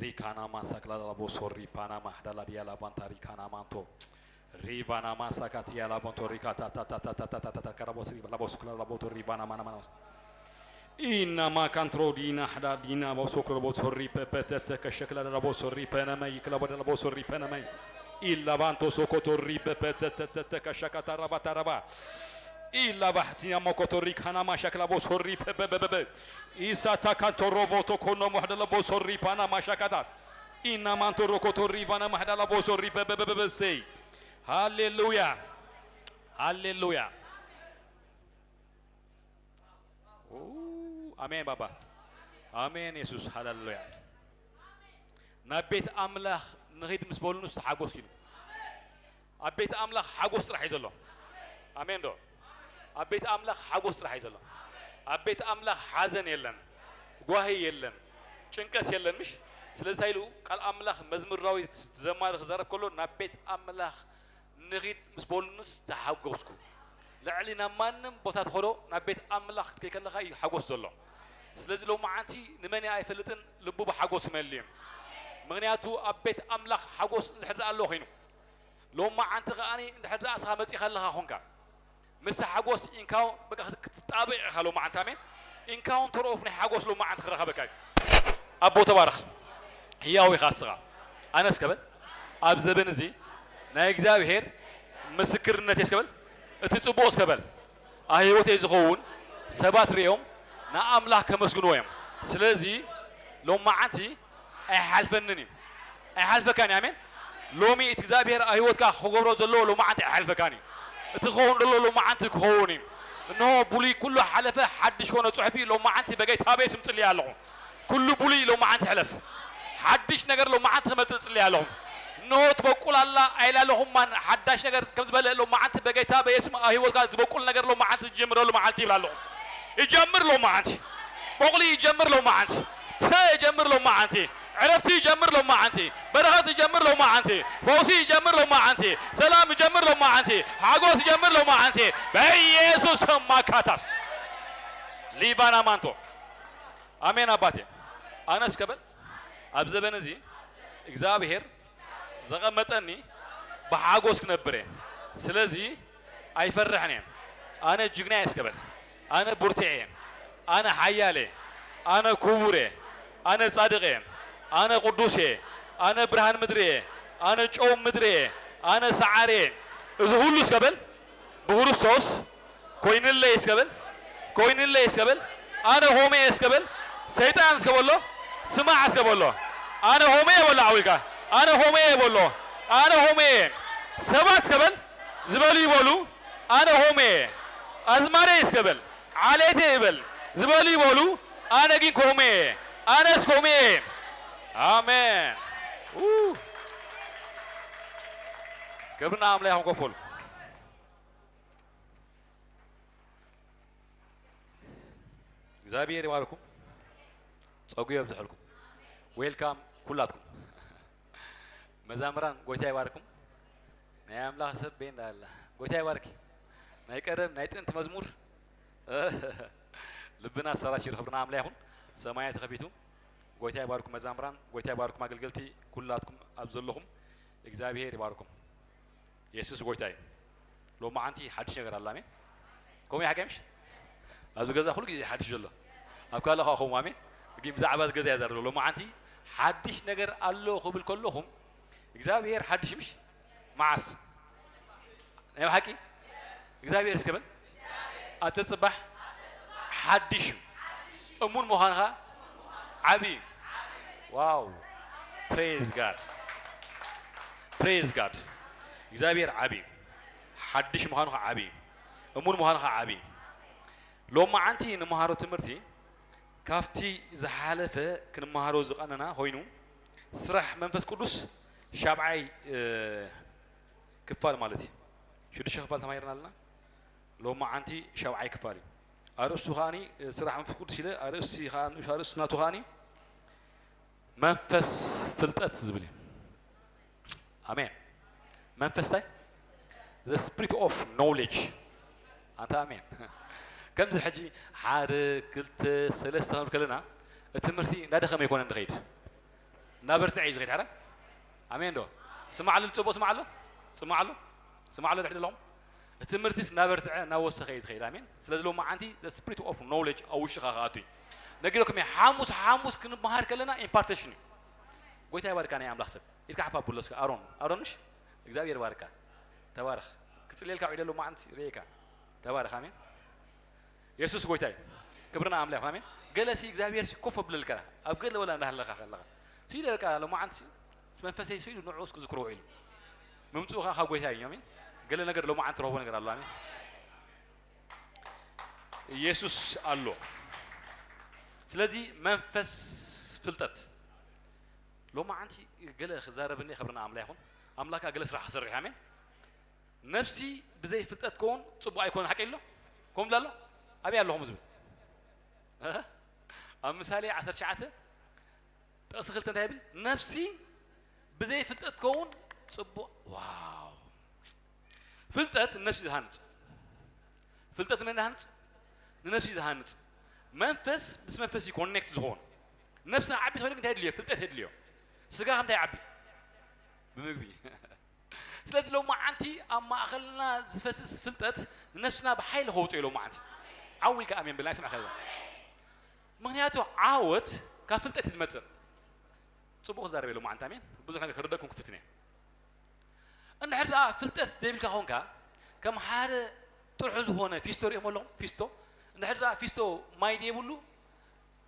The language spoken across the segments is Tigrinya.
Rikana masakla la boso ripana mahdala dia la banta rikana manto. Rivana masakatia la bonto rika ta ta ta ta ta ta ta ta ta karabos riba la boso kula la boto rivana mana mana. Ina makantro dina hda dina boso kula boso ripe petete kashakla la boso ripe na mai kla boda la boso ripe na mai. Illa banto sokoto ripe petete kashakata rabata raba. Ila bahtina mokoto rikana mashakla boso ripe be be be be. Isa takanto roboto kono mohdala boso ripana mashakata. Ina manto rokoto rivana mahdala boso ripe be be be be sei. Hallelujah. Hallelujah. ኦ፣ ኣሜን ባባ። ኣሜን የሱስ። ሃሌሉያ። ናብ ቤት ኣምላኽ ንኺድ ምስ በሉንስ ተሓጎስኩ ኢሉ። ኣብ ቤት ኣምላኽ ሓጎስ ጥራሕ እዩ ዘሎ። ኣሜን ዶ? ኣብ ቤት ኣምላኽ ሓጎስ ጥራሕ እዩ ዘሎ። ኣብ ቤት ኣምላኽ ሓዘን የለን፣ ጓሂ የለን፣ ጭንቀት የለን። ምሽ ስለዚ እንታይ ኢሉ ቃል ኣምላኽ? መዝሙር ዳዊት ዘማሪ ክዛረብ ከሎ ናብ ቤት ኣምላኽ ንኺድ ምስ በሉንስ ተሓጎስኩ። ልዕሊ ናብ ማንም ቦታ ትኸዶ ናብ ቤት ኣምላኽ ክትከይ ከለኻ እዩ ሓጎስ ዘሎ። ስለዚ ሎማዓንቲ ንመን እየ ኣይፈልጥን፣ ልቡ ብሓጎስ ይመልእ እዩ። ምኽንያቱ ኣብ ቤት ኣምላኽ ሓጎስ እንድሕር ደኣ ኣሎ ኮይኑ፣ ሎማዓንቲ ከኣኒ እንድሕር ደኣ ንስኻ መጺኻ ኣለኻ ኾንካ፣ ምስ ሓጎስ ኢንካው-፣ በቃ ክት-፣ ክትጣበቕ ኢኻ ሎማዓንቲ። ኣሜን። ኢንካውንተር ኦፍ ናይ ሓጎስ ሎማዓንቲ ክረኸበካ እዩ። ኣቦ ተባረኽ። ህያው ኢኻ እስኻ። ኣነስ ከበል ኣብ ዘበን እዚ ናይ እግዚኣብሔር ምስክርነት እየ እስከበል፣ እቲ ጽቡቕ እስከበል ኣብ ህይወተይ ዝኸውን ሰባት ርእዮም ንኣምላኽ ከመስግንዎ እዮም። ስለዚ ሎማዓንቲ ኣይሓልፈንን እዩ። ኣይሓልፈካን እዩ። ኣሜን። ሎሚ እቲ እግዚኣብሔር ኣብ ህይወትካ ክገብሮ ዘለዎ ሎማዓንቲ ኣይሓልፈካን እዩ። እቲ ክኸውን ዘሎ ሎማዓንቲ ክኸውን እዩ። እንሆ ብሉይ ኩሉ ሓለፈ፣ ሓድሽ ኮነ ጽሑፍ እዩ። ሎማዓንቲ በጌታ በየስም ጽልየ ኣለኹ። ኩሉ ብሉይ ሎማዓንቲ ሕለፍ። ሓድሽ ነገር ሎማዓንቲ ክመጽእ ጽልየ ኣለኹ። እንሆ ትበቁል ኣላ ኣይላለኹማን፣ ሓዳሽ ነገር ከም ዝበለ ሎማዓንቲ በጌታ በየስም ኣብ ህይወትካ ዝበቁል ነገር ሎማዓንቲ ዝጀምረሉ መዓልቲ ይብል ኣለኹ። ይጀምር ሎማዓንቲ። በቑሊ ይጀምር ሎማዓንቲ። ፍረ ይጀምር ሎማዓንቲ። ዕረፍቲ ይጀምር ሎማዓንቲ። በረኸት ይጀምር ሎማዓንቲ። ፈውሲ ይጀምር ሎማዓንቲ። ሰላም ይጀምር ሎማዓንቲ። ሓጎስ ይጀምር ሎማዓንቲ። በኢየሱስ ስም ማካታስ ሊባና ማንቶ። ኣሜን ኣባቴ። ኣነስ ከበል ኣብ ዘበን እዚ እግዚኣብሔር ዘቐመጠኒ ብሓጎስ ክነብር እየ። ስለዚ ኣይፈርሕን እየ። ኣነ ጅግና እየ እስከበል። ኣነ ብርቱዕ እየ። ኣነ ሓያል እየ። ኣነ ክቡር እየ። ኣነ ጻድቕ እየ። ኣነ ቅዱስ እየ። ኣነ ብርሃን ምድሪ እየ። ኣነ ጨው ምድሪ እየ። ኣነ ሰዓሪ እየ። እዚ ሁሉ እስከበል ብክርስቶስ ኮይንለይ እስከበል፣ ኮይንለይ እስከበል፣ ኣነ ሆሜ እስከበል፣ ሰይጣን እስከበሎ፣ ስማዕ እስከበሎ፣ ኣነ ሆሜ በሎ፣ ዓው ኢልካ፣ ኣነ ሆሜ በሎ፣ ኣነ ሆሜ፣ ሰባት እስከበል፣ ዝበሉ ይበሉ፣ ኣነ ሆሜ፣ ኣዝማደይ እስከበል፣ ዓሌተይ ይበል፣ ዝበሉ ይበሉ፣ ኣነ ግን ኮሜ፣ ኣነስ ኮሜ። ኣሜን። ው። ክብርና ኣምላኽ ይኹን። ከፍ በሉ። እግዚኣብሔር ይባርኩም፣ ጸጉ የብዝሐልኩም። ዌልካም ኩላትኩም። መዛምራን ጎይታ ይባርኩም። ናይ ኣምላኽ ሰብ ቤንዳ ኣላ። ጎይታ ይባርኪ። ናይ ቀደም ናይ ጥንቲ መዝሙር ልብና ሰራሲሩ። ክብርና ኣምላኽ ይኹን። ሰማይ ተኸፊቱ። ጎይታ ይባርኩም መዛምራን፣ ጎይታ ይባርኩም ኣገልገልቲ፣ ኩላትኩም ኣብ ዘለኹም እግዚኣብሔር ይባርኩም። የሱስ ጎይታ እዩ። ሎማዓንቲ ሓድሽ ነገር ኣሎ። ኣሜን። ከምኡ ይሓቀምሽ? ኣብዚ ገዛ ኩሉ ግዜ ሓድሽ ዘሎ። ኣብ ካልእ ኸዓ ከምኡ። ኣሜን። ግን ብዛዕባ እዚ ገዛ እየ ዛረብ። ሎማዓንቲ ሓድሽ ነገር ኣሎ ክብል ከለኹም እግዚኣብሔር ሓድሽ ምሽ? መዓስ? ናይ ብሓቂ እግዚኣብሔር እስከ በል። ኣብ ተጽባሕ ሓድሽ እዩ። እሙን ምዃንኻ ዓቢ እዩ። ዋው! ፕሬዝ ጋድ። ፕሬዝ ጋድ። እግዚኣብሔር ዓቢ እዩ። ሓድሽ ምዃንኻ ዓቢ እዩ። እሙን ምዃንኻ ዓቢ እዩ። ሎማዓንቲ ንመሃሮ ትምህርቲ ካብቲ ዝሓለፈ ክንመሃሮ ዝቐነና ኮይኑ ስራሕ መንፈስ ቅዱስ ሻብዓይ፣ እ፣ ክፋል ማለት እዩ። ሽዱሽተ ክፋል ተማሂርና ኣለና። ሎማዓንቲ ሻብዓይ ክፋል እዩ። ኣርእስቱ ከዓኒ፣ እ፣ ስራሕ መንፈስ ቅዱስ ኢለ ኣርእስቲ ከኣ ንኡሽ ኣርእስቲ ናቱ ከዓኒ መንፈስ ፍልጠት ዝብል እዩ። ኣሜን። መንፈስ እንታይ? The spirit of knowledge። ኣንታ ኣሜን። ከምዚ ሕጂ ሓደ፣ ክልተ፣ ሰለስተ ክንብል ከለና እቲ ትምህርቲ እንዳደኸመ ይኮነ ንኸይድ። እናበርትዐ እዩ ዝኸይድ። ሓረ ኣሜን ዶ? ስማዕ ኣሎ፣ ጽቡቕ ስማዕ ኣሎ፣ ስማዕ ኣሎ፣ ስማዕ ኣሎ። ትሕት ኣለኹም። እቲ ትምህርቲስ እናበርትዐ እናወሰኸ እዩ ዝኸይድ። ኣሜን። ስለዚ ሎማዓንቲ the spirit of knowledge ኣብ ውሽኻ ክኣቱ እዩ። ነጊረኩም እየ፣ ሓሙስ ሓሙስ ክንመሃር ከለና ኢምፓርቴሽን እዩ። ጎይታ ይባርካ ናይ ኣምላኽ ሰብ። ኢድካ ሓፍ ኣብሎ እስከ። ኣሮን፣ ኣሮን ምሽ? እግዚኣብሔር ይባርካ። ተባረኽ። ክጽልየልካ ውዒለ ሎማዓንቲ ርእየካ። ተባረኽ። ኣሜን። የሱስ ጎይታ እዩ። ክብርና ኣምላኽ ይኹን። ኣሜን። ገለ ሲ እግዚኣብሔር ሲ ኮፍ ኣብለልካ፣ ኣብ ገለ ወላ እንዳሃለኻ ከለኻ ሲ ኢለካ ሎማዓንቲ ሲ መንፈሰይ ሲ ኢሉ ንዕኡ እስኪ ዝክሮ ኢሉ ምምጽኡ ከኣ ካብ ጎይታ እዩ። ኣሜን። ገለ ነገር ሎማዓንቲ ረኽቦ ነገር ኣሎ። ኣሜን። ኢየሱስ ኣሎ። ስለዚ መንፈስ ፍልጠት ሎማዓንቲ ገለ ክዛረብኒ ክብርና ኣምላኽ ይኹን። ኣምላካ ገለ ስራሕ ክሰርሕ። ኣሜን። ነፍሲ ብዘይ ፍልጠት ከውን ጽቡቕ ኣይኮነን። ሓቂ ኣሎ? ከምኡ ኣሎ? ኣበይ ኣለኹም ዝብል? እ? ኣብ ምሳሌ ዓሰርተ ትሽዓተ ጥቕሲ ክልተ እንታይ ይብል? ነፍሲ ብዘይ ፍልጠት ከውን ጽቡቕ። ዋው! ፍልጠት ነፍሲ ዝሃንጽ። ፍልጠት መን ዝሃንጽ? ንነፍሲ ዝሃንጽ። መንፈስ ምስ መንፈስ እዩ ኮኔክት ዝኾን። ነፍሲ ክዓቢ ተኮይኑ እንታይ የድልዮ? ፍልጠት የድልዮ። ስጋ ከምታይ ይዓቢ? ብምግቢ። ስለዚ ሎማዓንቲ ኣብ ማእኸልና ዝፈስስ ፍልጠት ንነፍስና ብሓይሊ ከውፅኦ እዩ። ሎማዓንቲ ዓው ኢልካ ኣሜን በል፣ ኣይስምዐካ ዘሎ። ምኽንያቱ ዓወት ካብ ፍልጠት እዩ ዝመፅእ። ፅቡቕ ክዛረብ እየ ሎማዓንቲ፣ ኣሜን። ብዙሕ ነገር ክርደኩም ክፍትን እየ። እንድሕር ደኣ ፍልጠት ዘይብልካ ኾንካ፣ ከም ሓደ ጥርሑ ዝኾነ ፊስቶ ሪእኹም ኣለኹም? ፊስቶ፣ እንድሕር ደኣ ፊስቶ ማይ ዘይብሉ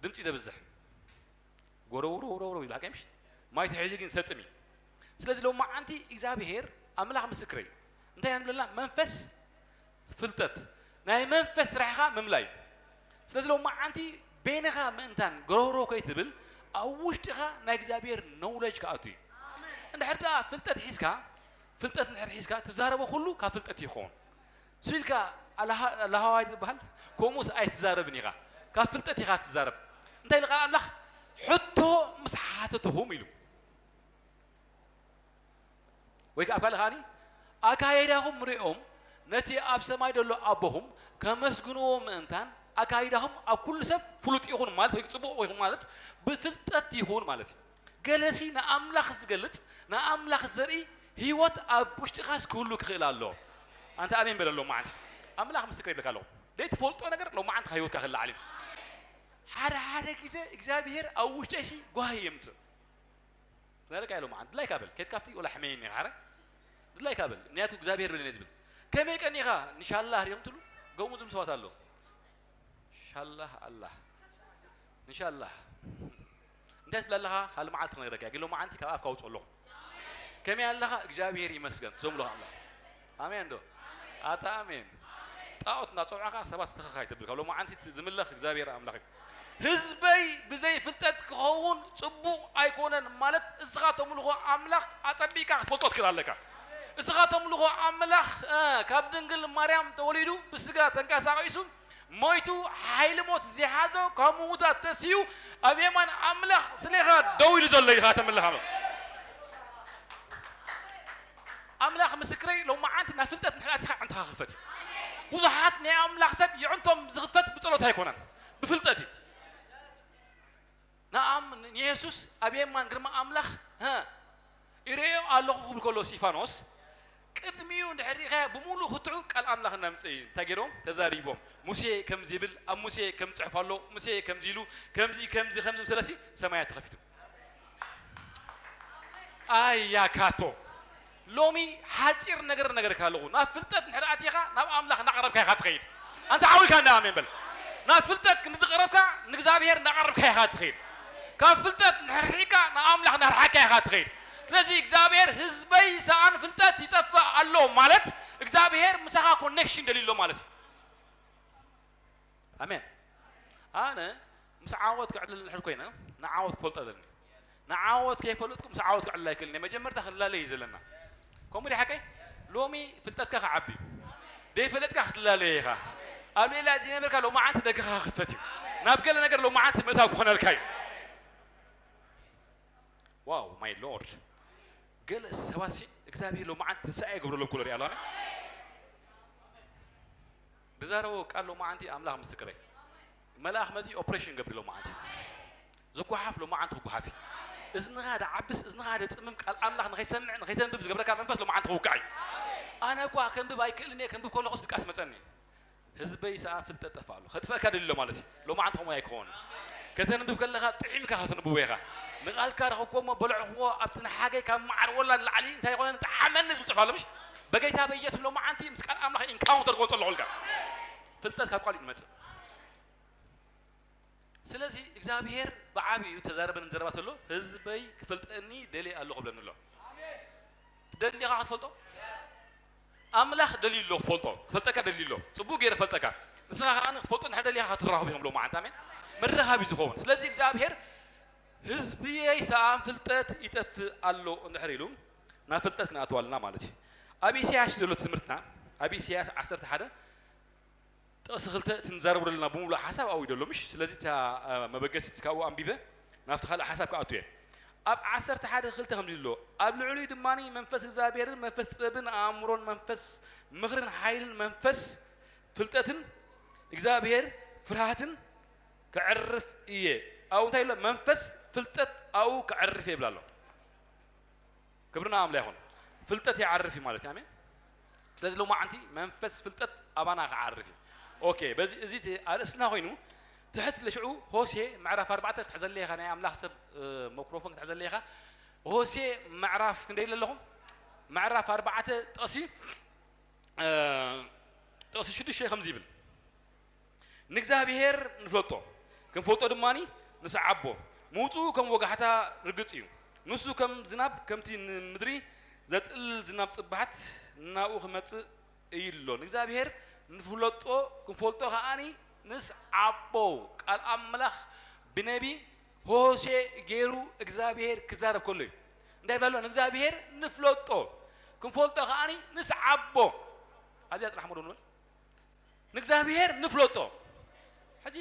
ድምፂ ዘብዝሕ። ጎረውሮ፣ ጎረውሮ ይብል፣ ሓቀይ ምሽ? ማይ ተሒዙ ግን ሰጥም እዩ። ስለዚ ሎማዓንቲ እግዚኣብሔር ኣምላኽ ምስክረይ እዩ። እንታይ ኢና ንብለና? መንፈስ ፍልጠት፣ ናይ መንፈስ ስራሕኻ ምምላይ እዩ። ስለዚ ሎማዓንቲ በይንኻ ምእንታን ጎረውሮ ከይትብል፣ ኣብ ውሽጥኻ ናይ እግዚኣብሔር ኖውለጅ ክኣቱ እዩ። እንድሕር ደኣ ፍልጠት ሒዝካ፣ ፍልጠት እንድሕር ሒዝካ፣ ትዛረቦ ኩሉ ካብ ፍልጠት ይኸውን። ሱ ኢልካ ኣላሃ-፣ ኣላሃዋይ ዝበሃል፣ ከምኡስ ኣይትዛረብን ኢኻ። ካብ ፍልጠት ኢኻ ትዛረብ። እንታይ ኢሉ ቃል ኣምላኽ? ሕቶ ምስ ሓተትኹም ኢሉ። ወይ ከዓ ኣብ ካልእ ከኣኒ፣ ኣካይዳኹም ሪኦም ነቲ ኣብ ሰማይ ዘሎ ኣቦኹም ከመስግንዎ ምእንታን፣ ኣካይዳኹም ኣብ ኩሉ ሰብ ፍሉጥ ይኹን ማለት፣ ወይ ጽቡቕ ይኹን ማለት፣ ብፍልጠት ይኹን ማለት እዩ። ገለሲ ንኣምላኽ ዝገልጽ፣ ንኣምላኽ ዘርኢ ህይወት ኣብ ውሽጥኻስ ክህሉ ክኽእል ኣለዎ። ኣንታ ኣሜን በል ሎማዓንቲ። ኣምላኽ ምስክር ይብለካ ኣለኹ። ዘይትፈልጦ ነገር ሎማዓንቲ ካብ ህይወትካ ክልዓል እዩ። ሓደ ሓደ ግዜ እግዚኣብሔር ኣብ ውሽጠይሲ ጓሂ የምጽእ። ክነግረካ እየ ሎማዓንቲ። ድላይካ በል። ከይትካፍቲ ወላ ሕመየኒ ኢኻ፣ ሓረ? ድላይካ በል። ምክንያቱ እግዚኣብሔር በለኒ ዝብል። ከመይ ቀኒኻ? ንሻላህ ሪኦም ትብሉ? ገሙ ዝም ሰባት ኣሎ። ሻላህ ኣላህ። ንሻላህ። እንታይ ትብል ኣለኻ? ካልእ መዓልቲ ክነግረካ እየ። ግን ሎማዓንቲ ካብ ኣፍካ ኣውፅኦ ኣለኹ። ከመይ ኣለኻ? እግዚኣብሔር ይመስገን። ትዘምሎ ኣምላኽ። ኣሜን ዶ? ኣታ ኣሜን። ጣዖት እናፀውዕኻ ሰባት ተኸኻ ይተብል። ካብ ሎማዓንቲ ዝምለኽ እግዚኣብሔር ኣምላኽ እዩ። ህዝበይ ብዘይ ፍልጠት ክኸውን ጽቡቕ ኣይኮነን ማለት፣ እስኻ ተምልኾ ኣምላኽ ኣጸቢቕካ ክትፈልጦ ትክእል ኣለካ። እስኻ ተምልኾ ኣምላኽ፣ እ፣ ካብ ድንግል ማርያም ተወሊዱ፣ ብስጋ ተንቀሳቒሱ፣ ሞይቱ፣ ሓይሊ ሞት ዝሓዞ፣ ካብ ምዉታት ተስዩ፣ ኣብ የማን ኣምላኽ ስሌኻ ደው ኢሉ ዘሎ ኢኻ ተምልኽ ኣምላኽ። ኣምላኽ ምስክረይ፣ ሎማዓንቲ ናብ ፍልጠት እንድሕር ኣቲኻ ኣዕንትኻ ክፈት እዩ። ብዙሓት ናይ ኣምላኽ ሰብ የዕንቶም ዝኽፈት ብጸሎት ኣይኮነን፣ ብፍልጠት እዩ። ንኣም-፣ ንየሱስ ኣብ የማን ግርማ ኣምላኽ፣ ሀ፣ ይርእዮ ኣለኹ ክብል ከሎ እስጢፋኖስ፣ ቅድሚኡ እንድሕር ርኢኻዮ፣ ብምሉእ ክትዑ ቃል ኣምላኽ እናምጽእ እዩ። እንታይ ገይሮም? ተዛሪቦም። ሙሴ ከምዚ ይብል፣ ኣብ ሙሴ ከም ጽሑፍ ኣሎ፣ ሙሴ ከምዚ ኢሉ፣ ከምዚ፣ ከምዚ፣ ከምዚ ምስ በለሲ ሰማያት ተኸፊቱ። ኣያ ካቶ። ሎሚ ሓጺር ነገር ነገርካ ኣለኹ። ናብ ፍልጠት እንድሕር ኣቲኻ፣ ናብ ኣምላኽ እናቐረብካ ኢኻ ትኸይድ። ኣንታ ዓው ኢልካ እንዳ ኣሜን በል። ናብ ፍልጠት ክንዝቐረብካ፣ ንእግዚኣብሔር እናቐረብካ ኢኻ ትኸይድ። ካብ ፍልጠት እንድሕር ርሒቕካ፣ ንኣምላኽ እናርሓቅካ ኢኻ ትኸይድ። ስለዚ እግዚኣብሔር፣ ህዝበይ ሰኣን ፍልጠት ይጠፍእ ኣሎ ማለት፣ እግዚኣብሔር ምሳኻ ኮኔክሽን ደልዩ ኣሎ ማለት እዩ። ኣሜን። ኣነ ምስ ዓወት ክዕልል እንድሕር ኮይነ፣ ንዓወት ክፈልጦ ኣለኒ። ንዓወት ከይፈለጥኩ ምስ ዓወት ክዕልል ኣይክእልን እየ። መጀመርታ ክንላለይ እዩ ዘለና። ከምኡ ድዩ ሓቀይ? ሎሚ ፍልጠትካ ክዓቢ እዩ። ደይፈለጥካ ክትላለዮ ኢኻ። ኣብ ሌላ ዘይነበርካ ሎማዓንቲ ደገኻ ክኽፈት እዩ። ናብ ገለ ነገር ሎማዓንቲ ምእታው ክኾነልካ እዩ። ዋው፣ ማይ ሎርድ። ገለ ሰባት ሲ እግዚኣብሔር ሎማዓንቲ ትንሳኤ ይገብረሎም ኩሎ ሪኣ ኣለና። ድዛረቦ ቃል ሎማዓንቲ ኣምላኽ ምስክረይ። መልኣኽ መጺ ኦፕሬሽን ገብር ሎማዓንቲ። ዝጓሓፍ ሎማዓንቲ ክጓሓፍ እዩ። እዝንኻ ደዓብስ፣ እዝንኻ ደጽምም፣ ቃል ኣምላኽ ንኸይሰምዕ ንኸይተንብብ ዝገብረካ መንፈስ ሎማዓንቲ ክውቃዕ እዩ። ኣነ እኳ ከንብብ ኣይክእልን እየ፣ ከንብብ ከለኹስ ድቃስ መጸኒ። ህዝበይ ሰኣን ፍልጠት ጠፍእ ኣሎ። ከጥፍአካ ደልዩ ኣሎ ማለት እዩ። ሎማዓንቲ ከምኡ ኣይክኸውን። ከተንብብ ከለኻ ጥዒምካ ከተንብቦ ኢኻ። ንቓልካ ረኸብኩዎ እሞ በልዕኽዎ፣ ኣብቲ ንሓገይ ካብ መዓር ወላ ንላዕሊ እንታይ ይኾነ ንጠዓመኒ ዝብል ጽሑፍ ኣሎ፣ ምሽ? በጌታ በኢየሱስ ሎማዓንቲ ምስ ቃል ኣምላኽ ኢንካውንተር ክወጽእ ኣለኹ ኢልካ። ፍልጠት ካብ ቃል እዩ ዝመጽእ። ስለዚ እግዚኣብሔር ብዓቢኡ ተዛረበን ዘረባ ተሎ፣ ህዝበይ ክፈልጠኒ ደልየ ኣለኹ ብለኒ ኣሎ። ትደሊ ኢኻ ክትፈልጦ? ኣምላኽ ደልዩ ኣሎ ክትፈልጦ። ክፈልጠካ ደልዩ ኣሎ። ጽቡቕ ገይረ ክፈልጠካ። ንስኻ ከኣ ክፈልጦ እንድሕር ደሊኻ ክትራኸቡ ኢኹም ሎማዓንቲ። ኣሜን። መራኸቢ ዝኸውን። ስለዚ እግዚኣብሔር ህዝብየይ ሰኣን ፍልጠት ይጠፍእ ኣሎ እንድሕር ኢሉ፣ ናብ ፍልጠት ክንኣትው ኣለና ማለት እዩ። ኣብ ኢሳያስ ዘሎ ትምህርትና፣ ኣብ ኢሳያስ ዓሰርተ ሓደ ጥቕሲ ክልተ እቲ ንዛረቡ ዘለና ብምሉእ ሓሳብ ኣብኡ እዩ ዘሎ፣ ምሽ? ስለዚ እታ፣ እ፣ መበገሲት ካብኡ ኣንቢበ ናብቲ ካልእ ሓሳብ ክኣቱ እየ። ኣብ ዓሰርተ ሓደ ክልተ ከምዚ ኣሎ፣ ኣብ ልዕሊኡ ድማ መንፈስ እግዚኣብሔርን መንፈስ ጥበብን ኣእምሮን መንፈስ ምኽርን ሓይልን መንፈስ ፍልጠትን እግዚኣብሔር ፍርሃትን ከዕርፍ እየ። ኣብኡ እንታይ ኣሎ? መንፈስ ፍልጠት ኣብኡ ከዕርፍ እየ ይብል ኣሎ። ክብሪ ንኣምላኽ ይኹን። ፍልጠት ይዓርፍ እዩ ማለት እዩ። ኣሜን። ስለዚ ሎማዓንቲ መንፈስ ፍልጠት ኣባና ክዓርፍ እዩ። ኦኬ፣ በዚ፣ እዚ እቲ ኣርእስትና ኮይኑ፣ ትሕት ለሽዑ ሆሴ ምዕራፍ ኣርባዕተ ክትሕዘለይ ኢኻ፣ ናይ ኣምላኽ ሰብ፣ እ፣ መክሮፎን ክትሕዘለይ ኢኻ። ሆሴ ምዕራፍ ክንደይ ኢለ ኣለኹ? ምዕራፍ ኣርባዕተ ጥቕሲ፣ እ፣ ጥቕሲ ሽዱሽተ ከምዚ ይብል። ንእግዚኣብሔር ንፍለጦ፣ ክንፈልጦ ድማ ንስዓቦ። ምውጽኡ ከም ወጋሕታ ርግጽ እዩ። ንሱ ከም ዝናብ፣ ከምቲ ንምድሪ ዘጥልል ዝናብ ጽባሕት ናብኡ ክመጽእ እዩ ኣሎ። ንእግዚኣብሔር ንፍለጦ፣ ክንፈልጦ ከኣኒ ንስዓቦ። ቃል ኣምላኽ ብነቢ ሆሴ ገይሩ እግዚኣብሔር ክዛረብ ከሎ እዩ። እንታይ ይብል ኣሎ? ንእግዚኣብሔር ንፍለጦ፣ ክንፈልጦ ከኣኒ ንስዓቦ። ኣብዚኣ ጥራሕ ሞ ንበል። ንእግዚኣብሔር ንፍለጦ። ሕጂ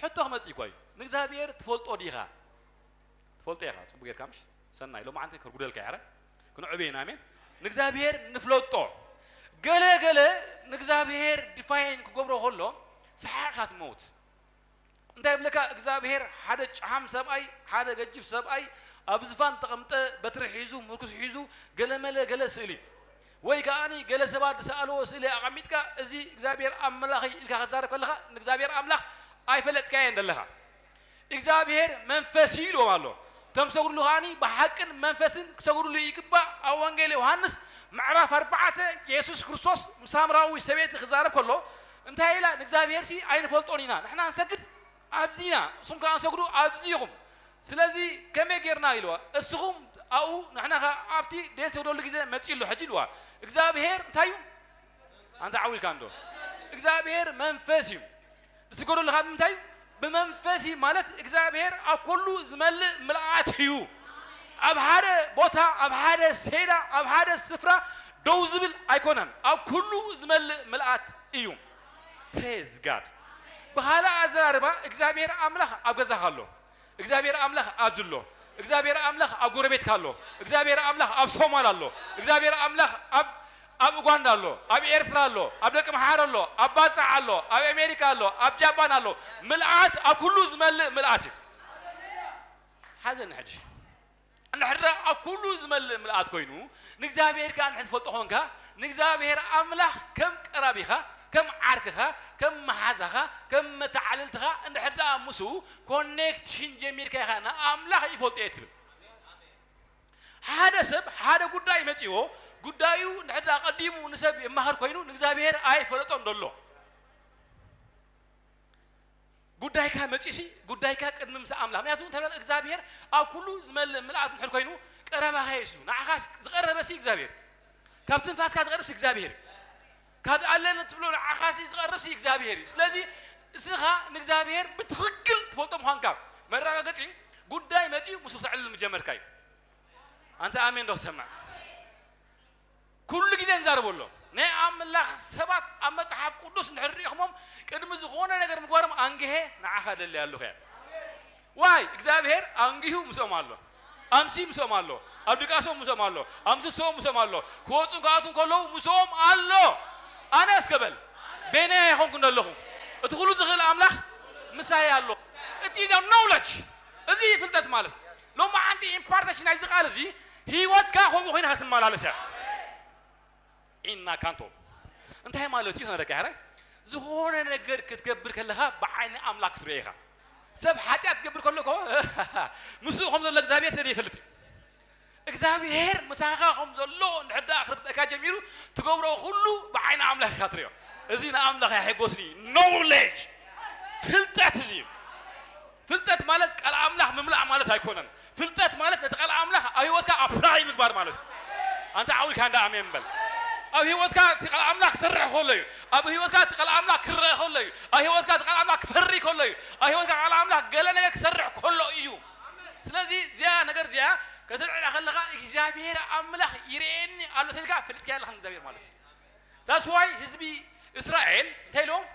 ሕቶ ክመጽእ እኮ እዩ። ንእግዚኣብሔር ትፈልጦ ዲኻ? ትፈልጦ ኢኻ፣ ጽቡቕ ጌርካ ምሽ? ሰናይ፣ ሎማዓንቲ ከርጉደልካ እየ፣ ኧረ ክንዕበ ኢና፣ ኣሜን። ንእግዚኣብሔር ንፍለጦ። ገለ ገለ ንእግዚኣብሔር ዲፋይን ክገብሮ ከሎ ሰሓቕካ ትመውት። እንታይ ይብለካ እግዚኣብሔር? ሓደ ጨሓም ሰብኣይ፣ ሓደ ገጅፍ ሰብኣይ ኣብ ዝፋን ተቐምጠ፣ በትሪ ሒዙ፣ ምርኩስ ሒዙ፣ ገለመለ ገለ ስእሊ፣ ወይ ከኣኒ ገለ ሰባት ዝሰኣልዎ ስእሊ ኣቐሚጥካ፣ እዚ እግዚኣብሔር ኣምላኽ እዩ ኢልካ ክትዛረብ ከለኻ፣ ንእግዚኣብሔር ኣምላኽ ኣይፈለጥካዮን ዘለኻ። እግዚኣብሔር መንፈስ እዩ ኢልዎም ኣሎ። እቶም ዝሰግድሉ ከኣኒ ብሓቅን መንፈስን ክሰግድሉ ይግባእ። ኣብ ወንጌል ዮሃንስ ምዕራፍ ኣርባዕተ፣ የሱስ ክርስቶስ ምስ ሳምራዊ ሰበይቲ ክዛረብ ከሎ እንታይ ኢላ? ንእግዚኣብሔርሲ ኣይንፈልጦን ኢና፣ ንሕና ንሰግድ ኣብዚ ኢና፣ ንስኹም ከኣ ንሰግዱ ኣብዚ ኢኹም። ስለዚ ከመይ ጌርና ኢልዋ። እስኹም ኣብኡ፣ ንሕና ከኣ ኣብቲ ደይ ንሰግደሉ ግዜ መጺኡ ኣሎ ሕጂ ኢልዋ። እግዚኣብሔር እንታይ እዩ? ኣንታ ዓው ኢልካ እንዶ። እግዚኣብሔር መንፈስ እዩ። ዝስገደሉ ካብ ምንታይ እዩ? ብመንፈስ እዩ ማለት እግዚኣብሔር ኣብ ኩሉ ዝመልእ ምልኣት እዩ። ኣብ ሓደ ቦታ፣ ኣብ ሓደ ሴዳ፣ ኣብ ሓደ ስፍራ ደው ዝብል ኣይኮነን። ኣብ ኩሉ ዝመልእ ምልኣት እዩ። ፕሬዝ ጋድ። ብኻልእ ኣዘራርባ እግዚኣብሔር ኣምላኽ ኣብ ገዛኻ ኣሎ። እግዚኣብሔር ኣምላኽ ኣብዚ ኣሎ። እግዚኣብሔር ኣምላኽ ኣብ ጎረቤትካ ኣሎ። እግዚኣብሔር ኣምላኽ ኣብ ሶማል ኣሎ። እግዚኣብሔር ኣምላኽ ኣብ፣ ኣብ ኡጋንዳ ኣሎ። ኣብ ኤርትራ ኣሎ። ኣብ ደቂ ምሓር ኣሎ። ኣብ ባጽዕ ኣሎ። ኣብ ኣሜሪካ ኣሎ። ኣብ ጃፓን ኣሎ። ምልኣት፣ ኣብ ኩሉ ዝመልእ ምልኣት እዩ። ሓዘኒ ሕጂ። እንድሕር ደኣ ኣብ ኩሉ ዝመልእ ምልኣት ኮይኑ፣ ንእግዚኣብሔር ከኣ እንድሕር ትፈልጦ ኾንካ፣ ንእግዚኣብሔር ኣምላኽ ከም ቀራቢኻ፣ ከም ዓርክኻ፣ ከም መሓዛኻ፣ ከም መተዓልልትኻ እንድሕር ደኣ ምስኡ ኮኔክሽን ጀሚርካ ኢኻ፣ ንኣምላኽ ይፈልጦ እየ ትብል። ሓደ ሰብ ሓደ ጉዳይ መጺዎ፣ ጉዳዩ እንድሕር ደኣ ቀዲሙ ንሰብ የማኽር ኮይኑ፣ ንእግዚኣብሔር ኣይፈለጦን ዘሎ። ጉዳይካ መጺሲ፣ ጉዳይካ ቅድሚ ምስ ኣምላኽ። ምክንያቱ እንተ እግዚኣብሔር ኣብ ኩሉ ዝመልእ ምልኣት እንድሕር ኮይኑ፣ ቀረባኻ እዩ እሱ። ንዓኻ ዝቐረበ ሲ እግዚኣብሔር። ካብ ትንፋስካ ዝቐርብ ሲ እግዚኣብሔር እዩ። ካብ ኣለኒ ትብሎ ንዓኻ ሲ ዝቐርብ ሲ እግዚኣብሔር እዩ። ስለዚ እስኻ ንእግዚኣብሔር ብትኽክል ትፈልጦ ምዃንካ መረጋገጺ፣ ጉዳይ መጺኡ ምስ ክተዕልል ምጀመርካ እዩ። ኣንተ ኣሜን ዶ ክሰምዕ? ኩሉ ግዜ ንዛረበሉ። ናይ ኣምላኽ ሰባት ኣብ መጽሓፍ ቅዱስ እንድሕር ርኢኹሞም ቅድሚ ዝኾነ ነገር ምግባሮም ኣንግሄ ንዓኻ ደሊ ኣለኹ እያ። ዋይ እግዚኣብሔር ኣንጊሁ ምስኦም ኣሎ። ኣምሲ ምስኦም ኣሎ። ኣብ ድቃሶም ምስኦም ኣሎ። ኣብ ምትስኦም ምስኦም ኣሎ። ክወፁን ክኣቱን ከለዉ ምስኦም ኣሎ። ኣነ እስከ በል ቤናይ ኣይኾንኩን ዘለኹ። እቲ ኩሉ ዝኽእል ኣምላኽ ምሳይ ኣሎ። እቲ knowledge እዚ ፍልጠት ማለት ሎማዓንቲ ኢምፓርቴሽን ናይዚ ቃል እዚ ህይወትካ ከምኡ ኮይና ክትመላለስ እያ። ኢና ካንቶ እንታይ ማለት እዩ? ከነረካ ሕራይ ዝኾነ ነገር ክትገብር ከለኻ ብዓይኒ ኣምላኽ ክትሪኦ ኢኻ። ሰብ ሓጢኣት ክገብር ከሎ እኮ ምስኡ ከም ዘሎ እግዚኣብሔር ስለ ይፈልጥ እዩ። እግዚኣብሔር ምሳኻ ከም ዘሎ እንድሕር ደኣ ክርድእካ ጀሚሩ ትገብሮ ኩሉ ብዓይኒ ኣምላኽ ኢኻ ትሪኦ። እዚ ንኣምላኽ የሐጎስኒ። ኖውሌጅ ፍልጠት እዚ እዩ። ፍልጠት ማለት ቃል ኣምላኽ ምምላእ ማለት ኣይኮነን። ፍልጠት ማለት ነቲ ቃል ኣምላኽ ኣብ ህይወትካ ኣፕላይ ምግባር ማለት እዩ። ኣንታ ዓው ኢልካ እንዳ ኣሜን በል። ኣብ ህይወትካ እቲ ቃል ኣምላኽ ክሰርሕ ከሎ እዩ። ኣብ ህይወትካ እቲ ቃል ኣምላኽ ክረአ ከሎ እዩ። ኣብ ህይወትካ እቲ ቃል ኣምላኽ ክፈሪ ከሎ እዩ። ኣብ ህይወትካ ቃል ኣምላኽ ገለ ነገር ክሰርሕ ከሎ እዩ። ስለዚ እዚኣ ነገር እዚኣ ከተልዕላ ከለኻ እግዚኣብሔር ኣምላኽ ይርእየኒ ኣሎ ተልካ ፈሊጥካ ኣለኻ እግዚኣብሔር ማለት እዩ። ዛስዋይ ህዝቢ እስራኤል እንታይ ኢልዎም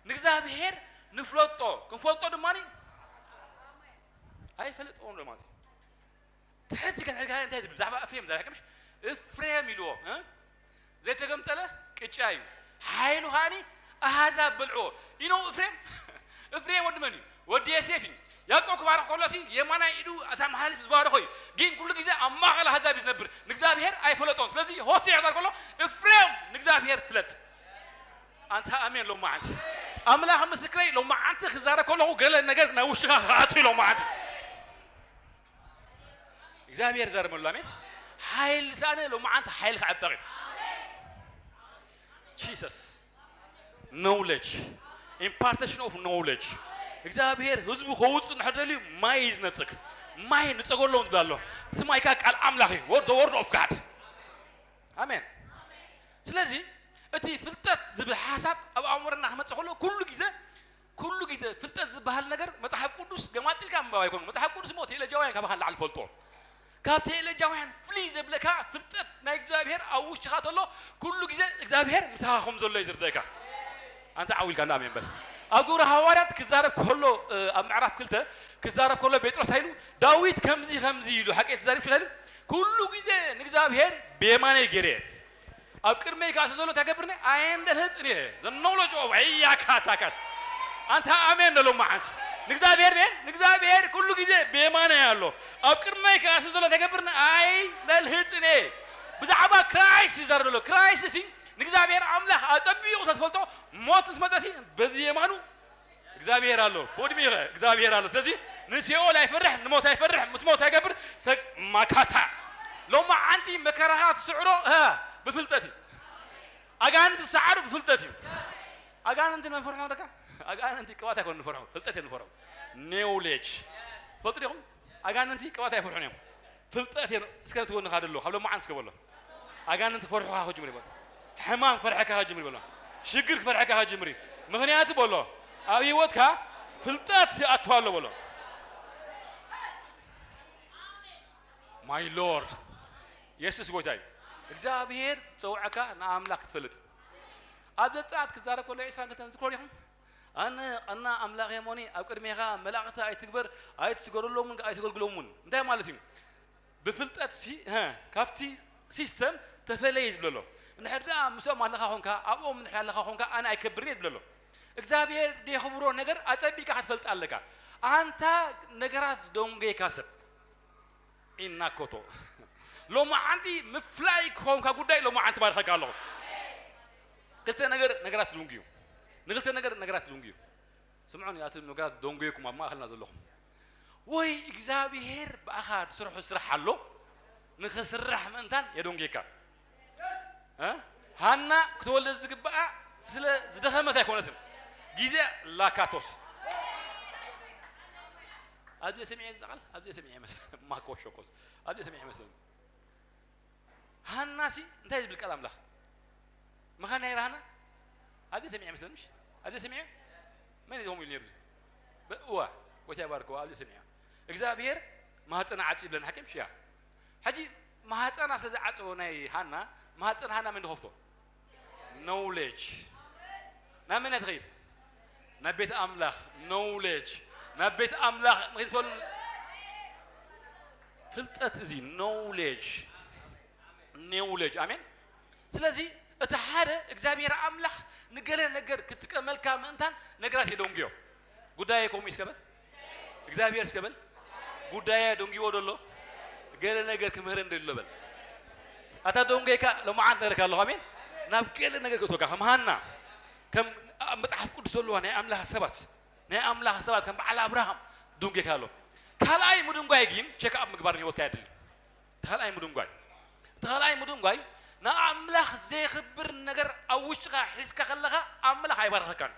ንእግዚኣብሔር ንፍለጦ ክንፈልጦ ድማ ኣይፈለጥዎም ዶ ማለት እዩ። ትሕቲ ከንሕልካ እንታይ ትብል ብዛዕባ እፍሬም ዘራከምሽ እፍሬም ኢልዎ እ? ዘይተገምጠለ ቅጫ እዩ ሓይሉ ከዓኒ ኣሃዛብ በልዕዎ ኢኖ እፍሬም እፍሬም ወዲ መን እዩ? ወዲ የሴፍ እዩ። ያዕቆብ ክባርኽ ከሎ ሲ የማናይ ኢዱ እታ መሓሊፍ ዝባረኾ እዩ። ግን ኩሉ ግዜ ኣብ ማእኸል ኣህዛብ እዩ ዝነብር። ንእግዚኣብሔር ኣይፈለጦን። ስለዚ ሆሴዕ ክዛረብ ከሎ እፍሬም ንእግዚኣብሔር ፍለጥ። ኣንታ ኣሜን ሎማዓንቲ ኣምላኽ ምስክረይ ሎማዓንቲ ክዛረብ ከለኹ ገለ ነገር ናይ ውሽኻ ክኣቱ እዩ ሎማዓንቲ። እግዚኣብሔር ዘርመሉ ኣሜን። ሓይል ሳነ ሎማዓንቲ ሓይል ክዕጠቕ እዩ። ጂሰስ ኖውሌጅ ኢምፓርቴሽን ኦፍ ኖውሌጅ እግዚኣብሔር ህዝቡ ከውፅእ ንሕደልዩ ማይ እዩ ዝነፅግ። ማይ ንፀገሎም ዝብል ኣሎ። እቲ ማይ ከዓ ቃል ኣምላኽ እዩ። ወርድ ኦፍ ጋድ ኣሜን። ስለዚ እቲ ፍልጠት ዝብል ሓሳብ ኣብ ኣእምሮና ክመፅእ ከሎ ኩሉ ግዜ ኩሉ ግዜ ፍልጠት ዝበሃል ነገር መፅሓፍ ቅዱስ ገማጢልካ ምንባብ ኣይኮኑ። መፅሓፍ ቅዱስ ሞ ቴሌጃውያን ካባኻ ንላዕሊ ፈልጦ ካብ ቴሌጃውያን ፍልይ ዘብለካ ፍልጠት ናይ እግዚኣብሔር ኣብ ውሽጥኻ ተሎ ኩሉ ግዜ እግዚኣብሔር ምሳኻ ከም ዘሎ እዩ ዝርደእካ። ኣንተ ዓው ኢልካ እንዳ ኣሜን በል። ኣብ ግብሪ ሃዋርያት ክዛረብ ከሎ ኣብ ምዕራፍ ክልተ ክዛረብ ከሎ ጴጥሮስ ሃይሉ ዳዊት ከምዚ ከምዚ ኢሉ ሓቂ ትዛሪብ ሽሉ ኩሉ ግዜ ንእግዚኣብሔር ብየማነይ ገይረ ኣብ ቅድመይ ከኣ ዘሎ እንታይ ገብርኒ ኣየንደልህጽን እየ ዘነውለጆ ወያካ ታካስ ኣንታ ኣሜን ደሎ መዓንት ንእግዚኣብሔር ቤን ንእግዚኣብሔር ኩሉ ግዜ ብየማነ ኣሎ ኣብ ቅድመይ ከኣ ዘሎ እንታይ ገብርኒ ኣይደልህጽን እየ ብዛዕባ ክራይስት ይዛረብ ዘሎ ክራይስት ሲ ንእግዚኣብሔር ኣምላኽ ኣጸቢቑ ተትፈልጦ ሞት ምስ መጸሲ በዚ የማኑ እግዚኣብሔር ኣሎ ብቅድሚኸ እግዚኣብሔር ኣሎ ስለዚ ንሲኦል ኣይፈርሕ ንሞት ኣይፈርሕ ምስ ሞት ኣይገብር ማካታ ሎማ ዓንቲ መከራኻ ትስዕሮ ብፍልጠት እዩ ኣጋንንቲ ዝሰዓሩ ብፍልጠት እዩ ኣጋንንቲ መን ፈርሖ ደካ ኣጋንንቲ ቅባት ኣይኮን ንፈርሖ ፍልጠት እዮም ንፈርሖ ኔውሌጅ ፈልጡ ዲኹም ኣጋንንቲ ቅባት ኣይፈርሑን እዮም ፍልጠት እዮም እስከ ትወንኻ ደሎ ካብ ሎማ ዓንቲ እስከ በሎ ኣጋንንቲ ፈርሑኻ ክጅምር ይበሎ ሕማም ክፈርሐካ ክጅምር ይበሎ ሽግር ክፈርሐካ ክጅምር እዩ ምኽንያቱ በሎ ኣብ ህይወትካ ፍልጠት ይኣትዋ ኣሎ በሎ my lord የሱስ ጎይታ እዩ እግዚኣብሔር ዝፀውዐካ ንኣምላኽ ክትፈልጥ ኣብ ዘፀኣት ክዛረብ ከሎ ዒስራን ክልተን ዝክሮ ዲኹም ኣነ ቀና ኣምላኽ የሞኒ ኣብ ቅድሜኻ መላእኽቲ ኣይትግበር ኣይትስገደሎምን ኣይተገልግሎምን እንታይ ማለት እዩ ብፍልጠት ሲ ሀ፣ ካብቲ ሲስተም ተፈለየ ዝብለሎ እንድሕር ደኣ ምስኦም ኣለኻ ኾንካ ኣብኦም እንድሕር ኣለኻ ኾንካ ኣነ ኣይከብርን እየ ዝብለሎ እግዚኣብሔር ደየኽብሮ ነገር ኣጸቢቕካ ክትፈልጥ ኣለካ ኣንታ ነገራት ዝደንጎየካ ሰብ ኢናኮቶ ሎማዓንቲ ምፍላይ ክኾንካ ጉዳይ ሎማዓንቲ ባርኸካ ኣለኹ ክልተ ነገር ነገራት ልውንግ እዩ ንክልተ ነገር ነገራት ልውንግ እዩ ስምዑን ያቱ ነገራት ደንጎየኩም ኣብ ማእኸልና ዘለኹም ወይ እግዚኣብሔር ብኣኻ ዝሰርሖ ስራሕ ኣሎ ንኽስራሕ ምእንታን የደንጎየካ ሃና ክትወልደ ዝግብኣ ስለ ዝደኸመት ኣይኮነትን ግዜ ላካቶስ ኣብዚ ሰሚዐ ዝቃል ኣብዚ ሰሚዐ ይመስል ማኮ ሸኮስ ኣብዚ ሰሚዐ ይመስል ሃናሲ እንታይ ዝብል ቃል ኣምላኽ መኻን ናይ ሃና ኣብዚ ሰሚዐ ይመስል ምሽ ኣብዚ ሰሚዐ መን ይዞም ይሉ ነሩ እዋ ጎይታ ይባርክ ኣብዚ ሰሚዐ እግዚኣብሔር ማህፀና ዓፂ ይብለን ሓኪም ሽያ ሕጂ ማህፀና ስለ ዝዓፀወ ናይ ሃና ማህፀን ሃና መን ዝኸፍቶ knowledge ናብ መን ትኸይድ ናብ ቤት ኣምላኽ knowledge ናብ ቤት ኣምላኽ ንክንፈል ፍልጠት እዚ knowledge knowledge ኣሜን ስለዚ እቲ ሓደ እግዚኣብሔር ኣምላኽ ንገለ ነገር ክትጥቀመልካ ምእንታን ነገራት የደንጉዮ ጉዳይ ከምኡ እስከበል እግዚኣብሔር እስከበል ጉዳያ ደንጊዎ ደሎ ገለ ነገር ክምህረን ደሎ በል። ኣታ ደንጎይካ ሎማዓንት ነርካ ኣለኹ። ኣሜን። ናብ ገለ ነገር ክትወካ ከም ሃና፣ ከም ኣብ መጽሓፍ ቅዱስ ዘለዋ ናይ ኣምላኽ ሰባት፣ ናይ ኣምላኽ ሰባት ከም በዓል ኣብርሃም ደንጎይካ ኣሎ። ካልኣይ ምድንጓይ ግን ቸክ ኣፕ ምግባር ንህይወትካ የድሊ። እቲ ካልኣይ ምድንጓይ፣ እቲ ካልኣይ ምድንጓይ ንኣምላኽ ዘይኽብር ነገር ኣብ ውሽጥኻ ሒዝካ ከለኻ ኣምላኽ ኣይባርኸካን።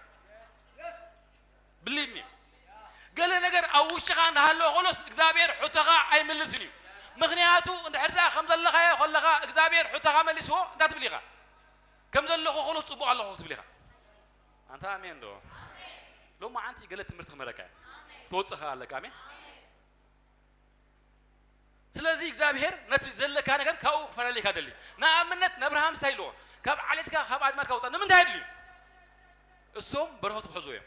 ብሊቭ ሚ፣ ገለ ነገር ኣብ ውሽጥኻ እናሃለወ ከሎስ እግዚኣብሔር ሕቶኻ ኣይምልስን እዩ። ምኽንያቱ እንድሕር ደኣ ከም ዘለኻዮ ከለኻ እግዚኣብሔር ሕቶኻ መሊስዎ እንታይ ትብል ኢኻ? ከም ዘለኹ ከሎስ ጽቡቕ ኣለኹ ትብል ኢኻ። ኣንታ ኣሜን ዶ? ሎማዓንቲ ገለ ትምህርቲ ክምህረካ እየ። ክትወጽእ ከኣ ኣለካ። ኣሜን። ስለዚ እግዚኣብሔር ነቲ ዘለካ ነገር ካብኡ ክፈላልየካ ደሊ። ንኣብነት ንኣብርሃም እንታይ ኢልዎ? ካብ ዓሌትካ ካብ ኣዝማድካ ውፃእ። ንምንታይ ኣድልዩ? እሶም በረኸቱ ክሕዝዎ እዮም፣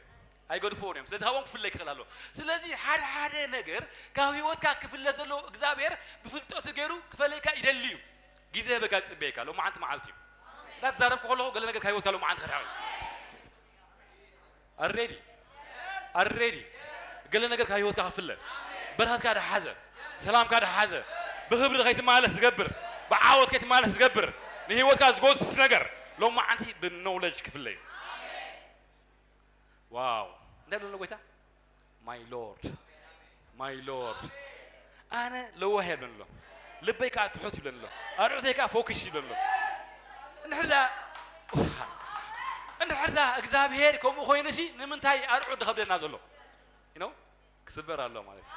ኣይገድፍዎን እዮም። ስለዚ ካብኦም ክፍለይ ክኽእል ኣለዎ። ስለዚ ሓደ ሓደ ነገር ካብ ህይወትካ ክፍለ ዘለዎ እግዚኣብሔር ብፍልጠቱ ገይሩ ክፈለየካ ይደሊ እዩ። ግዜ በቃ ዝፅበየካ ሎማዓንቲ መዓልቲ እዩ። እንዳተዛረብኩ ከለኹ ገለ ነገር ካብ ህይወትካ ሎማዓንቲ ክርሕቕ እዩ። ኣሬዲ ኣሬዲ ገለ ነገር ካብ ህይወትካ ክፍለ፣ በረኸትካ ደሓዘ፣ ሰላምካ ደሓዘ፣ ብኽብሪ ከይትመላለስ ዝገብር፣ ብዓወት ከይትመላለስ ዝገብር፣ ንህይወትካ ዝጎስስ ነገር ሎማዓንቲ ብኖውለጅ ክፍለ እዩ። ዋው እንታይ ብለሎ ጎይታ? My Lord, my Lord፣ ኣነ ለዋህ እየ ይብለኒ ኣሎ። ልበይ ከዓ ትሑት ይብለኒ ኣሎ። ኣርዑተይ ከዓ ፎክሽ ይብለኒ ኣሎ። እንድሕር ደኣ እንድሕር ደኣ እግዚኣብሔር ከምኡ ኮይኑሲ ንምንታይ ኣርዑት ዝኸብደና ዘሎ? You know? ክስበር ኣሎ ማለት እዩ።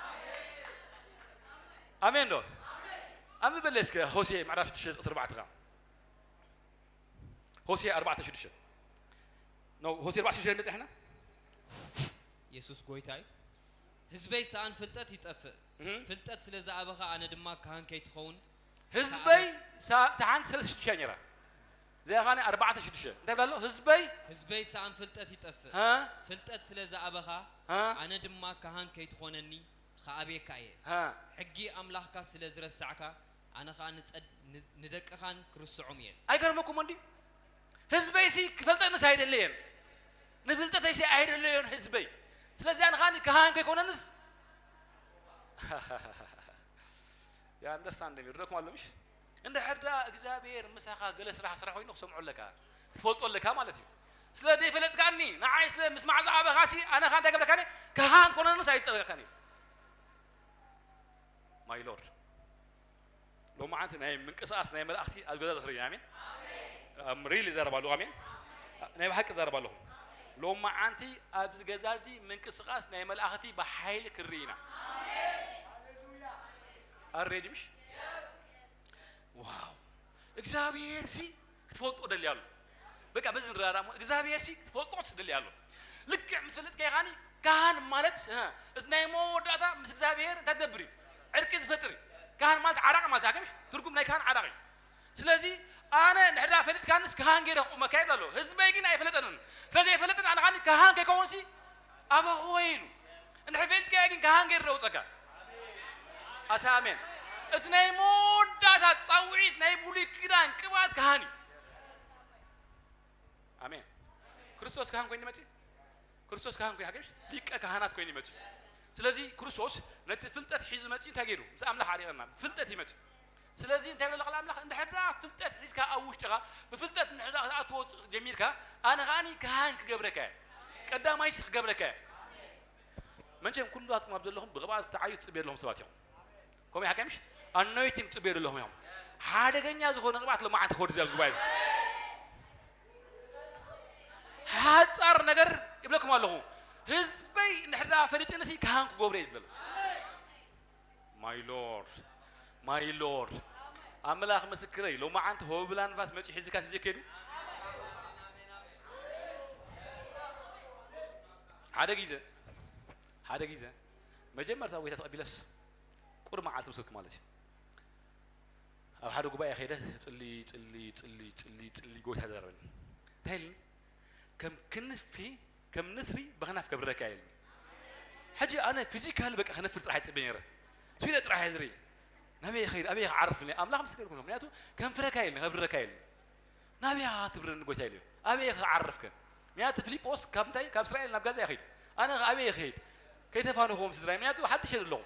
ኣሜን ዶ? ኣንብበለይ እስከ ሆሴ ምዕራፍ ሽዱሽተ ቁፅሪ ኣርባዕተ ከዓ። ሆሴ ኣርባዕተ ሽዱሽተ። ኖ፣ ሆሴ ኣርባዕተ ሽዱሽተ ንበፅሕና። የሱስ ጎይታ እዩ። ህዝበይ ሰኣን ፍልጠት ይጠፍእ። እህ። ፍልጠት ስለ ዝኣበኻ ኣነ ድማ ካህን ከይትኸውን ህዝበይ ሳ- እታ ሓንቲ ሰለስተ ሽዱሽተ እያ ነይራ። እዚኣ ኸዓ ኣርባዕተ ሽዱሽተ እንታይ ብላ ኣሎ? ህዝበይ ህዝበይ ሰኣን ፍልጠት ይጠፍእ። ሃ ፍልጠት ስለ ዝኣበኻ ሃ ኣነ ድማ ካህን ከይትኾነኒ ኸኣብየካ እየ። ሃ ሕጊ ኣምላኽካ ስለ ዝረሳዕካ ኣነ ኸኣ ንጸድ- ን- ንደቅኻን ክርስዖም እየ። ኣይገርመኩም እንዲ ህዝበይሲ ክፈልጠንስ ኣይደለየን፣ ንፍልጠተይሲ ኣይደለዮን ህዝበይ። ስለዚ ኣነ ኸዓ ካህን ከይኮነንስ you understand me? ይረዳኩም ኣሎ ምሽ? እንድሕር ደኣ እግዚኣብሔር ምሳኻ ገለ ስራሕ ስራሕ ኮይኑ ክሰምዖ ኣለካ፣ ክትፈልጦ ኣለካ ማለት እዩ። ስለ ዘይፈለጥካኒ ንዓይ ስለ ምስማዕ ዝኣበኻሲ ኣነ ኸዓ እንታይ ገብረካኒ? ካህን ኮነንስ ኣይጸበካኒ። My Lord፣ ሎማዓንቲ ናይ ምንቅስቃስ ናይ መላእኽቲ ኣብ ገዛ ዝኽሪ ኢና። ኣሜን። ኣም ሪል ይዛረብ ኣለኹ። ኣሜን። ናይ ብሓቂ ይዛረብ ኣለኹ። ሎማዓንቲ ኣብዚ ገዛ እዚ ምንቅስቃስ ናይ መላእኽቲ ብሓይሊ ክርኢ ኢና። ኣሬዲ ምሽ? ዋው እግዚኣብሔር ሲ ክትፈልጦ ደሊ ኣሎ። በቃ በዚ ንረዳዳ እሞ እግዚኣብሔር ሲ ክትፈልጦ ደሊ ኣሎ። ልክዕ ምስ ፈለጥካ ኢኻኒ ካህን ማለት እ፣ እቲ ናይ መወዳእታ ምስ እግዚኣብሔር እንታይ ትገብር እዩ? ዕርቂ ዝፈጥር እዩ። ካህን ማለት ዓራቂ ማለት ኣከምሽ ትርጉም ናይ ካህን ዓራቂ እዩ። ስለዚ ኣነ ንሕዳ ፈሊጥካንስ ካህን ገይረ ክቁመካ ይብል ኣሎ። ህዝበይ ግን ኣይፈለጠንን። ስለዚ ኣይፈለጥን ኣነ ካኒ ካህን ከይከውንሲ ኣበኹ ኢሉ እንድሕር ፈሊጥካዮ ግን ካህን ገይረ ደውፀካ። ኣታ ኣሜን። እቲ ናይ መወዳእታ ፃውዒት ናይ ብሉይ ኪዳን ቅብኣት ካህን እዩ። ኣሜን። ክርስቶስ ካህን ኮይኑ ይመጽእ። ክርስቶስ ካህን ኮይኑ ሓገሽ ሊቀ ካህናት ኮይኑ ይመጽእ። ስለዚ ክርስቶስ ነቲ ፍልጠት ሒዙ መጽኡ እንታይ ገይሩ? ምስ ኣምላኽ ዓሪቐና ፍልጠት ይመጽእ። ስለዚ እንታይ ብለሎ ቃል ኣምላኽ? እንድሕር ደኣ ፍልጠት ሒዝካ ኣብ ውሽጥኻ ብፍልጠት እንድሕር ደኣ ክትኣትዎ ጀሚርካ ኣነ ከኣኒ ካህን ክገብረካ እየ። ቀዳማይሲ ክገብረካ እየ። መቸም ኩላትኩም ኣብ ዘለኹም ብቕብኣት ክትዓዩ ትጽበዩ ዘለኹም ሰባት ኢኹም። ከምኡ ይሓቀምሽ ኣኖይቲንግ ትጽበዩ ዘለኹም ኢኹም። ሓደገኛ ዝኾነ ቅብኣት ሎማዓንቲ ክወርድ ኣብዚ ጉባኤ እዚ። ሓጻር ነገር ይብለኩም ኣለኹ። ህዝበይ እንድሕር ደኣ ፈሊጥንሲ ካህን ክገብሮ እየ ዝብል። My Lord, my Lord፣ ኣምላኽ ምስክረይ ሎማዓንቲ ሆብላ ንፋስ መጺኡ ሒዝካ ተዘይከይዱ ሓደ ግዜ ሓደ ግዜ መጀመርታ ጎይታ ተቐቢለስ ቁሩብ መዓልቲ ምስ ከድኩ ማለት እዩ። ኣብ ሓደ ጉባኤ ከይደ ጽሊ ጽሊ ጽሊ ጽሊ ጽሊ ጎይታ ዘረበኒ እንታይ ኢልኒ? ከም ክንፊ ከም ንስሪ በኽናፍ ከብረካ ኢልኒ። ሕጂ ኣነ ፊዚካሊ በቃ ክነፍር ጥራሕ ይጽበ ነይረ። ስኢለ ጥራሕ እየ ዝርኢ። ናበይ ይኸይድ ኣበይ ክዓርፍ እኒ ኣምላኽ ምስክር ኩኑ ምክንያቱ ከንፍረካ ኢልኒ ከብረካ ኢልኒ። ናበይ ክትብረኒ ጎይታ ኢልዮ ኣበይ ክዓርፍከ? ምክንያቱ ፊልጶስ ካብ እንታይ ካብ እስራኤል ናብ ጋዛ ይኸይድ ኣነ ኣበይ ይኸይድ? ከይተፋንኹዎም ስድራይ ምክንያቱ ሓድሽ እየ ዘለኹ።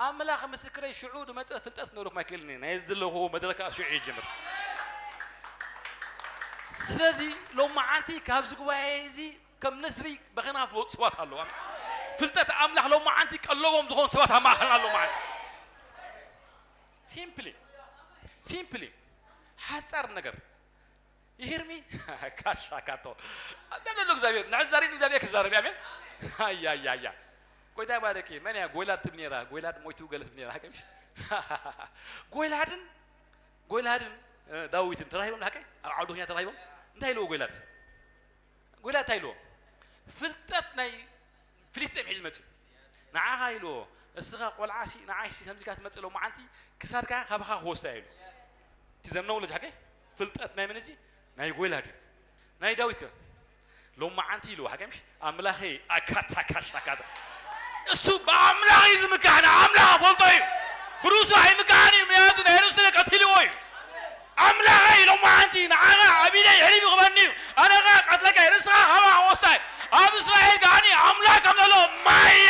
ኣምላኽ ምስክረይ ሽዑ ዝመጸ ፍልጠት ክነግረኩም ኣይክእልን እየ። ናይ ዘለኹዎ መድረክ ሽዑ ይጅምር። ስለዚ ሎማዓንቲ ካብዚ ጉባኤ እዚ ከም ንስሪ በኸናፍ ዝወፁ ሰባት ኣለዉ። ኣሜን። ፍልጠት ኣምላኽ ሎማዓንቲ ቀለቦም ዝኾኑ ሰባት ኣብ ማእኸልና ኣለዉ ማለት። ሲምፕሊ፣ ሲምፕሊ፣ ሓጻር ነገር። You hear me? ካሻ ካቶ። ኣንተ ደሎ እግዚኣብሔር፣ ንሕዚ ዛሬ እግዚኣብሔር ክዛረብ፣ ኣሜን። ኣያ፣ ኣያ፣ ኣያ። ጎይታ ይባረክ። መን እያ ጎይላድ ትብል ነይራ? ጎይላድ ሞይቱ ገለ ትብል ነይራ። ሓቀ ምሽ? ጎይላድን፣ ጎይላድን፣ እ፣ ዳዊትን ተራሂቦም ንሓቀ? ኣብ ዓውዲ ኹኛ ተራሂቦም? እንታይ ኢልዎ ጎይላድ? ጎይላድ እንታይ ኢልዎ? ፍልጠት ናይ ፍልስጤም ሒዙ መጽዩ። ንዓኻ ኢልዎ፣ እስኻ ቆልዓሲ፣ ንዓይሲ ከምዚ ኢልካ ትመጽእ ሎማዓንቲ፣ ክሳድካ ካባኻ ክወስዳ ኢሉ። እቲ ዘነውለጅ ሓቀ? ፍልጠት ናይ መን እዚ? ናይ ጎይላድ እዩ። ናይ ዳዊት ከ? ሎማዓንቲ ኢልዎ፣ ሓቀ ምሽ? ኣምላኸይ፣ ኣካታ፣ ካሻ፣ ኣካታ። እሱ ብኣምላኽ እዩ ዝምካሕ፣ ንኣምላኽ ኣፈልጦ እዩ። ብርእሱ ኣይምካሕን እዩ፣ ምክንያቱ ናይ ርእሱ ነገር ቀቲልዎ እዩ። ኣምላኸይ፣ ሎማዓንቲ ንዓኻ ኣብ ኢደይ ሕሊፉ ክበኒ እዩ። ኣነ ኸኣ ቀትለካ እየ፣ ንስኻ ካባኻ ወስዳይ። ኣብ እስራኤል ከኣኒ ኣምላኽ ከም ዘሎ ማየ።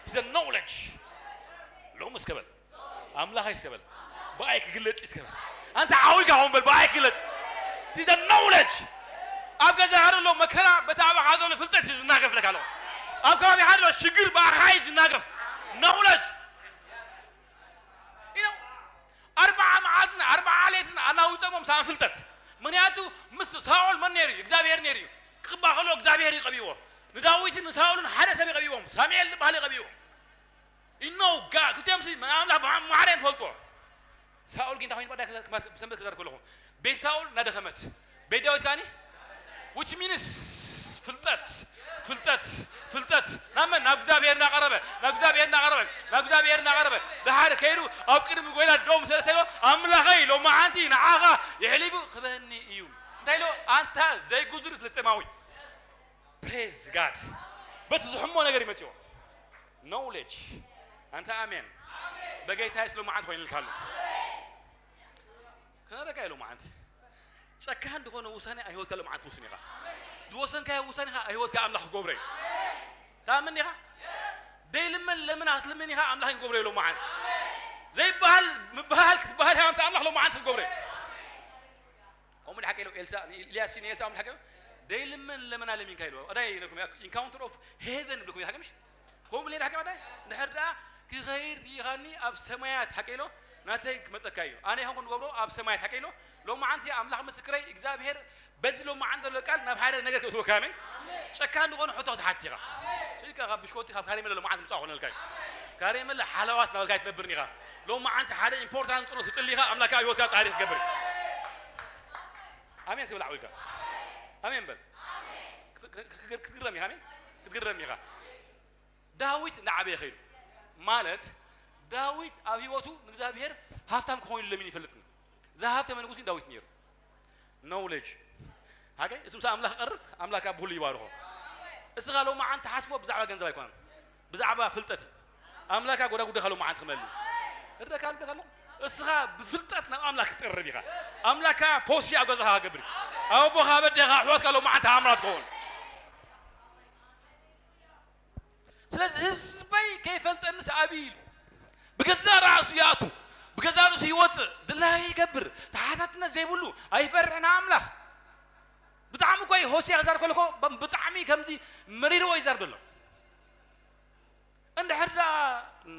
It's the knowledge። ሎሚ እስከ በል፣ ኣምላኸይ እስከ በል፣ ብኣይ ክግለጽ እዩ እስከ በል። ኣንተ ዓዊልካ ኹን በል፣ ብኣይ ክግለጽ። It's the knowledge። ኣብ ገዛኻ ዘሎ መከራ በቲ ኣባኻ ዘሎ ፍልጠት እዩ ዝናገፍ ለካ ኣለኹ። ኣብ ከባቢኻ ዘሎ ሽግር ብኣኻ እዩ ዝናገፍ። Knowledge። You know፣ ኣርብዓ መዓልትን ኣርብዓ ሌትን ኣናውጸሞም ሳም ፍልጠት። ምክንያቱ ምስ ሳኦል መን ነይሩ እዩ? እግዚኣብሔር ነይሩ እዩ። ክቕባ ከሎ እግዚኣብሔር እዩ ቀቢዎ። ንዳዊትን ንሳኦልን ሓደ ሰብ ይቐቢዎም። ሳሙኤል ዝበሃል ይቐቢዎም። You know God፣ ክልቲኦም ሲ ኣምላኽ ብማ-፣ ማዕረ ንፈልጦ። ሳኦል ግን እንታይ ኮይኑ ባዳ ክዛ-፣ ክማር-፣ ብሰንበት ክዛረብ ከለኹ፣ ቤት ሳኦል እናደኸመት፣ ቤት ዳዊት ከኣኒ፣ which means ፍልጠት፣ ፍልጠት፣ ፍልጠት። ናብ መን? ናብ እግዚኣብሔር እናቐረበ፣ ናብ እግዚኣብሔር እናቐረበ፣ ናብ እግዚኣብሔር እናቐረበ። ደሓር ከይዱ ኣብ ቅድሚ ጎይላ ደው ምስ በለ ሰይዶ፣ ኣምላኸይ፣ ሎማዓንቲ ንዓኻ የሕሊፉ ክበኒ እዩ። እንታይ ኢሎ? ኣንታ ዘይጉዙር ፍልስጤማዊ። Praise God። በቲ ዝሕሞ ነገር ይመጽኦ። Knowledge። ኣንታ ኣሜን። በጌታ የሱስ ሎማዓንቲ ኮይኑልካ ኣሎ። ከነረካ ኢሎ መዓንቲ። ጨካን ዝኾነ ውሳኔ ኣብ ህይወትካ ሎማዓንቲ ትውስን ኢኻ። ዝወሰንካዮ ውሳኔ ኸኣ ኣብ ህይወትካ ኣምላኽ ክገብሮ እዩ። ታምን ኢኻ? ደይልመን ለምን ኣትልምን ኢኻ ኣምላኽ ክገብሮ እዩ ሎማዓንቲ። ዘይበሃል ምበሃል ክትበሃል ኢኻ ኣምላኽ ሎማዓንቲ ክገብሮ እዩ። ከምኡ ሓቂ ኢሉ ኤልሳ፣ ንኤልያስ ንኤልሳ ሓቂ ኢሉ፣ "ደይልመን ለመና ለሚንካ" ኢሉ። ኣዳይ ኢለኩም፣ ኢንካውንተር ኦፍ ሄቨን ብልኩም ሓቂ ምሽ? ከምኡ ኢለ ሓቂ ኣዳይ፣ እንድሕር ደኣ ክኸይድ ርኢኻኒ ኣብ ሰማያት ሓቂ ኢሎ፣ ናተይ ክመጸካ እዩ። ኣነ ይኹን ክገብሮ ኣብ ሰማያት ሓቂ ኢሎ። ሎማዓንቲ ኣምላኽ ምስክረይ፣ እግዚኣብሔር በዚ ሎማዓንቲ ዘሎ ቃል ናብ ሓደ ነገር ከእትወካ፣ ኣሜን። ጨካን ዝኾነ ሕቶ ክትሓት ኢኻ። ስኢልካ ካብ ብሽኮቲ ካብ ካሬመለ ሎማዓንቲ ምጻእ ኮነልካ እዩ። ካሬመለ ሓለዋት ናበልካ ኣይትነብርን ኢኻ። ሎማዓንቲ ሓደ ኢምፖርታንት ጸሎት ክጽሊ ኢኻ፣ ኣምላክ ኣብ ህይወትካ ጻዕሪ ክገብር እዩ። ኣሜን ስብል ዓው ኢልካ። ኣሜን በል። ክት-፣ ክት-፣ ክትግረም ኢኻ፣ ኣሜን። ክትግረም ኢኻ። ዳዊት እንዳዓበየ ኸይዱ ማለት ዳዊት ኣብ ህይወቱ ንእግዚኣብሔር ሃብታም ክኸውን ለሚኑ ይፈልጥን። ዝሃብተመ ንጉስ ግን ዳዊት ነይሩ። ኖውሌጅ። ሓቀይ? እሱ ምስ ኣምላኽ ቀርብ፣ ኣምላኽ ኣብ ሁሉ ይባርኾ። እስኻ ሎማዓንቲ ሓስቦ ብዛዕባ ገንዘብ ኣይኮነን። ብዛዕባ ፍልጠት እዩ። ኣምላካ ጎዳጉዳኻ ሎማዓንቲ ክመልእ። እርደካ፣ እርደካ ኣሎ። እስኻ ብፍልጠት ናብ ኣምላኽ ክትቀርብ ኢኻ። ኣምላካ ፎሲ ኣብ ገዛኻ ክገብር እዩ። ኣቦኻ በዴኻ ኣሕዋትካ ሎማዓንቲ ኣምራት ክኸውን። ስለዚ ህዝበይ ከይፈልጠንስ ኣብይ ኢሉ ብገዛ ራእሱ ይኣቱ፣ ብገዛ ርእሱ ይወፅእ፣ ድላዩ ይገብር፣ ተሓታትነት ዘይብሉ፣ ኣይፈርሕን ኣምላኽ። ብጣዕሚ እኮ እዩ ሆሴዕ ክዛር ከሎ እኮ ብ-፣ ብጣዕሚ ከምዚ መሪርዎ ይዛር ዘሎ። እንድሕር ደኣ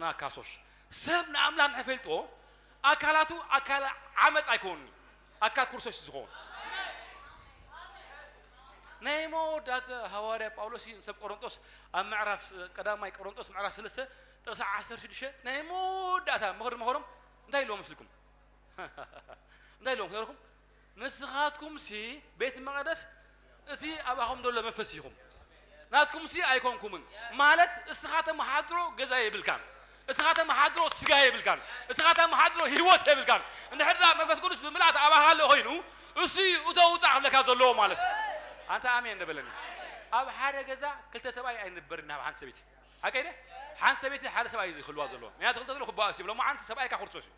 ናካሶሽ ሰብ ንኣምላኽ እንድሕር ፈልጥዎ ኣካላቱ ኣካል ዓመፅ ኣይኮኑን፣ ኣካል ክርስቶስ ዝኸውን። ናይ መወዳእታ ሃዋርያ ጳውሎስ እዩ ንሰብ ቆሮንጦስ ኣብ ምዕራፍ ቀዳማይ ቆሮንጦስ ምዕራፍ ሰለስተ ጥቕሲ ዓሰርተ ሽዱሽተ ናይ መወዳእታ ምኽሪ ምኽሮም እንታይ ኢልዎም መስልኩም? እንታይ ኢልዎም ክነግረኩም? ንስኻትኩምሲ ቤት መቕደስ እቲ ኣባኹም ዘሎ መንፈስ ኢኹም። ናትኩምሲ ኣይኮንኩምን። ማለት እስኻ ተመሓድሮ ገዛ የብልካን። እስኻ ተመሓድሮ ስጋ የብልካን። እስኻ ተመሓድሮ ህይወት የብልካን። እንድሕር ደኣ መንፈስ ቅዱስ ብምልኣት ኣባኻ ኣሎ ኮይኑ እሱ እዩ እቶ ውፃእ ክብለካ ዘለዎ ማለት እዩ። ኣንታ ኣሜን እንደ በለኒ። ኣብ ሓደ ገዛ ክልተ ሰብኣይ ኣይንበርን ናብ ሓንቲ ሰበይቲ። ሓቀይ ደ? ሓንቲ ሰበይቲ ሓደ ሰብኣይ እዩ ዝኽልዋ ዘለዎ። ምክንያቱ ክልተ ዘሎ ክበኣስ እዩ። ሎማዓንቲ ሰብኣይካ ክርስቶስ እዩ።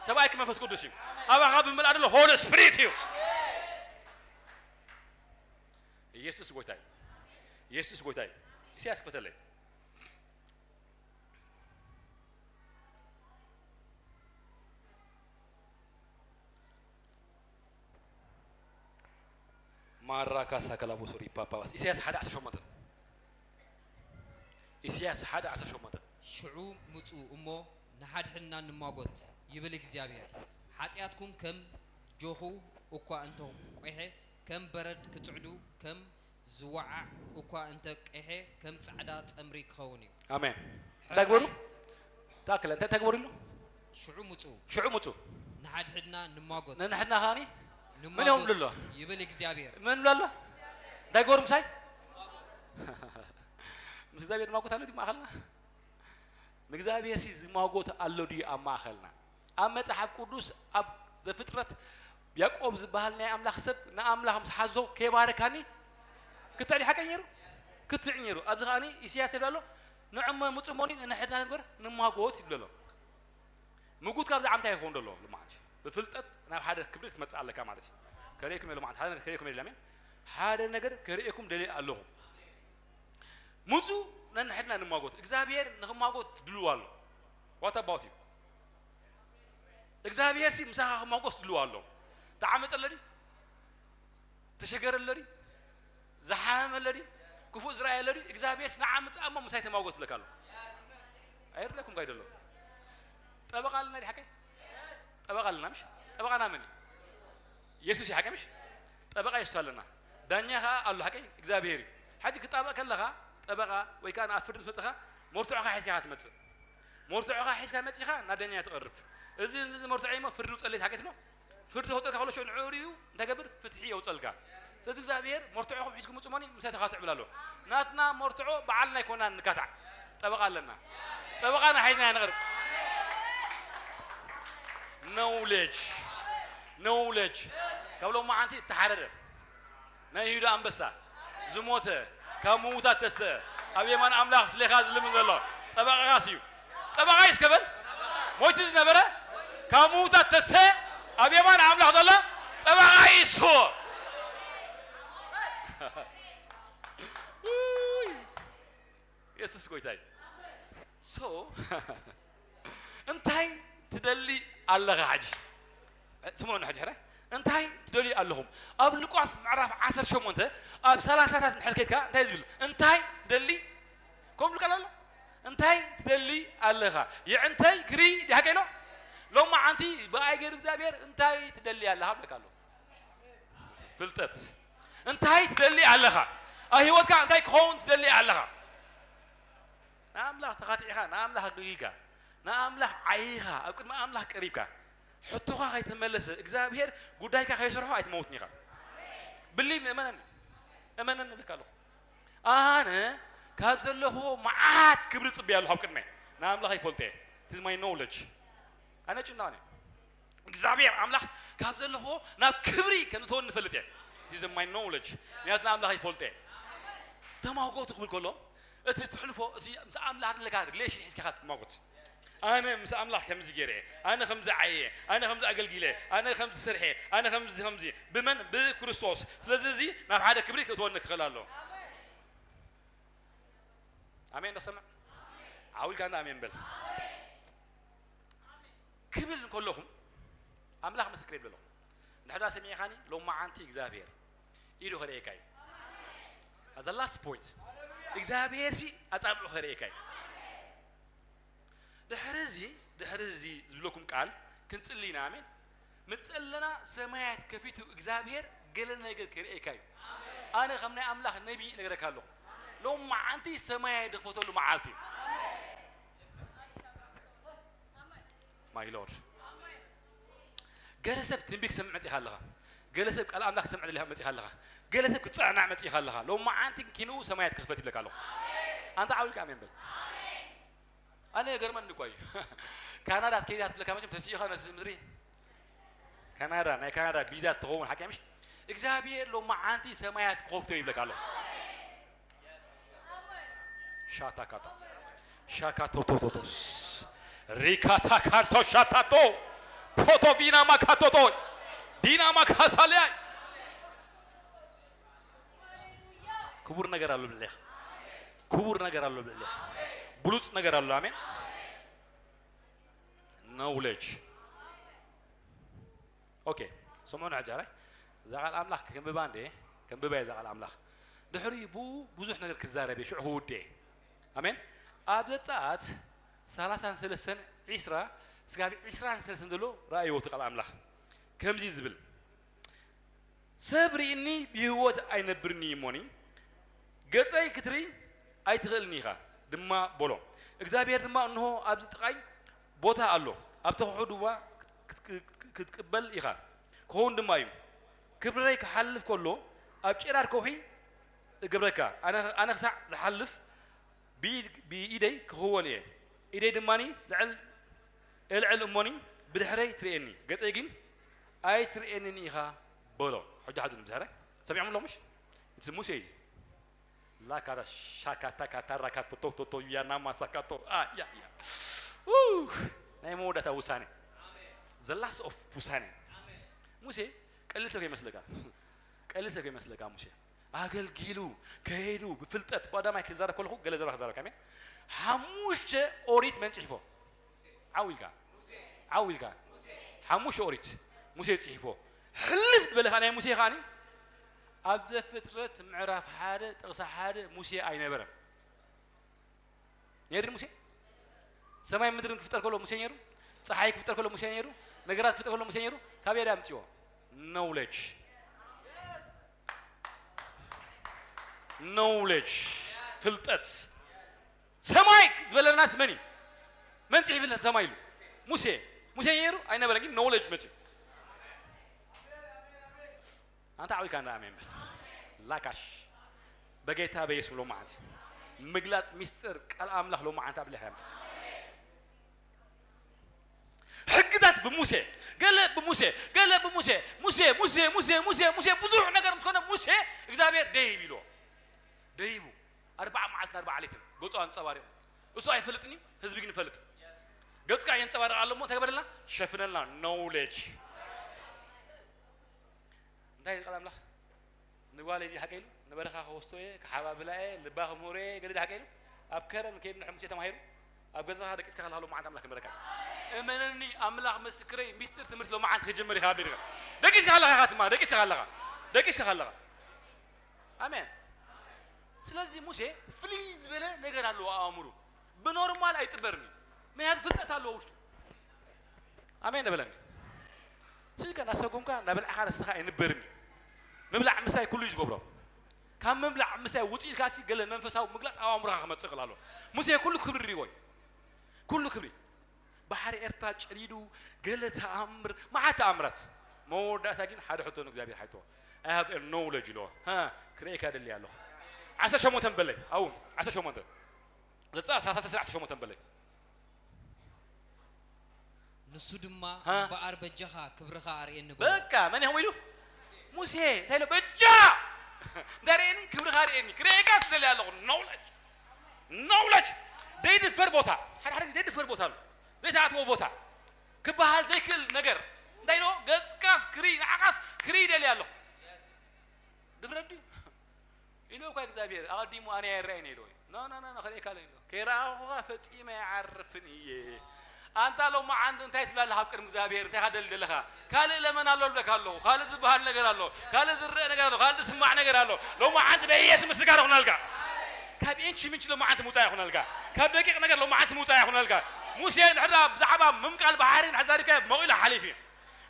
ሰብኣይኪ መንፈስ ቅዱስ እዩ። ኣባኻ ብምልኣ ዘሎ ሆሊ ስፒሪት እዩ። ኢየሱስ ጎይታ እዩ። ኢየሱስ ጎይታ እዩ። ኢሳያስ ክፈተለይ። ማራካ ሳከላቦ ሶሪ ፓፓባስ ኢሳያስ ሓደ ዓሰርተ ሸሞንተ ኢሳያስ ሓደ ዓሰርተ ሸሞንተ ሽዑ ምጹ እሞ ንሓድሕድና ንማጎት ይብል እግዚኣብሔር። ሓጢኣትኩም ከም ጆኹ እኳ እንተ ቆይሐ ከም በረድ ክጽዕዱ ከም ዝወዓዕ እኳ እንተ ቀይሐ ከም ጻዕዳ ጸምሪ ክኸውን እዩ። ኣሜን። እንታይ ግበሩ? ታክለ እንታይ ተግበሩ ኢሉ? ሽዑ ምጹ ሽዑ ምጹ ንሓድሕድና ንማጎት ነንሕድና ኸኣኒ ምን እዮም ንማጎት ብሎ? ይብል እግዚኣብሔር። ምን ብሎ ኣሎ? እንታይ ግበሩ ምሳይ? ምስ እግዚኣብሔር ማጎት ኣሎ ድዩ ማእኸልና? ንእግዚኣብሔር ሲ ዝማጎት ኣሎ ድዩ ኣብ ማእኸልና? ኣብ መጽሓፍ ቅዱስ ኣብ ዘፍጥረት ያዕቆብ ዝበሃል ናይ ኣምላኽ ሰብ ንኣምላኽ ምስ ሓዞ ከይባረካኒ ክትዕ ሓቀ ነይሩ ክትዕ ነይሩ። ኣብዚ ከኣኒ ኢሳያስ ይብል ኣሎ ንዕሞ ምጽሞኒ ንንሕድና ንግበር ንማጎት ይብል ኣሎ። ምጉት ካብዚ ዓምታ ይኸውን ዘሎ ልማዓት ብፍልጠት ናብ ሓደ ክብሪ ክትመጽእ ኣለካ ማለት እዩ። ከርእየኩም የለ ማለት ሓደ ነገር ከርእየኩም የለ ኣሜን። ሓደ ነገር ከርእየኩም ደልየ ኣለኹ። ምጹ ነንሕድና ንማጎት እግዚኣብሔር ንኽማጎት ድልው ኣሎ። What about you? እግዚኣብሔር ሲ ምሳኻ ክማጎት ድልው ኣሎ። ተዓመጸ ኣሎ ድዩ? ተሸገረ ኣሎ ድዩ? ዝሓመመ ኣሎ ድዩ? ክፉእ ዝረኣየ ኣሎ ድዩ? እግዚኣብሔር ሲ ንዓ ምጻእ እሞ ምሳይ ተማጎት ብለካ ኣሎ። ኣይርለኩም ጋይ ደሎ ጠበቃ ኣለና ድዩ ሓቀይ? ጠበቃ ኣለና ምሽ? ጠበቃና መን እዩ? የሱስ እዩ ሓቀ ምሽ? ጠበቃ የሱስ ኣለና። ዳኛ ኸዓ ኣሎ ሓቀይ እግዚኣብሔር እዩ። ሓጂ ክጣበቅ ከለኻ ጠበቃ ወይ ከዓ ኣብ ፍርዲ ምስ መፅኻ መርትዖኻ ሒዝካ ኢኻ ትመፅእ። መርትዖኻ ሒዝካ መፂኻ ናብ ዳኛ ትቐርብ። እዚ እዚ መርትዖ እሞ ፍርዲ ውፀለይ ሓቀይ ትብሎ። ፍርዲ ከውፀልካ ከሎ ሽዑ ንዕኡ ሪኡ እንታይ ገብር ፍትሒ የውፀልካ። ስለዚ እግዚኣብሔር መርትዖኹም ሒዝኩም ምፁ እሞኒ ምሳይ ተኻትዑ ይብል ኣሎ። ናትና መርትዖ በዓልና ኣይኮናን ንካታዕ። ጠበቃ ኣለና። ጠበቃና ሒዝና ኢና ንቐርብ። Knowledge knowledge ካብ ሎማዓንቲ እተሓረደ ናይ ይሁዳ ኣንበሳ ዝሞተ ካብ ምዉታት ተሰ ኣብ የማን ኣምላኽ ስሌኻ ዝልምን ዘሎ ጠበቃኻስ እዩ። ጠበቃይ እስከ በል ሞይቱ ዝነበረ ካብ ምዉታት ተሰ ኣብ የማን ኣምላኽ ዘሎ ጠበቃይ እሱ። ውይ፣ የሱስ ጎይታ እዩ። So እንታይ ትደሊ ኣለኻ ሕጂ? ስምዑኒ ሕጂ ሕራይ እንታይ ትደልዩ ኣለኹም? ኣብ ሉቃስ ምዕራፍ ዓሰርተ ሸሞንተ ኣብ ሰላሳታት እንድሕር ከድካ እንታይ ዝብል እንታይ ትደሊ? ከምኡ ዝብል ቃል ኣሎ። እንታይ ትደሊ ኣለኻ? የዕንተይ ክርኢ ድሓቀ ኢሎ ሎማዓንቲ ብኣይ ገይሩ እግዚኣብሔር እንታይ ትደሊ ኣለኻ ብለካ ኣሎ። ፍልጠት እንታይ ትደሊ ኣለኻ? ኣብ ህይወትካ እንታይ ክኸውን ትደሊ ኣለኻ? ንኣምላኽ ተኻቲዕኻ ንኣምላኽ ኣገልጊልካ ንኣምላኽ ዓይኻ ኣብ ቅድሚ ኣምላኽ ቀሪብካ ሕቶኻ ከይተመለሰ እግዚኣብሔር ጉዳይካ ከይሰርሖ ኣይትመውትን ኢኻ። ብሊቭ እመነኒ እመነኒ እብለካ ኣለኹ። ኣነ ካብ ዘለኹዎ መዓት ክብሪ ጽበያ ኣለኹ ኣብ ቅድመይ ንኣምላኽ ይፈልጦ እየ። It is my knowledge ኣነ ጭናቕን እየ። እግዚኣብሔር ኣምላኽ ካብ ዘለኹዎ ናብ ክብሪ ከም እተወኒ ንፈልጥ እየ። It is my knowledge ምክንያቱ ንኣምላኽ ይፈልጦ እየ። ተማጎቱ ክብል ከሎ እቲ ትሕልፎ እቲ ምስ ኣምላኽ ዘለካ ሪሌሽን ሒዝካ ኢኻ ትማጎት። ኣነ ምስ ኣምላኽ ከምዚ ገይረ ኣነ ከምዚ ዓየ ኣነ ከምዚ ኣገልጊለ ኣነ ከምዚ ስርሐ ኣነ ከምዚ ከምዚ ብመን ብክርስቶስ ስለዚ እዚ ናብ ሓደ ክብሪ ክትወኒ ክኽእል ኣሎ። ኣሜን ዶ ሰምዕ ዓው ኢልካ እንዳ ኣሜን በል። ክብል እንከለኹም ኣምላኽ ምስክር ይብል ኣለኹ። ንሕዳ ሰሚዕኻኒ ሎማዓንቲ እግዚኣብሔር ኢዱ ከርእየካ እዩ። As a last point እግዚኣብሔር ሲ ኣጻብዑ ከርእየካ እዩ። ድሕሪ እዚ ድሕሪ እዚ ዝብለኩም ቃል ክንጽሊ ኢና። ኣሜን። ምጸለና ሰማያት ከፊቱ እግዚኣብሔር ገለ ነገር ከርእየካ እዩ። ኣነ ከም ናይ ኣምላኽ ነቢ ነገረካ ኣለኹ። ሎም መዓንቲ ሰማያት ድኽፈተሉ መዓልቲ እዩ። My Lord ገለ ሰብ ትንቢት ክሰምዕ መጺኻ ኣለኻ። ገለ ሰብ ቃል ኣምላኽ ክሰምዕ ደሊኻ መጺኻ ኣለኻ። ገለ ሰብ ክጸዕናዕ መጺኻ ኣለኻ። ሎም መዓንቲ ኪንኡ ሰማያት ክኽፈት ይብለካ ኣለኹ። ኣንታ ዓው ኢልካ ኣሜን በል። ኣነ ገርመኒ እኳ እዩ። ካናዳ ትከይዳ ትብለካ መቸም ተሲኢኻ ነዚ ምድሪ ካናዳ ናይ ካናዳ ቪዛ ትኸውን ሓቂ ምሽ እግዚኣብሔር ሎም መዓንቲ ሰማያት ክኸፍቶ ይብለካ ኣለኹ። ሻታካታ ሻካቶቶቶቶስ ሪካታካንቶ ሻታቶ ፖቶቪና ማካቶቶ ዲና ማካሳልያይ ክቡር ነገር ኣሎ ብልዕሌኻ ክቡር ነገር ኣሎ ብልዕሌኻ ብሉፅ ነገር ኣሎ ኣሜን። Knowledge okay ስምዑኒ ሕጂ ኣራይ እዛ ቃል ኣምላኽ ከንብባ እንዴ ከንብባ እየ እዛ ቃል ኣምላኽ። ድሕሪኡ ብኡ ብዙሕ ነገር ክዛረብ እየ፣ ሽዑ ክውድእ እየ። ኣሜን። ኣብ ዘጸኣት ሰላሳን ሰለስተን፣ ዒስራ ስጋብ ዒስራን ሰለስተን ዘሎ ረኣይዎ እቲ ቃል ኣምላኽ። ከምዚ ዝብል፣ "ሰብ ርኢኒ ብህይወት ኣይነብርኒ እሞኒ፣ ገጸይ ክትርኢ ኣይትኽእልን ኢኻ ድማ" በሎ። እግዚኣብሔር ድማ፣ "እንሆ ኣብዚ ጥቓይ ቦታ ኣሎ፣ ኣብቲ ከውሒ ድማ ክትቅበል ኢኻ፣ ክኸውን ድማ እዩ። ክብረይ ክሓልፍ ከሎ ኣብ ጨራር ከውሒ እገብረካ፣ ኣነ ኣነ ክሳዕ ዝሓልፍ ብኢድ- ብኢደይ ክኽወል እየ፣ ኢደይ ድማ ልዕል እልዕል እሞኒ ብድሕረይ ትርእየኒ፣ ገጸይ ግን ኣይትርእየንን ኢኻ" በሎ። ሕጂ ሓዙ ብድሕረይ ሰሚዖም ኣሎ ምሽ? እቲ ሙሴ እዩ። ላካታ ሻካታ ካታ ራካቶ ቶ ቶ ቶ ያና ማሳካቶ። ኣ፣ ያ፣ ያ። ው! ናይ መወዳእታ ውሳኔ። The last of ውሳኔ። ሙሴ ቀሊል ሰብ ይመስለካ። ቀሊል ሰብ ይመስለካ ሙሴ። ኣገልጊሉ፣ ከይዱ፣ ብፍልጠት፣ ብቐዳማይ ክዛረብ ከለኹ ገለ ዘረባ ክዛረብ ከመይ? ሓሙሽተ ኦሪት መን ጽሒፎ? ዓው ኢልካ። ዓው ኢልካ። ሓሙሽተ ኦሪት ሙሴ ጽሒፎ። ሕልፍ ዝበለ ኸኣ ናይ ሙሴ ኸኣኒ ኣብ ዘፍጥረት ምዕራፍ ሓደ ጥቕሲ ሓደ ሙሴ ኣይነበረን። ነይሩ ሙሴ? ሰማይ ምድርን ክፍጠር ከሎ ሙሴ ነይሩ? ጸሓይ ክፍጠር ከሎ ሙሴ ነይሩ? ነገራት ክፍጠር ከሎ ሙሴ ነይሩ? ካበይ ድኣ ኣምጺዎ? ኖውለጅ። ኖውለጅ፣ ፍልጠት። ሰማይ ዝበለናስ መን እዩ? መን ጽሒፍልና ሰማይ ኢሉ? ሙሴ። ሙሴ ነይሩ? ኣይነበረን፣ ግን ኖውለጅ መጽዩ። ኣንታ ዓዊካ እንዳ ኣሜን በል። ላካሽ። በጌታ በኢየሱስ ሎማዓንቲ ምግላጽ ሚስጥር ቃል ኣምላኽ ሎማዓንቲ ኣብ ልዕሊኻ ይምጻእ። ሕግታት ብሙሴ፣ ገለ ብሙሴ፣ ገለ ብሙሴ፣ ሙሴ፣ ሙሴ፣ ሙሴ፣ ሙሴ፣ ሙሴ ብዙሕ ነገር ምስ ኮነ ሙሴ እግዚኣብሔር ደይብ ኢልዎ። ደይቡ። ኣርባዓ መዓልትን ኣርባዓ ሌትን ገጹ ኣንጸባሪቑ። እሱ ኣይፈልጥን እዩ፣ ህዝቢ ግን ይፈልጥ። ገጽካ የንጸባርቕ ኣሎ እሞ እንታይ ግበረልና? ሸፍነልና። ኖውሌጅ። እንታይ ይብል ቃል ኣምላኽ? ንጓለይ ድዩ ሓቀ ኢሉ? ንበረኻ ክወስዶ እየ፣ ክሓባብላ እየ፣ ልባ ክምህሮ እየ፣ ገለ ድዩ ሓቀ ኢሉ? ኣብ ከረን ከይዱ ንሕሙሴ ተማሂሩ፣ ኣብ ገዛኻ ደቂስካ ከለኻ ሎማዓንቲ ኣምላኽ ክምህረካ። እመነኒ፣ ኣምላኽ ምስክረይ፣ ሚስጥር ትምህርቲ ሎማዓንቲ ክጅምር ኢኻ ኣብ ቤትካ። ደቂስካ ከለኻ ኢኻ ትማሃር፣ ደቂስካ ከለኻ። ደቂስካ ከለኻ። ኣሜን። ስለዚ ሙሴ ፍልይ ዝበለ ነገር ኣለዎ ኣእምሩ። ብኖርማል ኣይጥበርን እዩ። ምክንያቱ ፍልጠት ኣለዎ ውሽጡ። ኣሜን ደበለኒ። ስልከ እናሰጎምካ እናበልዕኻ ርእስኻ ኣይንበርን እዩ። ምብላዕ ምስታይ ኩሉ እዩ ዝገብሮ። ካብ ምብላዕ ምስታይ ውፅእ ኢልካ ሲ ገለ መንፈሳዊ ምግላፅ ኣብ ኣእምሮኻ ክመፅእ ይኽእል ኣሎ። ሙሴ ኩሉ ክብሪ ሪእዎ እዩ። ኩሉ ክብሪ። ባሕሪ ኤርትራ ጨዲዱ፣ ገለ ተኣምር፣ መዓት ተኣምራት። መወዳእታ ግን ሓደ ሕቶ ንእግዚኣብሔር ሓይቶ። I have a knowledge ኢልዎ። ሃ፣ ክርእየካ ደሊ ኣለኹ። ዓሰርተ ሸሞንተ በለይ። ኣው፣ ዓሰርተ ሸሞንተ። ዘጸኣት ሰላሳ ሰላሳ ዓሰርተ ሸሞንተ በለይ። ንሱ ድማ ሃ? እምበኣር በጃኻ ክብርኻ ኣርእየኒ በሎ። በቃ፣ መን ኢኹም ኢሉ? ሙሴ፣ እንታይ ኢሉ? በጃ! እንዳርእየኒ፣ ክብርኻ ኣርእየኒ። ክርእየካ ስደሊ ኣለኹ። Knowledge። Knowledge። ደይድፈር ቦታ። ሓደ ሓደ ግዜ ደይድፈር ቦታ ኣሎ። ዘይተኣትዎ ቦታ። ክበሃል ዘይክእል ነገር። እንታይ ኢሉ? ገጽካስ ክርኢ፣ ንዓኻስ ክርኢ ይደሊ ኣለኹ። ድፍረት ድዩ? ኢሉ እኳ እግዚኣብሔር ኣቐዲሙ ኣነ ኣይረኣይን ኢሉ እዩ። ኖ፣ ኖ፣ ኖ፣ ኖ፣ ክርእየካ ኣሎ ኢሉ። ከይረኣኹኻ ፈጺመ ኣይዓርፍን እየ። ኣንታ ሎማዓንቲ እንታይ ትብል ኣለኻ ኣብ ቅድሚ እግዚኣብሔር? እንታይ ኢኻ ትደሊ ዘለኻ? ካልእ ለመና ኣሎ እብለካ ኣለኹ። ካልእ ዝበሃል ነገር ኣሎ። ካልእ ዝረአ ነገር ኣሎ። ካልእ ዝስማዕ ነገር ኣሎ። ሎማዓንቲ በኢየሱስ ምስጋና ይኹነልካ። ካብ ኢንቺ ምንቺ ሎማዓንቲ ምውጻእ ይኹነልካ። ካብ ደቂቕ ነገር ሎማዓንቲ ምውጻእ ይኹነልካ። ሙሴ እንድሕር ብዛዕባ ምምቃል ባሕሪ እንድሕር ዛሪብካዮ መቒሉ ሓሊፉ እዩ።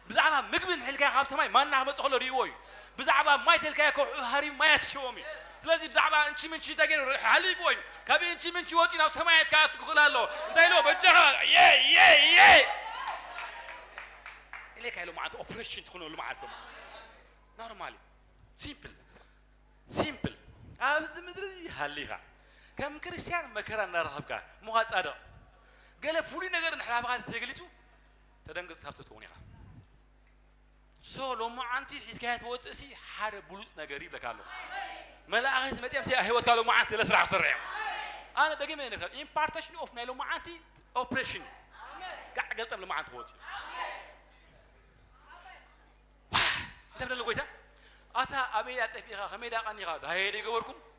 ብዛዕባ ምግቢ እንተልካዮ ካብ ሰማይ ማና ክመጽእ ከሎ ርእይዎ እዩ። ብዛዕባ ማይ ተልካዮ ከውሒ ሃሪሙ ማያት ሽዎም እዩ። ስለዚ ብዛዕባ እንቺ ምንቺ እንታይ ገይሩ? ሓሊፍዎ እዩ። ካብ እንቺ ምንቺ ወፂኡ ናብ ሰማያት ክኣቱ ክኽእል ኣለዎ። እንታይ ኢልዎ? በጃኻ፣ የ፣ የ፣ የ። ኢለካ ኢሎ መዓልቲ ኦፕሬሽን ትኾነሉ መዓልቲ ድማ። ኖርማሊ። ሲምፕል። ሲምፕል። ኣብዚ ምድሪ እዚ ሃሊኻ ከም ክርስትያን መከራ እናረኸብካ ምዃን ጻድቕ። ገለ ፍሉይ ነገር እንድሕር ኣባኻ ተገሊጹ ተደንግጽ ካብ ትኸውን ኢኻ። ሶ ሎማዓንቲ ሒዝካዮ ትወጽእ ሲ ሓደ ብሉጽ ነገር ይብለካ ኣለኹ። መላእኽቲ መጺኦም ሲ ህይወትካ ሎማዓንቲ ስለ ስራሕ ክሰርሑ እዮም። ኣነ ደጊመ እየ ነግረካ፣ ኢምፓርቴሽን ኦፍ ናይ ሎማዓንቲ ኦፕሬሽን እዩ። ጋዕ ገልጠም ሎማዓንቲ ክወጽእ እዩ። ዋይ! እንታይ ብለሎ ጎይታ? ኣታ ኣበይ ደኣ ጠፊእኻ? ከመይ ደኣ ቀኒኻ? ዳሄ ደይገበርኩም?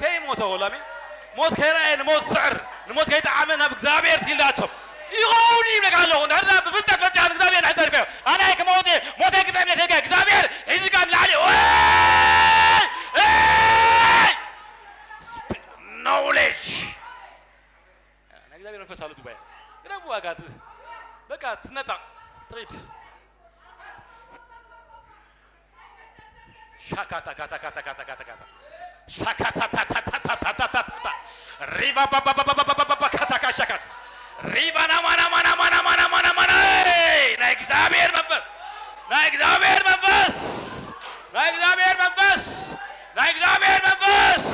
ከይሞተ ወላሚ ሞት ከይረኣየ ንሞት ስዕር ንሞት ከይጠዓመ ናብ እግዚኣብሔር ትይልዳቶም ይኸውን ይብለካ ኣለኹ። እንድሕር ዳ ብፍልጠት መጺኻ ንእግዚኣብሔር ንሕዘር ከዮ ኣነ ኣይክመውት እየ ሞት ኣይክጠዕም እየ ከይካ እግዚኣብሔር ሒዝካ ንላዕሊ ወይ ወይ knowledge ናይ እግዚኣብሔር መንፈስ ኣሉ ትባይ ግደቡ ዋጋ በቃ ትነጣቕ ትኺድ ሻካታ ካታ ካታ ካታ ካታ ካታ ሻካታ ታታ ታታ ታታ ታታ ሪባ ባባ ባባ ባባ ባባ ካታ ካሻካስ ሪባ ናማ ናማ ናማ ናማ ናማ ናማ ናይ ናይ እግዚኣብሔር መንፈስ ናይ እግዚኣብሔር መንፈስ ናይ እግዚኣብሔር መንፈስ ናይ እግዚኣብሔር መንፈስ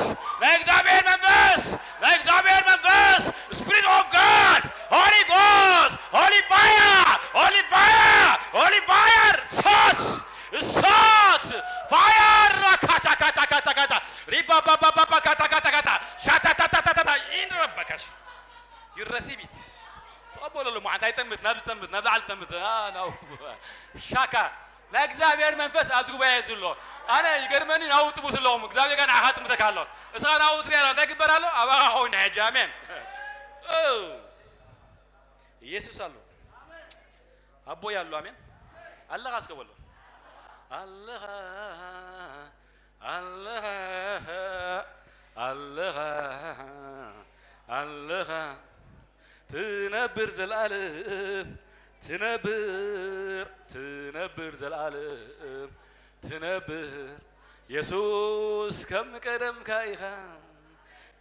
ናይ እግዚኣብሔር መንፈስ ናይ እግዚኣብሔር መንፈስ Spirit of God Holy Ghost Holy Fire Holy Fire Holy Fire እሳት እሳት ፋየር ካቻ ካቻ ካቻ ካቻ ሪባባባባባ ካታ ካታ ካታ ሻታታታታታ ኢንረበከሽ you receive it ተቐበሎ ሎማ ዓንታ ይጠምት ናብ ዝጠምት ናብ ላዕሊ ጠምት ናውት ሻካ ናይ እግዚኣብሔር መንፈስ ኣብዚ ጉባኤ ዘሎ ኣነ ይገርመኒ ናውት ጥሙት ኣለኹም እግዚኣብሔር ጋር ንዓኻ ጥምተካ ኣሎ እስኻ ናውት ሪያ እንታይ ግበር ኣሎ ኣባኻ ኾይና ሕጂ ኣሜን ኢየሱስ ኣሎ ኣቦይ ኣሎ ኣሜን ኣለኻ እስከ በሎ ኣለኻ ኣለኻ ኣለኻ ኣለኻ ትነብር ዘልኣለም ትነብር ትነብር ዘልኣለም ትነብር የሱስ ከም ቀደምካ ኢኻ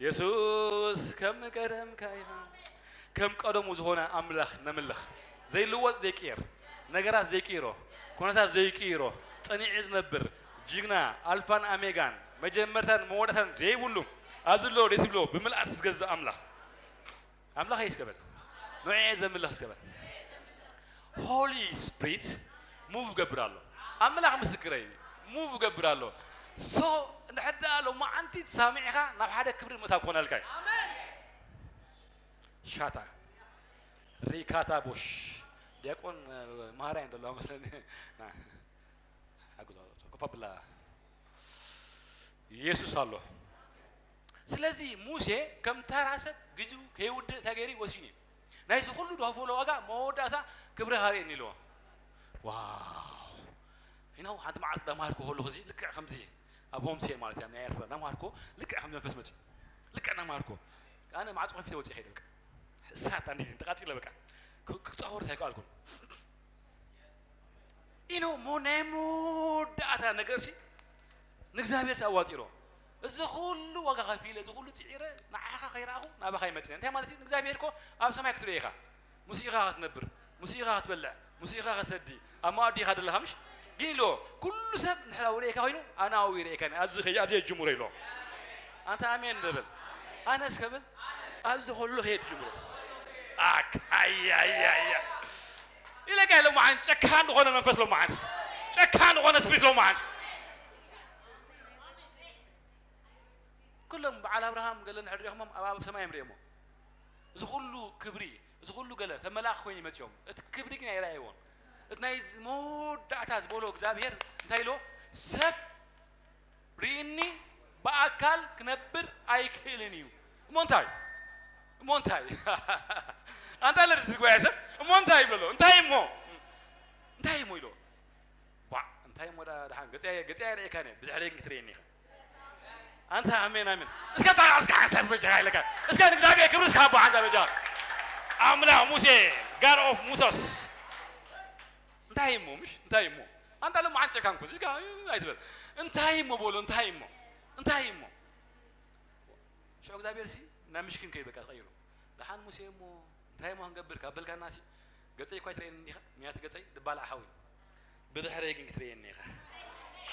የሱስ ከም ቀደምካ ኢኻ ከም ቀደሙ ዝኾነ ኣምላኽ ነምልኽ ዘይልወጥ ዘይቅየር ነገራት ዘይቅይሮ ኩነታት ዘይቅይሮ ጸኒዑ ዝነብር ጅግና ኣልፋን ኣሜጋን መጀመርታን መወዳእታን ዘይብሉ ኣብዚ ኣሎ ደስ ይብሎ ብምልኣት ዝገዝእ ኣምላኽ ኣምላኽ ይስከበል ንዕ ዘምልኽ ስከበል ሆሊ ስፕሪት ሙቭ ገብር ኣሎ ኣምላኽ ምስክረይ ሙቭ ገብር ኣሎ ሶ እንድሕዳ ሎማዓንቲ ሳሚዕኻ ናብ ሓደ ክብሪ ምእታው ክኾነልካ እዩ ሻታ ሪካታ ቦሽ ዲያቆን መሃራይ እንደለዋ መስለኒ ሓግዞ ኮፍ ኣብላ ኢየሱስ ኣሎ ስለዚ ሙሴ ከም ተራ ሰብ ግዜኡ ከይውድእ እንታይ ገይሩ ወሲኑ እዩ። ናይዚ ኩሉ ደኸፍሎ ዋጋ መወዳእታ ክብሪ ሃበኒ ኢልዎ። ዋው! ይነው ሓንቲ መዓልቲ ዳማርኮ ከለኹ እዚ ልክዕ ከምዚ ኣብ ሆምሴል ማለት እያ ናይ ኤርትራ ዳማርኮ ልክዕ ከም መንፈስ መፅዩ ልክዕ ዳማርኮ ኣነ ማዕፆ ከፊተ ወፂ ኸይደ በቃ እሳት ኣንዲ ተቃፂለ በቃ ክፃወር ኣይከኣልኩን ኢኖ ሞ ናይ መወዳእታ ነገር ሲ ንእግዚኣብሔር ኣዋጢሮ እዚ ኩሉ ዋጋ ከፊለ እዚ ኩሉ ፅዒረ ንዓኻ ከይረኣኹ ናባኻ ይመፅነ እንታይ ማለት እዩ ንእግዚኣብሔር እኮ ኣብ ሰማይ ክትሪኦ ኢኻ ሙሲኻ ክትነብር ሙሲኻ ክትበልዕ ሙሲኻ ከሰዲ ኣብ ማኣዲ ኢኻ ደለኻ ምሽ ግን ኢሎ ኩሉ ሰብ ንሕራዊ ርእካ ኮይኑ ኣነ ኣው ይርእካ ኣብዚ ከ ኣብዚ ጅምሮ ኢሎ ኣንተ ኣሜን ደብል ኣነስ ከብል ኣብዚ ከሎ ከየድ ጅምሮ ኣክ ኣያ ኣያ ኣያ ኢለካ ሎማዓን ጨካን ዝኾነ መንፈስ ሎማዓን ጨካን ዝኾነ ስፕሪት ሎማዓን ኩሎም በዓል ኣብርሃም ገለ ንሕድሪ ኢኹሞም ኣብ ኣብ ሰማይ እዮም ሪኦሞ እዚ ኩሉ ክብሪ እዚ ኩሉ ገለ ከም መልኣኽ ኮይኑ ይመፅኦም እቲ ክብሪ ግን ኣይረኣይዎን እቲ ናይ መወዳእታ ዝበሎ እግዚኣብሔር እንታይ ኢሎ ሰብ ርኢኒ ብኣካል ክነብር ኣይክእልን እዩ እሞ እንታይ እሞ እንታይ ኣንታ ለዚ ዝጓየ ሰብ እሞ እንታይ ይብሎ እንታይ እሞ እንታይ እሞ ኢሎ ዋ እንታይ እሞ ደሓን ገፀ ገፀ ኣይረእካን እየ ብድሕረይ ግን ክትርእየኒ ኢኻ ኣንታ ኣሜን ኣሜን እስከ ጣቃ እስከ ሓንሳብ በጃኻ ኢለካ እስከ ንእግዚኣብሔር ክብሪ እስከ ሃቦ ሓንሳብ በጃኻ ኣምላኽ ሙሴ ጋር ኦፍ ሙሶስ እንታይ እሞ ምሽ እንታይ እሞ ኣንታ ሎም ዓንጨካን ኩዚ ኣይትበል እንታይ እሞ በሎ እንታይ እሞ እንታይ እሞ ሽዑ እግዚኣብሔር ሲ ናብ ምሽኪን ከይበቃ ተቐይሩ ደሓን ሙሴ እሞ እንታይ እሞ ክንገብር ካብ በልካና ሲ ገፀይ እኳ ኣይትርእየኒ እንዲኻ ምክንያቱ ገፀይ ድባላዕ ሓዊ ብድሕረይ ግን ክትርእየኒ ኢኻ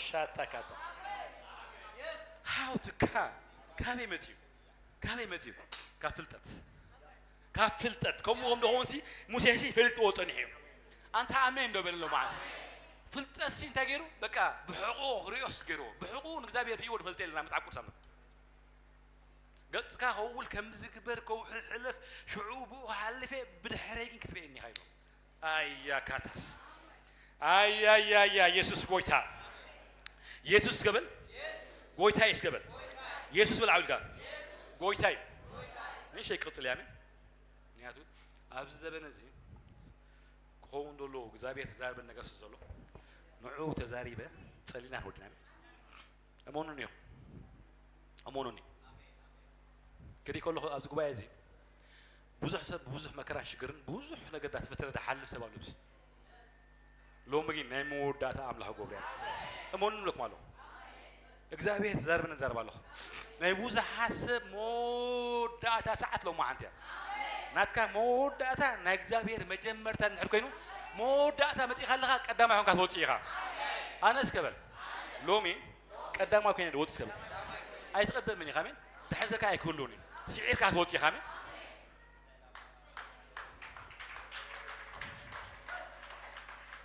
ሻታ ካታ how to come ካበይ መፅዩ ካበይ መፅዩ ካብ ፍልጠት ካብ ፍልጠት ከምኡ ከም ደኾን ሲ ሙሴ ሲ ፈልጥዎ ፀኒሑ እዩ ኣንታ ኣሜን ዶ በለሎ ማለት ፍልጠት ሲ እንታይ ገይሩ በቃ ብሕቑ ክሪኦስ ገይርዎ ብሕቑ ንእግዚኣብሔር ርእይዎ ዝፈልጠ የለና መፅሓፍ ቅዱስ ኣምር ገጽካ ከውል ከምዚ ግበር ከውሕልፍ ሽዑ ብኡ ክሓልፈ ብድሕረይ ግን ክትርእየኒ ኢኻ ኢሉ ኣያ ካታስ ኣያያያ የሱስ ጎይታ የሱስ ገበል ጎይታ የስ ገበል የሱስ በል ዓውልካ ጎይታ እዩ ንእሽተይ ክቕጽል እያ ኣሜን ምክንያቱ ኣብዚ ዘበነ እዚ ክኸውን ዘሎ እግዚኣብሔር ተዛርበን ነገር ስለ ዘሎ ንዑ ተዛሪበ ጸሊና ንወድና ኣሜን እመኑኒ እዮም እመኑኒ ክርኢ ከለኹ ኣብዚ ጉባኤ እዚ ብዙሕ ሰብ ብብዙሕ መከራን ሽግርን ብዙሕ ነገር ዳተፈተነ ዝሓልፍ ሰብ ኣሎ ሎሚ ግን ናይ መወዳእታ ኣምላኽ ገብርያ እመኑኒ ብለኩም ኣለኹ እግዚኣብሔር ትዛርብን እዛርብ ኣለኹ ናይ ብዙሓት ሰብ መወዳእታ ሰዓት ሎማዓንቲ እያ ናትካ መወዳእታ ናይ እግዚኣብሔር መጀመርታ እንድሕር ኮይኑ መወዳእታ መፂእካ ኣለኻ ቀዳማይ ኮንካ ትወፅእ ኢኻ ኣነ እስከ በል ሎሚ ቀዳማይ ኮይነ ድወጽእ ከሎ ኣይትቐደምን ኢኻ ኣሜን። ድሕዘካ ኣይክህልውን እዩ። ስዒርካ ትወጽእ ኢኻ ኣሜን።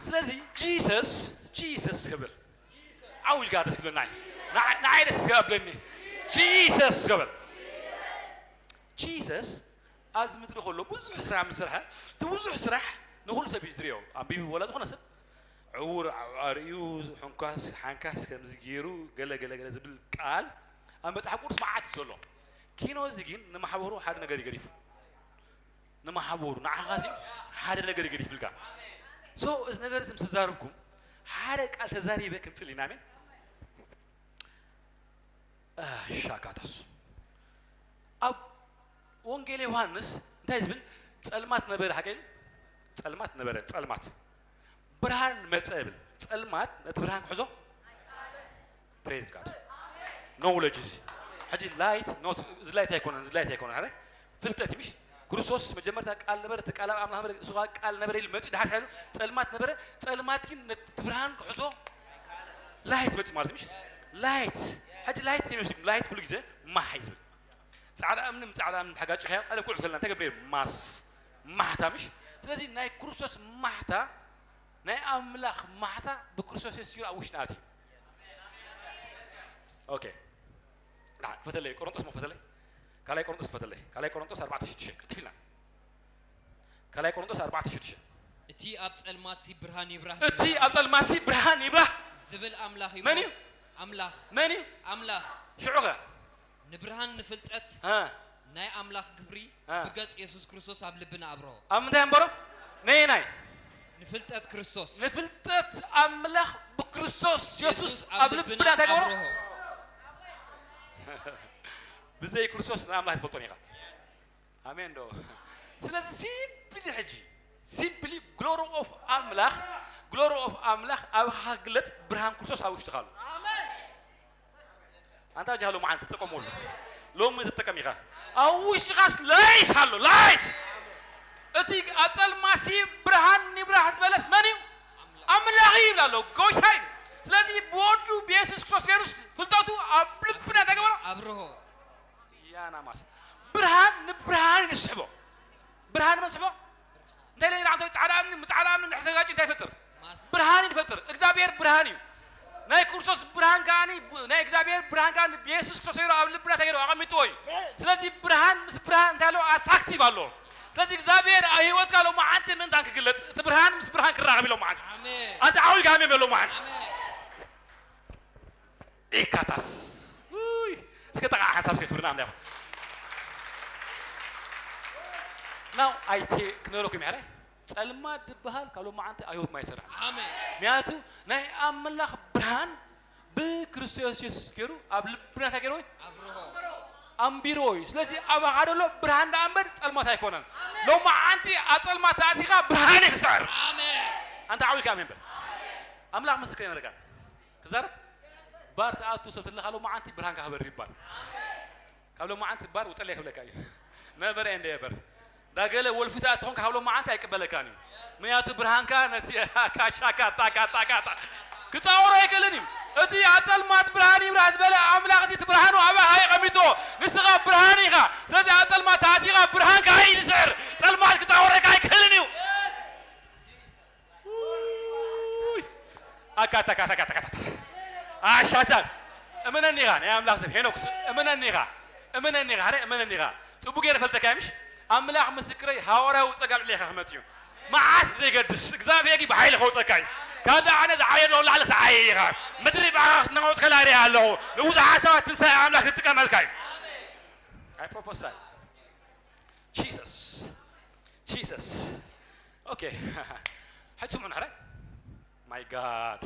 ስለዚ ጂሰስ ጂሰስ ክብል ዓው ኢልካ ደስ ክብለና እዩ። ንዓይ ደስ ክብለኒ ጂሰስ ክብል ጂሰስ ኣብዚ ምድሪ ከሎ ብዙሕ ስራሕ ምስ ሰርሐ እቲ ብዙሕ ስራሕ ንኹሉ ሰብ እዩ ዝርእዮ። ኣንቢቡ ወላ ዝኾነ ሰብ ዕዉር ኣርእዩ ሕንኳስ ሓንካስ ከምዚ ገይሩ ገለ ገለ ገለ ዝብል ቃል ኣብ መጽሓፍ ቅዱስ መዓት እዩ ዘሎ። ኪኖ እዚ ግን ንማሕበሩ ሓደ ነገር እዩ ገዲፉ። ንማሕበሩ ንዓኻ ሲ ሓደ ነገር እዩ ገዲፍልካ። ሶ እዚ ነገር እዚ ምስ ተዛረብኩም ሓደ ቃል ተዛሪበ ክንጽል ኢና ኣሜን። ሻካታሱ ኣብ ወንጌል ዮሃንስ እንታይ ዝብል ጸልማት ነበረ ሓቀይ ጸልማት ነበረ ጸልማት ብርሃን መጸ ይብል ጸልማት ነቲ ብርሃን ክሕዞ praise God knowledge እዚ ሕጂ light not እዚ light ኣይኮነን እዚ light ኣይኮነን ኣረ ፍልጠት ምሽ ክርስቶስ መጀመርታ ቃል ነበረ እቲ ቃል ኣብ ኣምላኽ ነበረ እሱ ቃል ነበረ ኢሉ መጺኡ ድሓር ሓይሉ ጸልማት ነበረ ጸልማት ግን ነቲ ብርሃን ክሕዞ light መጺ ማለት ምሽ light ሕጂ light ከመይ ወሲድኩም light ኩሉ ግዜ ማህ እዩ ዝብል ጻዕዳ እምኒ ጻዕዳ እምኒ ተጋጭ ኸያ ቀለም ኩሉ ከለና እንታይ ገብረ ማስ ማህታ ምሽ ስለዚ ናይ ክርስቶስ ማህታ ናይ ኣምላኽ ማህታ ብክርስቶስ የሱስ ኣብ ውሽጢ ኣትዩ okay ዳ ክፈተለይ ቆሮንቶስ ሞ ክፈተለይ ካልኣይ ቆሮንቶስ ክፈተለይ ካልኣይ ቆሮንቶስ ኣርባዕተ ሽዱሽተ ቀልጥፍ ኢልና ካልኣይ ቆሮንቶስ ኣርባዕተ ሽዱሽተ እቲ ኣብ ጸልማት ሲ ብርሃን ይብራህ እቲ ኣብ ጸልማት ሲ ብርሃን ይብራህ ዝብል ኣምላኽ እዩ መን እዩ ኣምላኽ መን እዩ ኣምላኽ ሽዑኸ ንብርሃን ንፍልጠት እ፣ ናይ ኣምላኽ ግብሪ እ። ብገጽ የሱስ ክርስቶስ ኣብ ልብና ኣብርሆ። ኣብ ምንታይ ኣንበሮ? ነየናይ? ንፍልጠት ክርስቶስ ንፍልጠት ኣምላኽ ብክርስቶስ የሱስ ኣብ ልብና እንታይ ገብሮ? ኣብርሆ። ብዘይ ክርስቶስ ንኣምላኽ ኣይትፈልጦን ኢኻ። ኣሜን ዶ? ስለዚ ሲምፕሊ ሕጂ ሲምፕሊ ግሎሪ ኦፍ ኣምላኽ ግሎሪ ኦፍ ኣምላኽ ኣብ ክግለጽ ብርሃን ክርስቶስ ኣብ ውሽጥኻ ኣሎ። ኣንታ ጃ ሎማዓንቲ ትጥቀመሉ ሎሚ ትጥቀም ኢኻ። ኣብ ውሽጥኻስ ላይት ኣሎ ላይት። እቲ ኣብ ጸልማሲ ብርሃን ይብራህ ዝበለስ መን እዩ? ኣምላኽ እዩ ይብል ኣሎ ጎይታ እዩ። ስለዚ ብወዱ ብየሱስ ክርስቶስ ገይሩስ ፍልጠቱ ኣብ ልብና ተገበረ። ኣብርሆ ያናማስ ብርሃን ንብርሃን እዩ ዝስሕቦ። ብርሃን መን ስሕቦ? እንታይ ለይና ዓንተ ጻዕዳ እምኒ ምጻዕዳ እምኒ ንድሕሪ ተጋጭ እንታይ ይፈጥር? ማስ ብርሃን ይፈጥር። እግዚኣብሔር ብርሃን እዩ። ናይ ክርስቶስ ብርሃን ከኣኒ ናይ እግዚኣብሔር ብርሃን ከኣኒ ብየሱስ ክርስቶስ ይሮ ኣብ ልብና ተገይሩ ኣቐሚጥዎ እዩ። ስለዚ ብርሃን ምስ ብርሃን እንታይ ኣለዎ? ኣትራክቲቭ ኣለዎ። ስለዚ እግዚኣብሔር ኣብ ህይወትካ ሎማዓንቲ ምእንታን ክግለጽ እቲ ብርሃን ምስ ብርሃን ክራኸብ ኢሎም መዓንቲ ኣሜን ኣንተ ዓውልካ ኣሜን በሎ መዓንቲ ኣሜን ኢካታስ ውይ እስከ ጠቃ ሓሳብ እስከ ክብርና ኣምላኽ ናው ኣይቴ ክነረኩም ይሕረ ጸልማ ድበሃል ካብ ሎማዓንቲ ኣዮት ማይሰራ ኣሜን ምክንያቱ ናይ ኣምላኽ ብርሃን ብክርስቶስ የሱስ ገይሩ ኣብ ልብና እንታይ ገይሩ ኣብርሆ ኣንቢርዎ እዩ ስለዚ ኣብ ሓደ ኣሎ ብርሃን ደኣ እምበር ጸልማት ኣይኮነን ሎማዓንቲ ኣብ ጸልማት ተኣቲኻ ብርሃን ይክስዕር ኣሜን ኣንተ ዓዊልካ ኣሜን በል ኣምላኽ ምስክር የነርካ ክዛረብ ባር ተኣቱ ሰብ ትለካ ሎማዓንቲ ብርሃንካ ክበሪ ይባል ካብ ሎማዓንቲ ባር ውፀለይ ክብለካ እዩ ነበር ኤንድ ኤቨር ዳገለ ወልፊ ተኣትኾን ካብ ሎማዓንቲ ኣይቅበለካን እዩ ምክንያቱ ብርሃንካ ነቲ ካሻካ ጣቃ ጣቃ ጣ ክፃወሮ ኣይክእልን እዩ እቲ ኣብ ፀልማት ብርሃን ይብራ ዝበለ ኣምላኽ እቲ ብርሃኑ ኣባኻ የቐሚጥዎ ንስኻ ብርሃን ኢኻ ስለዚ ኣብ ፀልማት ተኣቲኻ ብርሃንካ ኣይንስዕር ፀልማት ክፃወረካ ኣይክእልን እዩ ኣካታካታካታካታ ኣሻታ እመነኒ ኢኻ ናይ ኣምላኽ ሰብ ሄኖክ እመነኒ ኢኻ እመነኒ ኢኻ ሐረ እመነኒ ኢኻ ጽቡቅ ገይረ ፈልጠካ ምሽ ኣምላኽ ምስክረይ ሃዋርያዊ ጸጋ ልዕሌኻ ክመጽእ እዩ መዓስ ብዘይገድስ እግዚኣብሔር ግን ብሓይሊ ከውጸካ እዩ ካብዛ ዓነ ዝዓየሎ ላዕሊ ተዓየ ኢኻ ምድሪ ብኣኻ ክትናወጥ ከላርያ ኣለኹ ንብዙሓት ሰባት ትንሳኤ ኣምላኽ ክጥቀመልካ እዩ ኣይ ፕሮፎሳይ ጂሰስ ጂሰስ ኦኬ ሕጂ ስምዑ ንሕራይ my God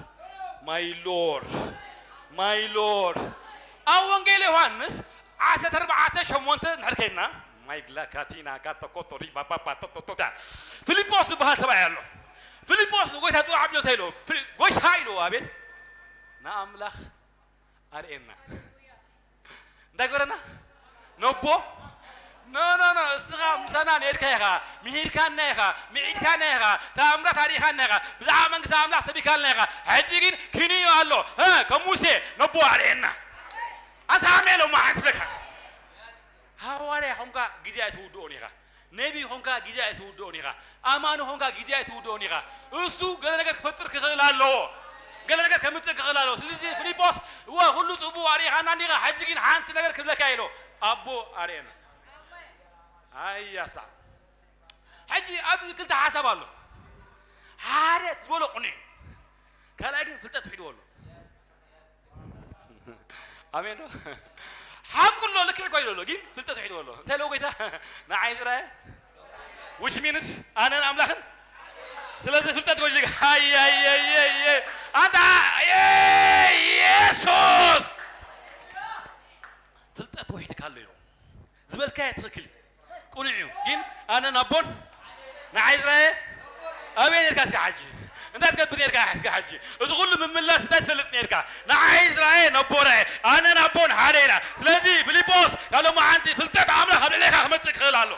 my Lord my Lord ኣብ ወንጌል ዮሃንስ ዓሰርተ ኣርባዕተ ሸሞንተ ንሕር ከይድና ማይ ግላካቲና ካተኮቶ ሪባባባ ቶቶቶታ ፊልጶስ ዝበሃል ሰብኣይ ኣሎ ፊልጶስ ንጎይታ ጽዋዕ ኣብዮ እንታይ ኢልዎ ጎይታ ኢልዎ ኣቤት ንኣምላኽ ኣርእየና እንታይ ግበረና ነቦ ኖ ኖ ኖ እስኻ ምሳና ነርካ ኢኻ ምሂርካና ኢኻ ምዒድካና ኢኻ ተኣምራት ኣሪእኻና ኢኻ ብዛዕባ መንግስቲ ኣምላኽ ሰቢካልና ኢኻ ሕጂ ግን ክንዮ ኣሎ ከም ሙሴ ነቦ ኣርእየና ኣንታ ኣሜን ሎማ ሓንቲ ስለካ ሃዋርያ ኾንካ ግዜ ኣይትውድኦን ኢኻ ነቢ ኾንካ ግዜ ኣይትውድኦን ኢኻ ኣማኒ ኾንካ ግዜ ኣይትውድኦን ኢኻ እሱ ገለ ነገር ክፈጥር ክኽእል ኣለዎ ገለ ነገር ከምፅእ ክኽእል ኣለዎ ስለዚ ፊልጶስ እወ ኩሉ ፅቡቅ ኣሪኻና እንዲኻ ሕጂ ግን ሓንቲ ነገር ክብለካ ኢሎ ኣቦ ኣርእየና ኣያሳ ሕጂ ኣብዚ ክልተ ሓሳብ ኣሎ ሓደ ዝበሎ ቁኑዕ ካልኣይ ግን ፍልጠት ሒድዎ ኣሎ ኣሜን ዶ ሓቁ ኣሎ ልክዕ እኮ ኢሉ ኣሎ ግን ፍልጠት ሒድዎ ኣሎ እንታይ ለው ጎይታ ንዓይ ዝረኣየ which means ኣነን ኣምላኽን ስለዚ ፍልጠት ጎጅ ሃየየየየ ኣንታ የሱስ ፍልጠት ወሒድካ ኣሎ ኢሉ ዝበልካዮ ትኽክል እዩ ቁኑዕ እዩ ግን ኣነ ናቦን ንዓይ ዝረኣየ ኣበይ ነርካ እስኪ ሓጂ እንታይ ትገብር ነርካ እስኪ ሓጂ እዚ ኩሉ ምምላስ እንታይ ትፈልጥ ነርካ ንዓይ ዝረኣየ ነቦ ረኣየ ኣነ ናቦን ሓደ ኢና ስለዚ ፊልጶስ ካብ ሎማዓንቲ ፍልጠት ኣምላኽ ኣብ ልዕሌኻ ክመፅእ ክኽእል ኣሎ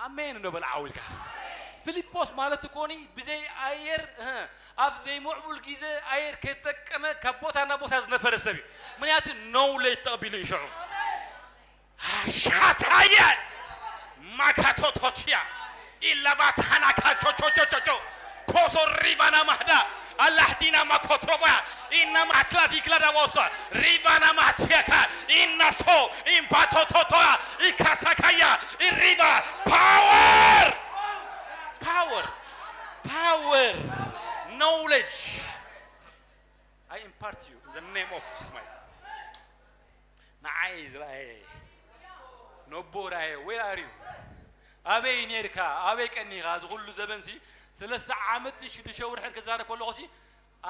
ኣሜን እንዶ በል ዓው ኢልካ ፊልጶስ ማለት እኮኒ ብዘይ ኣየር ኣብ ዘይምዕቡል ግዜ ኣየር ከይተጠቀመ ካብ ቦታ ናብ ቦታ ዝነፈረ ሰብ እዩ ምክንያቱ ኖውሌጅ ተቐቢሉ እዩ ሽዑ ሻታየ ማካቶቶቺያ ኢላባታናካቾቾቾቾ ኮሶ ሪባና ማህዳ ኣላህዲና ማኮትሮቦያ ኢና ማትላቲክላ ዳቦሶ ሪባና ማቲያካ ኢና ሶ ኢምፓቶቶቶያ ኢካታካያ ኢሪባ power power power knowledge I impart you in the name of Jesus my ንዓይ ዝረኣየ ነቦ ራየ ወይ ኣርዩ ኣበይ ነርካ ኣበይ ቀኒኻ ዝኹሉ ዘበንሲ ሰለስተ ዓመትን ሽዱሽተ ወርሕን ክዛረብ ከለኹሲ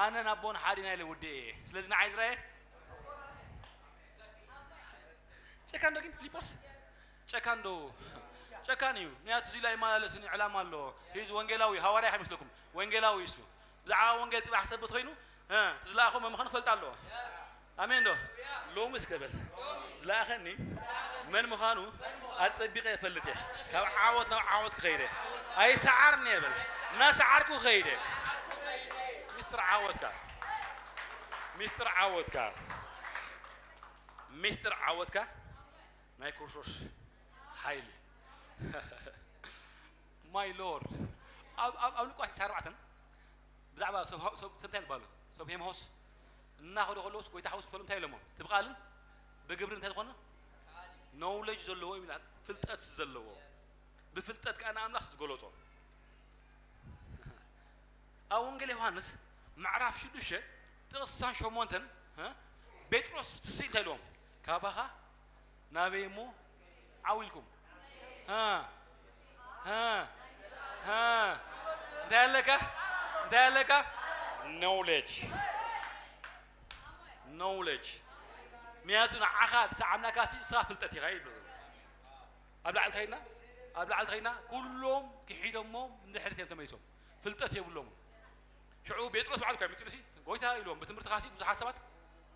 ኣነ ናቦን ሓዲና ኢለ ውድእ እየ። ስለዚ ንዓይ ዝረኣየ ጨካን ዶ ግን ፊልጶስ ጨካን ዶ ጨካን እዩ። ምክንያቱ እዚ ላይ ይመላለስን ዕላማ ኣለዎ። ሂዝ ወንጌላዊ ሃዋርያ ከይመስለኩም ወንጌላዊ እሱ ብዛዕባ ወንጌል ፅባሕ ሰብት ኮይኑ እ፣ እቲ ዝለኣኾ መምዃኑ ክፈልጥ ኣለዎ። ኣሜን ዶ? ሎሚ እስከ በል ዝለኣኸኒ መን ምዃኑ ኣጸቢቐ እፈልጥ እየ። ካብ ዓወት ናብ ዓወት ክኸይደ ኣይሰዓርን እየ በል እናሰዓርኩ ክኸይደ ሚስጥር ዓወትካ ሚስጥር ዓወትካ ሚስጥር ዓወትካ ናይ ክርስቶስ ሓይሊ ማይ ሎርድ ኣብ ኣብ ኣብ ሉቃስ ዕስራን ኣርባዕተን ብዛዕባ ሰብ ሰብ ሰብ እንታይ ዝበሃሉ ሰብ ሄምሆስ እናኸዱ ከለውስ ጎይታ ሓውስ ፈሎም እንታይ ኢሎሞ እቲ ብቓልን ብግብሪ እንታይ ዝኾነ ኖውለጅ ዘለዎ ይብላል ፍልጠት ዘለዎ ብፍልጠት ከዓ ንኣምላኽ ዝገለጾ ኣብ ወንጌል ዮሃንስ ምዕራፍ ሽዱሽተ ጥቕሲ ሳን ሸሞንተን እ፣ ጴጥሮስ ትስኢ እንታይ ኢልዎም ካባኻ ናበይ እሞ ዓው ኢልኩም እ፣ እ፣ እ፣ እንታይ ኣለካ እንታይ ኣለካ knowledge knowledge ምክንያቱ ንዓኻ ዝሰዓብናካ ሲ እስኻ ፍልጠት ኢኻ ይብሎ ኣብ ላዕሊ ከይድና ኣብ ላዕሊ ከይድና ኩሎም ክሒዶሞ ንድሕሪት እዮም ተመሊሶም ፍልጠት የብሎምን ሽዑ ጴጥሮስ በዓል እኳ ይመፅሉ ሲ ጎይታ ኢልዎም ብትምህርትኻ ሲ ብዙሓት ሰባት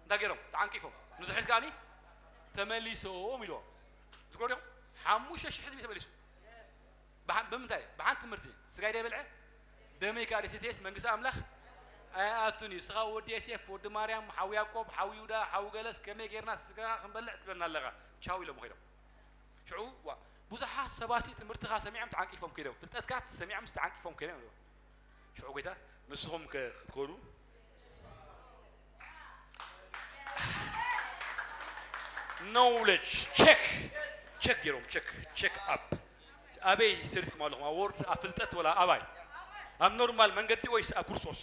እንታይ ገይሮም ተዓንቂፎም ንድሕሪት ከዓኒ ተመሊሶም ኢልዎም ዝኮ ሓሙሽተ ሽሕ ህዝቢ ተመሊሱ ብሓ- ብምንታይ ብሓንቲ ትምህርቲ ስጋይ ደይ በልዐ ደመይ ከዓ ደሴተየስ መንግስቲ ኣምላኽ ኣይኣቱን እዩ ስኻ ወዲ የሴፍ ወዲ ማርያም ሓዊ ያዕቆብ ሓዊ ይሁዳ ሓዊ ገለስ ከመይ ጌርና ስጋ ክንበልዕ ትብለና ኣለኻ ቻው ኢሎም ከይዶም ሽዑ ዋ ብዙሓት ሰባሲ ትምህርትኻ ሰሚዖም ተዓንቂፎም ከይዶም ፍልጠትካ ሰሚዖም ተዓንቂፎም ከይዶም ኢልዎ ሽዑ ጎይታ ንስኹም ከ ክትኮኑ knowledge check check ገይሮም check check up ኣበይ ሰሪትኩም ኣለኹም ኣብ ወርድ ኣብ ፍልጠት ወላ ኣባይ ኣብ ኖርማል መንገዲ ወይስ ኣብ ክርስቶስ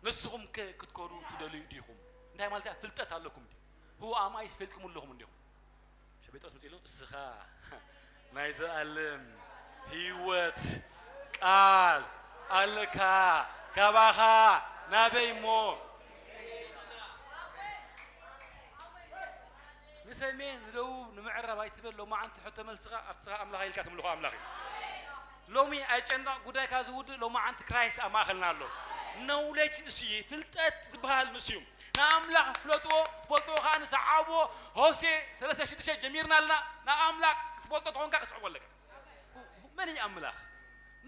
ንስኹም ከ ክትኮኑ ትደልዩ ዲኹም እንታይ ማለት እያ ፍልጠት ኣለኩም ዲ who am I ፈልጥኩም ኣለኹም እንዲኹም ሸ ጴጥሮስ ምጽእ ኢሉ እስኻ ናይ ዘኣለም ህይወት ቃል ኣለካ ካባኻ ናበይ እሞ ንሰሜን ንደቡብ ንምዕራብ ኣይትበል ሎማዓንቲ ሕቶ መልስኻ ኣብቲ ስኻ ኣምላኽ ኢልካ ትምልኾ ኣምላኽ እዩ ሎሚ ኣይጨንቕ ጉዳይካ ዝውድእ ሎማዓንቲ ክራይስት ኣብ ማእኸልና ኣሎ ነውለጅ እሱ ፍልጠት ዝበሃል ንሱ እዩ ንኣምላኽ ፍለጥዎ ትፈልጥዎ ከዓ ንሰዓብዎ ሆሴ ሰለስተ ሽዱሽተ ጀሚርና ኣለና ንኣምላኽ ትፈልጦ ተኾንካ ክስዕቦ ኣለካ መን እዩ ኣምላኽ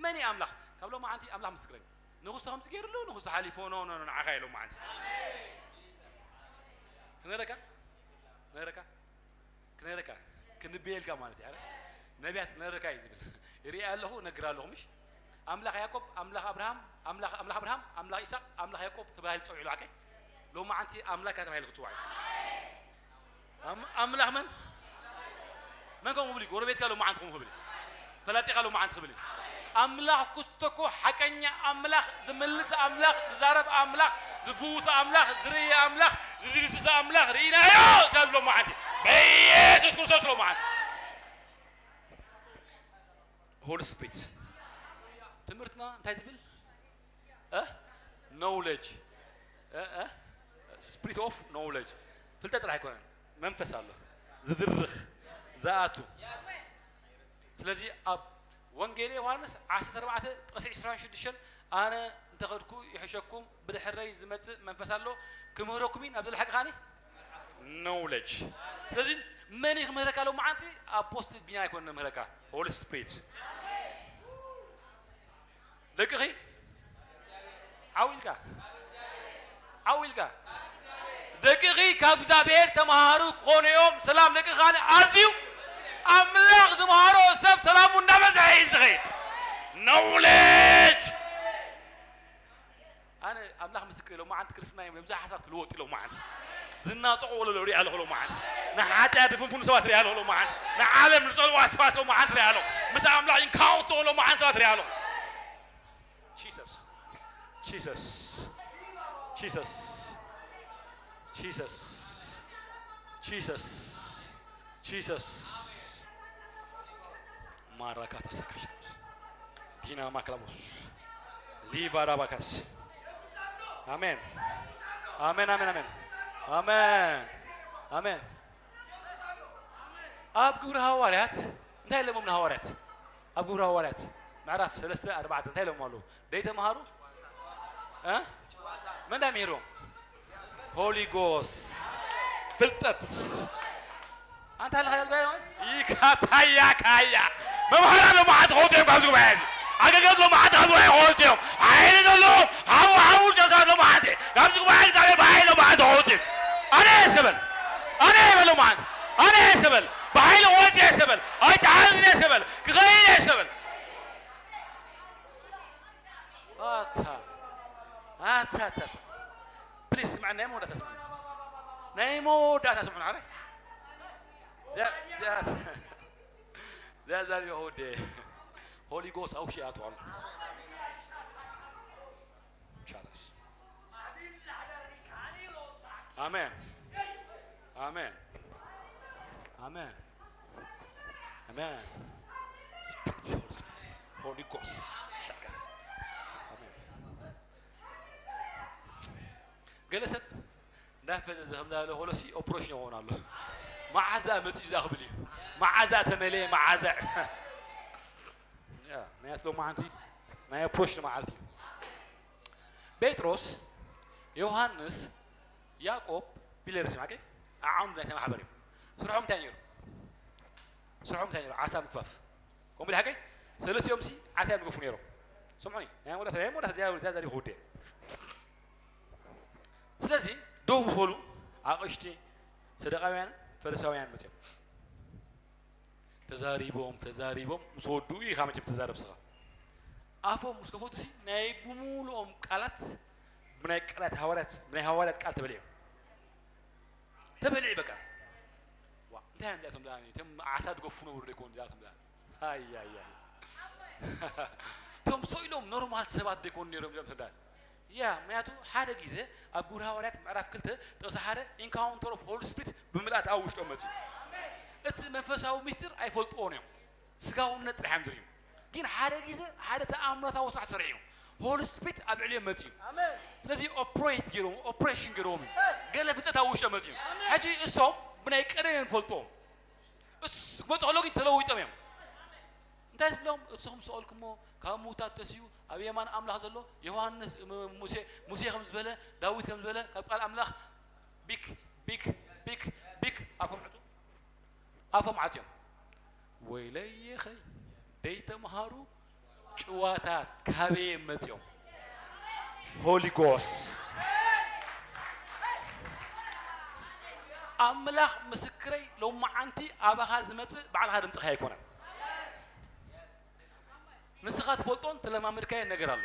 መን እዩ ኣምላኽ ካብ ሎማዓንቲ ኣምላኽ ምስክረኝ ንጉስ ከምዚ ገይርሉ ንጉስ ሓሊፎ ኖ ኖ ንዓኻ ኢሎም መዓንቲ ክነግረካ ክነግረካ ክነግረካ ክንብየልካ ማለት እዩ ነቢያት ክነግረካ እዩ ዝብል ይርኢ ኣለኹ ነግር ኣለኹ ምሽ ኣምላኽ ያዕቆብ ኣምላኽ ኣብርሃም ኣምላኽ ኣምላኽ ኣብርሃም ኣምላኽ ይስሐቅ ኣምላኽ ያዕቆብ ተባሂሉ ፀዊዑ ዓቀይ ሎማዓንቲ ኣምላክ ተባሂሉ ክፅዋዕ እዩ ኣምላኽ መን መን ከምኡ ክብል እዩ ጎረቤትካ ሎማዓንቲ ከምኡ ክብል እዩ ፈላጢኻ ሎማዓንቲ ክብል እዩ ኣምላኽ ኩስቶኮ ሓቀኛ ኣምላኽ ዝምልስ ኣምላኽ ዝዛረብ ኣምላኽ ዝፍውስ ኣምላኽ ዝርኢ ኣምላኽ ዝድህስስ ኣምላኽ ርኢናዮ ተብሎ መዓንቲ በኢየሱስ ክርስቶስ ሎ መዓንቲ ሆሊ ስፕሪት ትምህርትና እንታይ ትብል knowledge spirit of knowledge ፍልጠት ጥራሕ ኣይኮነን መንፈስ ኣሎ ዝድርኽ ዝኣቱ ስለዚ ኣብ ወንጌል ዮሃንስ ዓሰርተ ኣርባዕተ ጥቕሲ ዕስራን ሽዱሽተን ኣነ እንተኸድኩ ይሕሸኩም ብድሕረይ ዝመፅእ መንፈስ ኣሎ ክምህረኩም እዩ ናብ ዘለሓቂ ኻኒ knowledge ስለዚ መን እዩ ክምህረካ ሎ መዓንቲ ኣፖስትል ቢና ኣይኮነ ምህረካ ሆሊ ስፕሪት ደቅኺ ዓው ኢልካ ዓው ኢልካ ደቅኺ ካብ እግዚኣብሔር ተምሃሩ ክኾኑ እዮም ሰላም ደቅኻ ኣዝዩ ኣምላኽ ዝምሃሮ ሰብ ሰላሙ እናበዝሐ እዩ ዝኸይድ knowledge ኣነ ኣምላኽ ምስክር ኢሎም መዓንቲ ክርስትና እዮም ብዙሕ ሓሳባት ክልወጥ ኢሎም መዓንቲ ዝናጠቑ ወለዶ ሪኣ ኣለኹ ሎም መዓንቲ ንሓጢኣት ዝፍንፍኑ ሰባት ሪኣ ኣለኹ ሎም መዓንቲ ንዓለም ዝፀልዋ ሰባት ሎም መዓንቲ ሪኣ ኣለኹ ምስ ኣምላኽ ኢንካውንተር ሎም መዓንቲ ሰባት ሪኣ ኣለኹ Jesus Jesus Jesus Jesus Jesus. Jesus. ማራካታ ሰካሻ ዲና ማክላቦስ ሊባራ ባካስ። ኣሜን፣ ኣሜን፣ ኣሜን፣ ኣሜን፣ ኣሜን፣ ኣሜን። ኣብ ግብሪ ሃዋርያት እንታይ ኢሎሞም ንሃዋርያት? ኣብ ግብሪ ሃዋርያት ምዕራፍ ሰለስተ ኣርባዕተ እንታይ ኢሎም ኣለዉ? ደይተምሃሩ እ? መን ዳይ ምሂርዎም? ሆሊ ጎስ ፍልጠት። ኣንታ ለኻ ይልጋዮ ይካታያ ካያ መምሃራ ሎማዓት ክወፁ እዮም ካብዚ ጉባኤ እዚ። ኣገልገልት ሎማዓት ካብዚ ጉባኤ ክወፁ እዮም። ሓይሊ ዘለዎም ሓው ሓው ጀልታት ሎማዓት ካብዚ ጉባኤ እግዚኣብሔር ብሓይሊ ሎማዓት ክወፁ እዮም። ኣነ የስከበል ኣነ የበል ሎማዓት ኣነ የስከበል ብሓይሊ ክወፁ የስከበል ኣይተሓዝን የስከበል ክኸይድ የስከበል ኣታ ኣታ ኣታ ኣታ ፕሊስ ስምዐ ናይ መወዳእታ ስምዑ ናይ መወዳእታ ስምዑ ናረ ዘዛሪበ ወደ ሆሊ ጎስ ኣውሽ ኣትዋሉ ሻላስ ኣሜን ኣሜን ኣሜን ኣሜን ስፒሪት ሆሊ ስፒሪት ሆሊ ጎስ ሻላስ ኣሜን ገለ ሰብ እንዳፈዘዘ ከምዛ በለ ከሎ ሲ ኦፕሬሽን ይኸውን ኣሎ። መዓዛ መፂኡ እዛ ክብል እዩ። መዓዛ ተመለየ መዓዛ። ያ፣ ምክንያቱ ሎማዓንቲ ናይ ኦፕሬሽን መዓልቲ እዩ። ጴጥሮስ፣ ዮሃንስ፣ ያዕቆብ ቢለርስ ማቄ ኣዓውንት ናይ ተማሕበር እዮም። ስርሖም እንታይ ነይሩ? ስርሖም እንታይ ነይሩ? ዓሳ ምግፋፍ። ከምኡ ሓቀይ ሰለስቲኦም ሲ ዓሳ እዮም ዝገፉ ነይሮም። ስምዑኒ ናይ ሞዳት ናይ ሞዳት እዚኣ እዚኣ ዛሪብ ክውደ ስለዚ ደው ምስ በሉ ኣቕሽቲ ሰደቃውያን ፈሪሳውያን መፅኦም ተዛሪቦም ተዛሪቦም ምስ ወድኡ ኢኻ መቸም ተዛረብ ስኻ ኣፎም ምስ ከፈቱ ሲ ናይ ብምሉኦም ቃላት ብናይ ቃላት ሃዋርያት ብናይ ሃዋርያት ቃል ተበሊዑ ተበሊዑ በቃ ዋ እንታይ እዮም እዚኣቶም ደኣ እቶም ዓሳ ዝገፉ ነብሩ ዶ ይኮኑ እዚኣቶም ደኣ ኣያያይ እቶም ሰው ኢሎም ኖርማል ሰባት ዶ ይኮኑ ነይሮም እዚኦም ተዳ ያ ምክንያቱ ሓደ ግዜ ኣብ ግብሪ ሃዋርያት ምዕራፍ ክልተ ጥቕሲ ሓደ ኢንካውንተር ኦፍ ሆሊ ስፕሪት ብምልኣት ኣብ ውሽጦም መፅኡ እቲ መንፈሳዊ ሚስጢር ኣይፈልጥዎን እዮም ስጋውነት ጥራሕ እዮም ዝርእዩ ግን ሓደ ግዜ ሓደ ተኣምራታዊ ስራሕ ሰሪሑ እዩ ሆሊ ስፕሪት ኣብ ልዕሊኦም መፅኡ ስለዚ ኦፕሬት ገይሮም ኦፕሬሽን ገይሮም እዩ ገለ ፍልጠት ኣብ ውሽጦም መፅኡ ሕጂ እሶም ብናይ ቀደም እዮም ፈልጥዎም እስ ክመፁ ከሎ ግን ተለዊጦም እዮም እንታይ ትብሎም እሶም ዝሰቐልኩሞ ካብ ምውታት ተስዩ ኣብ የማን ኣምላኽ ዘሎ ዮሃንስ ሙሴ ሙሴ ከም ዝበለ ዳዊት ከም ዝበለ ካብ ቃል ኣምላኽ ቢክ ቢክ ቢክ ቢክ ኣፎም ዕፁ ኣፎም ዓፅዮም ወይለየኸይ ደይተምሃሩ ጭዋታት ካበየ መፅኦም ሆሊ ጎስ ኣምላኽ ምስክረይ ሎማዓንቲ ኣባኻ ዝመፅእ ባዕልኻ ድምፅኻ ኣይኮነን ንስኻ ትፈልጦን ተለማምድካየን ነገር ኣሎ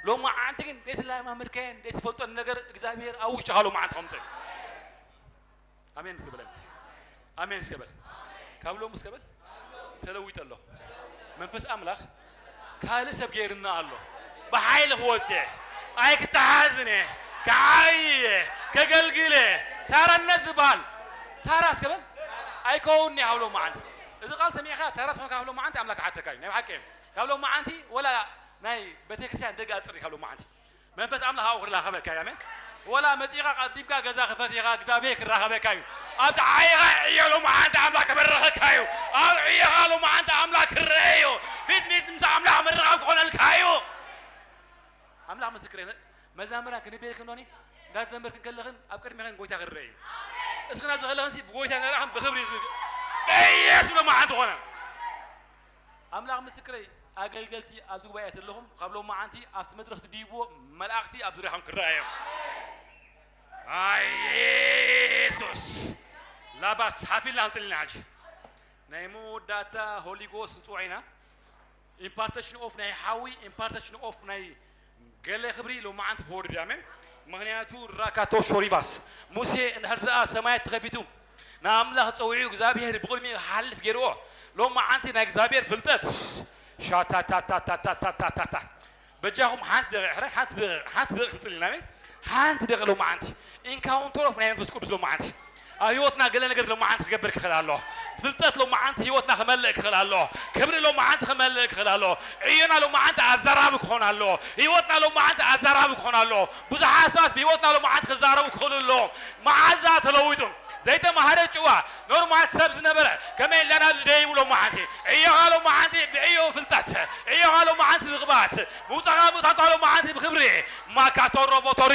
ሎማዓንቲ ግን ዘይተለማምድካየን ዘይትፈልጦን ነገር እግዚኣብሔር ኣብ ውሽጥኻ ሎማዓንቲ ከምፅእ ኣሜን እስከ በል ኣሜን እስከ በል ካብ ሎሚ እስከ በል ተለዊጠ ኣለኹ መንፈስ ኣምላኽ ካልእ ሰብ ገይርና ኣሎ ብሓይሊ ክወፅእ ኣይክተሓዝን እየ ክዓይ እየ ከገልግል እየ ታራነት ዝበሃል ታራ እስከ በል ኣይከውን እየ ካብ ሎሚ መዓልቲ እዚ ቃል ሰሚዕካ ታራ ትኾንካ ካብ ሎሚ መዓልቲ ኣምላኽ ክሓተካ እዩ ናይ ብሓቂ እዮም ካብ ሎም መዓንቲ ወላ ናይ ቤተክርስትያን ደገ ኣፅሪ ካብ ሎም መዓንቲ መንፈስ ኣምላኽ ኣብኡ ክራኸበካ እዩ ኣሜን ወላ መፂኻ ቀዲምካ ገዛ ክፈት ኢኻ እግዚኣብሔር ክራኸበካ እዩ ኣብቲ ዓይኻ ዕዮ ሎም መዓንቲ ኣምላኽ ክበረኸካ እዩ ኣብ ዕዮኻ ሎም መዓንቲ ኣምላኽ ክረአ እዩ ፊት ፊት ምስ ኣምላኽ ምርኻብ ክኾነልካ እዩ ኣምላኽ ምስክር መዛምራን ክንቤልክን ዶኒ እንዳዘመርክን ከለኽን ኣብ ቅድሚኽን ጎይታ ክረአ እዩ እስኽና ዝኸለኽን ብጎይታ ንረኣኽን ብክብሪ እዩ በኢየሱስ ሎም መዓንቲ ኾነ ኣምላኽ ምስክረይ ኣገልገልቲ ኣብዚ ጉባኤ ዘለኹም ካብ ሎም መዓንቲ ኣብቲ መድረኽ ትድይብዎ መላእኽቲ ኣብ ዙሪያኹም ክረኣዮም ኣይ የሱስ ላባስ ሓፊልና ኣምፅልና ሕጂ ናይ መወዳእታ ሆሊጎስ ንፅውዖ ኢና ኢምፓርቴሽን ኦፍ ናይ ሓዊ ኢምፓርቴሽን ኦፍ ናይ ገለ ክብሪ ሎማዓንቲ ክወርድ ኣሜን ምክንያቱ ራካቶ ሾሪባስ ሙሴ እንድሕር ደኣ ሰማያት ተኸፊቱ ንኣምላኽ ጸዊዑ እግዚኣብሔር ብቕድሚኡ ክሓልፍ ገይርዎ ሎም መዓንቲ ናይ እግዚኣብሔር ፍልጠት ሻታታታታታታታታ በጃኹም ሓንቲ ደቂቕ ሕራይ ሓንቲ ደቂቕ ሓንቲ ደቂቕ ክንጽሊ ኢና ኣሜን ሓንቲ ደቂቕ ሎም መዓንቲ ኢንካውንተር ኦፍ ናይ መንፈስ ቅዱስ ሎም መዓንቲ ኣብ ህይወትና ገለ ነገር ሎማዓንቲ ክገብር ክኽእል ኣሎ። ፍልጠት ሎማዓንቲ ህይወትና ክመልእ ክኽእል ኣሎ። ክብሪ ሎማዓንቲ ክመልእ ክኽእል ኣሎ። ዕዮና ሎማዓንቲ ኣዘራቢ ክኾን ኣሎ። ህይወትና ሎማዓንቲ ኣዘራቢ ክኾን ኣሎ። ብዙሓት ሰባት ብህይወትና ሎማዓንቲ ክዛረቡ ክኽእሉ ኣለዎም። መዓዛ ተለዊጡ ዘይተማሃረ ጭዋ ኖርማል ሰብ ዝነበረ ከመይ ኢልና ናብዚ ደይቡ ሎማዓንቲ ዕዮኻ ሎማዓንቲ ብዕዮ ፍልጠት ዕዮኻ ሎማዓንቲ ብቕባት ምውፃኻ ምውፃእኳ ሎማዓንቲ ብክብሪ ማካቶሮ ቦቶሪ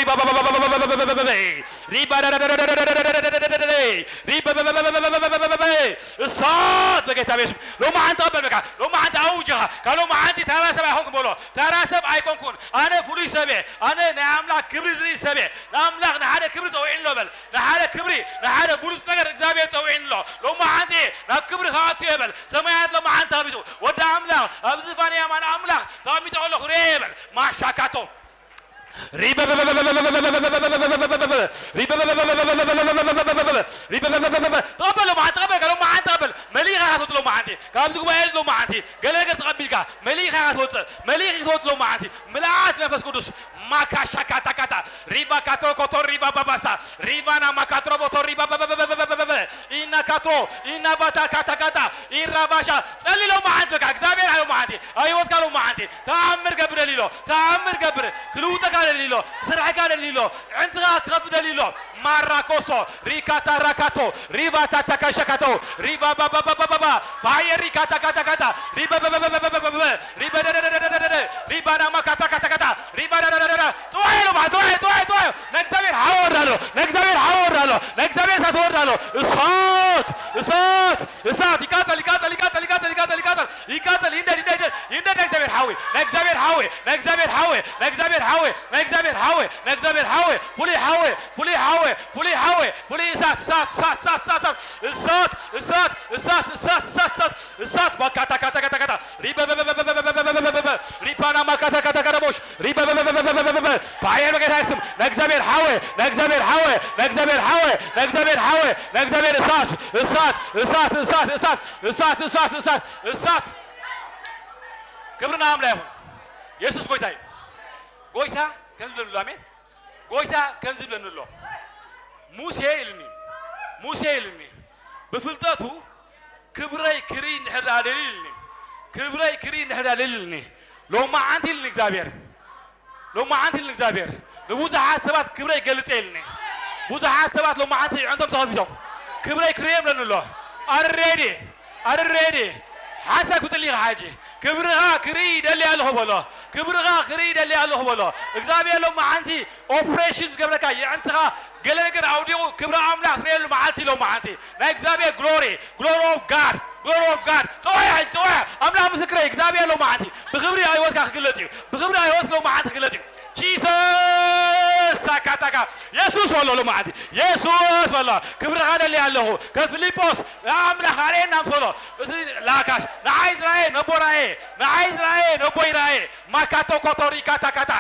እሳት በጌታ ቤት ሎማዓንቲ ቀበል በቃ ሎማዓንቲ ኣውጅኻ ካብ ሎማዓንቲ ታራ ሰብ ኣይኮንኩን በሎ ታራ ሰብ ኣይኮንኩን ኣነ ፍሉይ ሰብየ ኣነ ናይ ኣምላኽ ክብሪ ዝርኢ ሰብየ ንኣምላኽ ንሓደ ክብሪ ጸውዒ ኣሎ በል ንሓደ ክብሪ ንሓደ ብሉጽ ነገር እግዚኣብሔር ጸውዒ ኣሎ ሎማዓንቲ ናብ ክብሪ ከኣቱ እየ በል ሰማያት ሎማዓንቲ ተኸፊቱ ወዲ ኣምላኽ ኣብ ዝፋን ያማን ኣምላኽ ተቐሚጡ ከለኹ ርኤ በል ማሻካቶ ተቐበል ሎማዓንቲ ተቐበል ሎማዓንቲ ተቐበል መሊኻ ኢኻ ትወፅእ ሎማዓንቲ ካብዚ ጉባኤ እዚ ሎማዓንቲ ገለ ነገር ተቐቢልካ መሊኻ ኢኻ ትወፅእ መሊኽ ኢኻ ትወፅእ ሎማዓንቲ ምልኣት መንፈስ ቅዱስ ማካሻካታካታ ሪባ ካትሮ ኮቶ ሪባ ባባሳ ሪባና ማካትሮ ቦቶ ሪባ ኢና ካትሮ ኢና ባታ ካታካታ ኢራባሻ ጸሊ ሎማዓንቲ በቃ እግዚኣብሔር ኣሎ መዓንቲ ኣብ ህይወትካ ኣሎ መዓንቲ ተኣምር ገብር ደሊሎ ተኣምር ገብር ክልውጠካ ደሊሎ ስራሕካ ደሊሎ ዕንትኻ ክኸፍ ደሊሎ ማራኮሶ ሪካታ ራካቶ ሪቫ ታታካሻካቶ ሪቫ ባባባባባ ፋየ ሪካታ ካታካታ ሪበበበበበበበበ ሪበደደደደደደደ ሪባዳማ ካታካታካታ ሪባዳዳዳዳ ጽዋየ ነው ማለት ጽዋየ ጽዋየ ጽዋየ ነእግዚኣብሔር ሓወርዳሎ ነእግዚኣብሔር ሓወርዳሎ ነእግዚኣብሔር ሳትወርዳሎ እሳት እሳት እሳት ይቃጸል ይቃጸል ይቃጸል ይቃጸል ይቃጸል ይቃጸል ይቃጸል ይንደድ ይንደድ ይንደድ ይንደድ ነእግዚኣብሔር ሓዊ ነእግዚኣብሔር ሓዊ ነእግዚኣብሔር ሓዊ ነእግዚኣብሔር ሓዊ ነእግዚኣብሔር ሓዊ ነእግዚኣብሔር ሓዊ ፍሉይ ሓዊ ፍሉይ ሓዊ ፍሉይ ሓዊ ፍሉይ እሳት እሳት እሳት እሳት እሳት እሳት እሳት እሳት እሳት እሳት እሳት እሳት እሳት ባካታካታካታካታ ሪበበበበበበበበበበበበ ሪፓና ማካታካታካታቦሽ ሪበበበበበበበበ ፋየር በጌታ ስም ነእግዚኣብሔር ሓወ ነእግዚኣብሔር ሓወ ነእግዚኣብሔር ሓወ ነእግዚኣብሔር ሓወ ነእግዚኣብሔር እሳት እሳት እሳት እሳት እሳት እሳት እሳት እሳት እሳት ክብርና ኣምላ ይኹን። የሱስ ጎይታ እዩ። ጎይታ ከምዚ ብለሉ ኣሜን። ጎይታ ከምዚ ብለኒ ኣሎ። ሙሴ ኢልኒ፣ ሙሴ ኢልኒ፣ ብፍልጠቱ ክብረይ ክርኢ እንድሕር ደኣ ደልዩ ኢልኒ፣ ክብረይ ክርኢ እንድሕር ደኣ ደልዩ ኢልኒ፣ ሎማዓንቲ ኢልኒ እግዚኣብሔር፣ ሎማዓንቲ ኢልኒ እግዚኣብሔር፣ ንብዙሓት ሰባት ክብረይ ገልጸ ኢልኒ። ብዙሓት ሰባት ሎማዓንቲ ኣዒንቶም ተኸፊቶም ክብረይ ክርእዮም ኢለኒ ኣሎ። ኣረዲ ኣረዲ ሓሳብ ክጥሊ ኢኻ ሕጂ። ክብርኻ ክርኢ ይደሊ ኣለኹ በሎ። ክብርኻ ክርኢ ይደሊ ኣለኹ በሎ። እግዚኣብሔር ሎማዓንቲ ኦፕሬሽን ዝገብረካ የዕንትኻ ገለ ነገር ኣውዲቑ ክብሪ ኣምላኽ ትርእየሉ መዓልቲ ሎማዓንቲ ናይ እግዚኣብሔር ግሎሪ ግሎሪ ኦፍ ጋድ ግሎሪ ኦፍ ጋድ ጸዋያ ሕጂ ጸዋያ ኣምላኽ ምስክረይ እግዚኣብሔር ሎማዓንቲ ብክብሪ ኣብ ህይወትካ ክግለጽ እዩ። ብክብሪ ኣብ ህይወትካ ሎማዓንቲ ክግለጽ እዩ። ጂሰስ ሳካታካ የሱስ በሎ ሎማዓንቲ የሱስ በሎ ክብርኻ ደሊ ኣለኹ ከም ፊልጶስ ኣምላኽ ኣርእየና ምስ በሎ እቲ ላካሽ ንዓይ ዝረኣየ ነቦ ረኣየ ንዓይ ዝረኣየ ነቦይ ረኣየ ማካቶ ኮቶሪ ካታካታ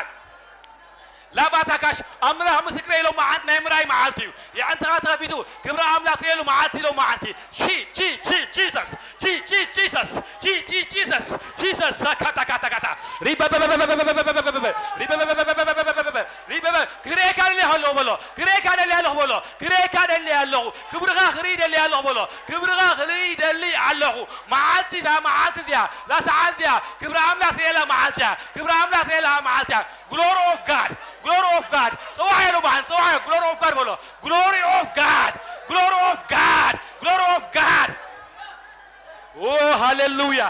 ላባታካሽ ኣምላኽ ምስክረ ኢሎም መዓልቲ ናይ ምራይ መዓልቲ እዩ። የዕንትኻ ተኸፊቱ ክብሪ ኣምላኽ ትርእየሉ መዓልቲ ኢሎም መዓልቲ ሺ ሺ ሺ ጂሰስ ሺ ሺ ጂሰስ ሺ ሺ ጂሰስ ጂሰስ ሳካታካታካታ ሪበበበበበበበበበበበበበ ሪበበበበበበበበበ ሪበበ ክርእየካ ደልየ ኣለኹ በሎ ክርእየካ ደልየ ኣለኹ በሎ ክርእየካ ደልየ ኣለኹ ክብርኻ ክርኢ ደልየ ኣለኹ በሎ ክብርኻ ክርኢ ደሊ ኣለኹ መዓልቲ እዛ መዓልቲ እዚኣ እዛ ሰዓት እዚኣ ክብሪ ኣምላኽ ትርእየላ መዓልቲ እያ ክብሪ ኣምላኽ ትርእየላ መዓልቲ እያ Glory of God, glory of God. ጽዋዕ ኢሉ ባሕን ጽዋዕ glory of God በሎ። Glory of God, glory of God, glory of God. ኦ ሃሌሉያ፣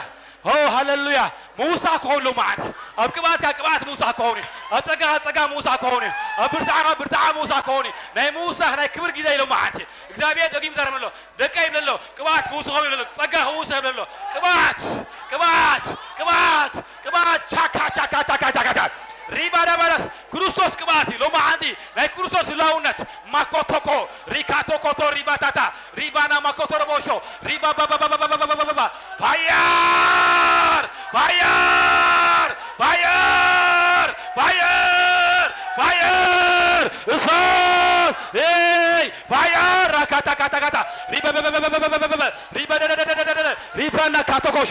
ኦ ሃሌሉያ። ምውሳኽ ክኸውን ሎማዓንቲ ኣብ ቅብኣትካ ቅብኣት ምውሳኽ ክኸውን እዩ። ኣብ ጸጋኻ ጸጋ ምውሳኽ ክኸውን እዩ። ኣብ ብርታዕኻ ብርታዓ ምውሳኽ ክኸውን እዩ። ናይ ምውሳኽ ናይ ክብር ግዜ እዩ ሎማዓንቲ። እግዚኣብሔር ደጊም ዘረመሎ ደቀይ ይብለሎ ቅብኣት ክውስኾም ይብለሎ ጸጋ ክውስኽ ይብለሎ ቅብኣት ቅብኣት ቅብኣት ቅብኣት ቻካ ቻካ ቻካ ቻካ ቻካ ሪባዳባዳስ ክርስቶስ ቅብኣት እዩ ሎማዓንቲ ናይ ክርስቶስ ህላውነት ማኮቶኮ ሪካቶኮቶ ሪባታታ ሪባና ማኮቶረቦሾ ሪባባባባባባባባባባባ ፋየር ፋየር ፋየር ፋየር ፋየር እሳት ይ ፋያ ራካታ ካታ ካታ ሪበበበበበበበበበበ ሪበደደደደደደደ ሪበና ካቶኮሽ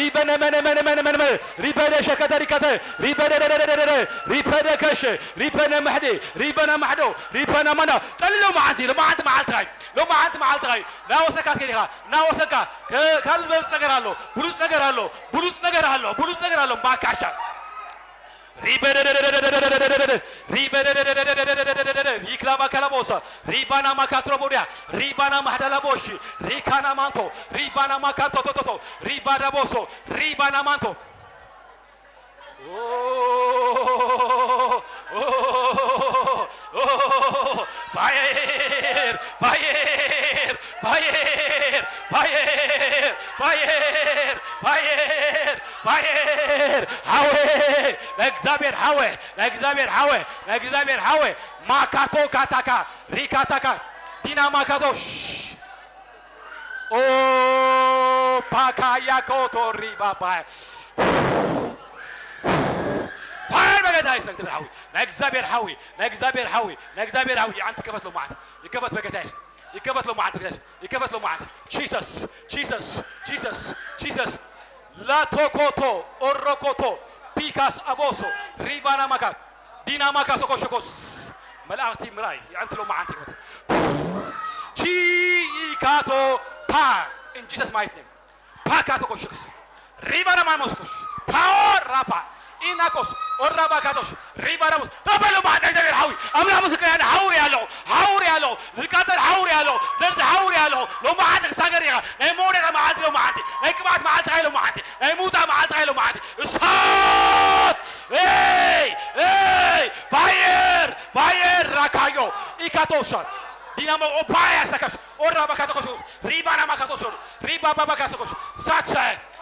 ሪበነ መነ መነ መነ መነ መነ ሪበደ ሸከተ ሪከተ ሪበደ ደደደደደ ሪበደ ከሸ ሪበነ መሕዴ ሪበነ ማሕዶ ሪበነ መና ጸልሎ መዓንቲ ሎመዓንቲ መዓልትኻ እዩ። ሎመዓንቲ መዓልትኻ እዩ። ናወሰካ ከዲኻ ናወሰካ ከ- ካብ ዝበልፅ ነገር ኣሎ። ብሉፅ ነገር ኣሎ። ብሉፅ ነገር ኣሎ። ብሉፅ ነገር ኣሎ። ባካሻ ሪበደደደደደደደደደደደ ሪበደደደደደደደደደደደ ሪክላባ ካላቦሳ ሪባና ማካትሮቦዲያ ሪባና ማህዳላቦሺ ሪካና ማንቶ ሪባና ማካንቶ ቶቶቶ ሪባዳ ቦሶ ሪባና ማንቶ ፋየር ፋየር ፋየር ፋየር ፋየር ፋየር ፋየር ሓወ ናይ እግዚኣብሔር ሓወ ናይ እግዚኣብሔር ሓወ ናይ እግዚኣብሔር ሓወ ማካቶ ካታካ ሪካታካ ዲና ማካቶ ሽ- ኦ ፓካያ ኮቶሪ ባባ ፋየር በጌታ ይስነግ ትብል ሓዊ ናይ እግዚኣብሔር ሓዊ ናይ እግዚኣብሔር ሓዊ ናይ እግዚኣብሔር ሓዊ የዓንቲ ይከፈት ሎማዓት ይከፈት በጌታ ይስ ይከፈት ሎማዓት በጌታ ይስ ይከፈት ሎማዓት Jesus Jesus Jesus Jesus ላቶኮቶ ኦሮኮቶ ፒካስ ኣቮሶ ሪቫና ማካ ዲና ማካ ሶኮ ሸኮስ መላእኽቲ ምራይ የዓንቲ ሎማዓት ይከፈት ቺካቶ ፓ in Jesus mighty name ፓካቶ ኮሽክስ ሪቫና ማሞስኮሽ ፓወር ራፓ ኢናኮስ ኦራባካቶሽ ሪቫና ሞስ ተበሉ ማዕዳ እግዚኣብሔር ሓዊ ኣምላኽ ምስክር ያለ ሓውር ያለው ሓውር ያለው ዝቃጸል ሓውር ያለው ዘንድ ሓውር ያለው ሎማዓንቲ ክሳገር ኢኻ ናይ መውደቂ መዓልቲ ሎማዓንቲ ናይ ቅብኣት መዓልቲ ካ ሎማዓንቲ ናይ ምውፃእ መዓልቲ ካ ሎማዓንቲ እሳት ኤይ ኤይ ፋየር ፋየር ራካዮ ኢካቶሻል ዲናሞ ኦፓያ ሰካሽ ኦራ ባካቶኮሽ ሪቫና ማካቶሾ ሪባ ባባካቶኮሽ ሳቻ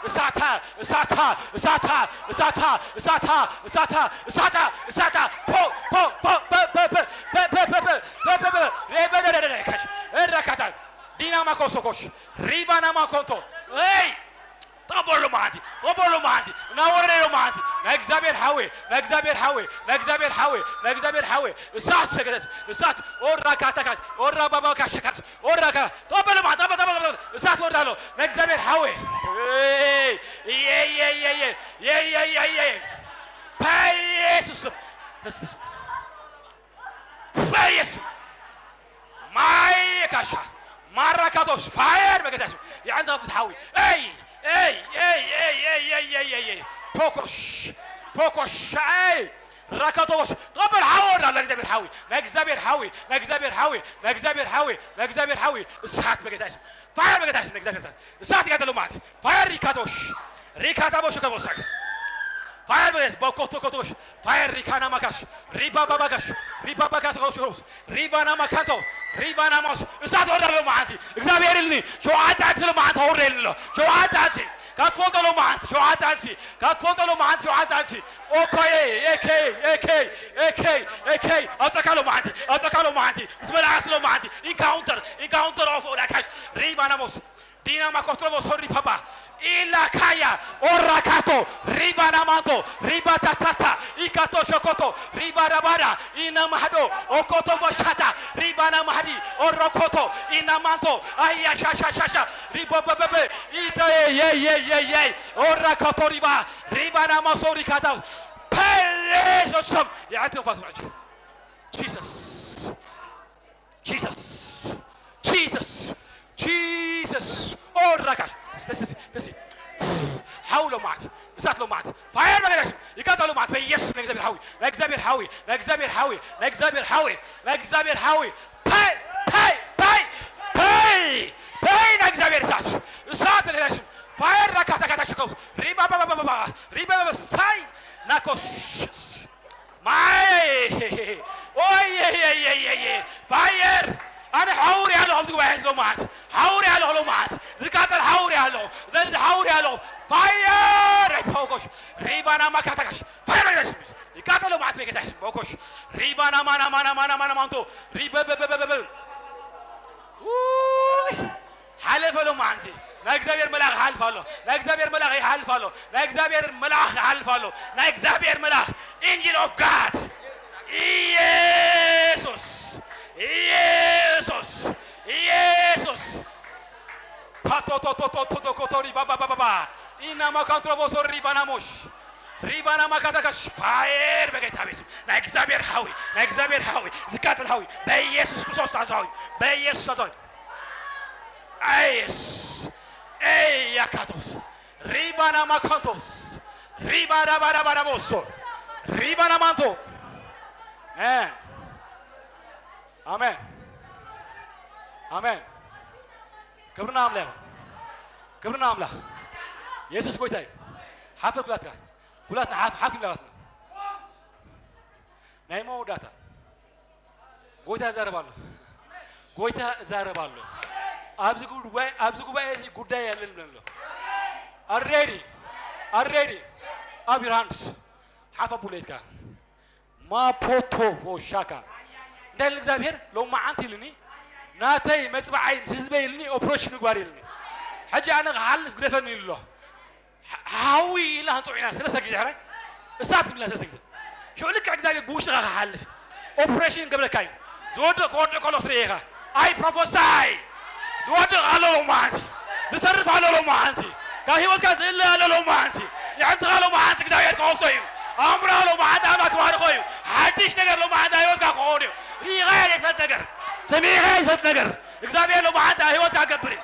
እሳታ እሳታ እሳታ እሳታ እሳታ እሳታ እሳታ እሳታ ፖ ፖ ፖ ፐ ፐ ፐ ፐ ፐ ፐ ፐ ፐ ፐ ፐ ሬበደደደደከሽ እረካታ ዲና ማኮሶኮሽ ሪቫና ማኮንቶ ኤይ ጠቦሎ ማንቲ ጠቦሎ ማንቲ ናወረደሎ ማንቲ ናይ እግዚኣብሔር ሓወ ናይ እግዚኣብሔር ሓወ ናይ እግዚኣብሔር ሓወ ናይ እግዚኣብሔር ሓወ እሳት ሰገደት እሳት ኦራ ካታካስ ኦራ ባባ ካሸካስ ኦራ ካ ጠቦሎ ማንቲ ጠቦ ጠቦ ጠቦ እሳት ወርዳሎ ናይ እግዚኣብሔር ሓወ ኤይ ኤይ ኤይ ኤይ ኤይ ኤይ ኤይ ኤይ ኤይ በኢየሱስ ስም በኢየሱስ ማይ ካሻ ማራካቶሽ ፋየር በጌታ ስም የዓንዛ ፍትሓዊ ኤይ ኤይ ኤይ ኤይ ኤይ ኤይ ኤይ ኤይ ኤይ ፖኮሽ ፖኮሽ ኤይ ራካቶሽ ጠበል ሓወር ኣለ እግዚኣብሔር ሓዊ ናይ እግዚኣብሔር ሓዊ ናይ እግዚኣብሔር ሓዊ ናይ እግዚኣብሔር ሓዊ ናይ እግዚኣብሔር ሓዊ እሳት በጌታ ስም ፋየር በጌታ ስም ናይ እግዚኣብሔር እሳት እሳት ይጋደሉ ማለት ፋየር ሪካቶሽ ሪካታ ቦሽ ከቦሳክስ ፋየር በጌታ ቦኮቶ ኮቶሽ ፋየር ሪካና ማካሽ ሪባ ባባጋሽ ሪባ ባጋሽ ኮሽ ሪቫና ማካንቶ ሪቫና ማስ እሳት ወርዳሎ መዓንቲ እግዚኣብሔር ኢልኒ ሸውዓተ ኣልሲ ሎ መዓንቲ ወርደ ኢልሎ ሸውዓተ ኣልሲ ካብ ትፈልጠሎ መዓንቲ ሸውዓተ ኣልሲ ካብ ትፈልጠሎ መዓንቲ ሸውዓተ ኣልሲ ኦኮ ኤኬ ኤኬ ኤኬ ኤኬ ኣውፀካሎ መዓንቲ ኣውፀካሎ መዓንቲ ምስ መላእክቲ ሎ መዓንቲ ኢንካውንተር ኢንካውንተር ኦፍ ኦላካሽ ሪቫና ሞስ ዲና ማኮትሮቦ ሶሪ ፓፓ ኢላካያ ኦራካቶ ሪባና ማንቶ ሪባታታታ ኢካቶ ሸኮቶ ሪባዳባዳ ኢናማህዶ ኦኮቶ ቮሻታ ሪባና ማህዲ ኦሮኮቶ ኢናማንቶ ኣያሻሻሻሻ ሪቦበበበ ኢተየየየየየይ ኦራካቶ ሪባ ሪባና ማሶ ሪካታ በኢየሱስ ስም የዓንተው ፋትማጭ Jesus Jesus Jesus Jesus ኦራካሽ ተሲ ተሲ ሓው ሎማዓት እሳት ሎማዓት ፋየር በገዳሽ ይቃጠል ሎማዓት በኢየሱስ ናይ እግዚኣብሔር ሓዊ ናይ እግዚኣብሔር ሓዊ ናይ እግዚኣብሔር ሓዊ ናይ እግዚኣብሔር ሓዊ ናይ እግዚኣብሔር ሓዊ ፓይ ፓይ ፓይ ፓይ ፓይ ናይ እግዚኣብሔር እሳት እሳት በገዳሽ ፋየር ራካታ ካታ ሸከውስ ሪባ ባባ ባባ ሪባ ባባ ሳይ ናኮስ ማይ ኦይ ፋየር ኣነ ሓውር ያለኹ ኣብዚ ጉባኤ እዚ ሎማዓት ሓውር ያለኹ ሎማዓት ዝቃጸል ሓውር ያለኹ ዘንድ ሓውር ያለኹ ፋየር! ሪፖኮሽ ሪቫና ማካታካሽ ፋየር! ይቃጠለው ማለት በጌታ ስም ቦኮሽ ሪቫና ማና ማና ማና ማና ማንቶ ሪበበበበበ ውይ! ሓለፈ ሎማዓንቲ ናይ እግዚኣብሔር መልኣኽ ይሓልፍ ኣሎ። ናይ እግዚኣብሔር መልኣኽ ይሓልፍ ኣሎ። ናይ እግዚኣብሔር መልኣኽ ይሓልፍ ኣሎ። ናይ እግዚኣብሔር መልኣኽ፣ Angel of God። ኢየሱስ ኢየሱስ ኢየሱስ ፓቶቶቶቶቶቶኮቶሪ ባባባባባ ኢና ማካንትሮቦሶ ሪቫናሞሽ ሪቫና ማካታካሽ ፋየር በጌታ ቤት ናይ እግዚኣብሔር ሓዊ ናይ እግዚኣብሔር ሓዊ ዝቃጽል ሓዊ በኢየሱስ ክርስቶስ ታዛዊ በኢየሱስ ታዛዊ ኣይስ ኤይ ያካቶስ ሪቫና ማካንቶስ ሪቫዳባዳባዳቦሶ ሪቫና ማንቶ ኣሜን ኣሜን ኣሜን ክብርና ኣምላኽ ክብርና ኣምላኽ የሱስ ጎይታ እዩ ሓፈር ኩላትካ ኩላትና ሓፍ ሓፍ ይብላትና ናይ መወዳእታ ጎይታ እዛረብ ኣሎ ጎይታ እዛረብ ኣሎ ኣብዚ ጉባኤ ኣብዚ ጉባኤ እዚ ጉዳይ ያለን ብለን ኣሎ ኣሬዲ ኣሬዲ ኣብ your hands ሓፍ ኣቡለይትካ ማፖቶ ሻካ እንታይ ኢልን እግዚኣብሔር ሎማዓንቲ ኢልኒ ናተይ መፅባዓይ ምስ ህዝበይ ኢልኒ ኦፕሬሽን ምግባር ኢልኒ ሕጂ ኣነ ክሓልፍ ግደፈኒ ኢሉ ኣሎ ሓዊ ኢልና ክንፅውዕ ኢና ሰለስተ ግዜ ሕራይ እሳት ንብላ ሰለስተ ግዜ ሽዑ ልክዕ እግዚኣብሔር ብውሽጥኻ ክሓልፍ ኦፕሬሽን ገብረካ እዩ ዝወድቕ ክወድቕ ከሎ ክትርኢ ኢኻ ኣይ ፕሮፎሳይ ዝወድቕ ኣሎ ሎማዓንቲ ዝተርፍ ኣሎ ሎማዓንቲ ካብ ህይወትካ ዝእለ ኣሎ ሎማዓንቲ የዕንትኻ ሎማዓንቲ እግዚኣብሔር ክኸፍቶ እዩ ኣእምሮኻ ሎማዓንቲ ኣምላኽ ክባርኾ እዩ ሓድሽ ነገር ሎማዓንቲ ኣብ ህይወትካ ክኸውን እዩ ርኢኻ እየ ዘይፈልጥ ነገር ሰሚዕኻ እየ ዝፈልጥ ነገር እግዚኣብሔር ሎማዓንቲ ኣብ ህይወትካ ክገብር እዩ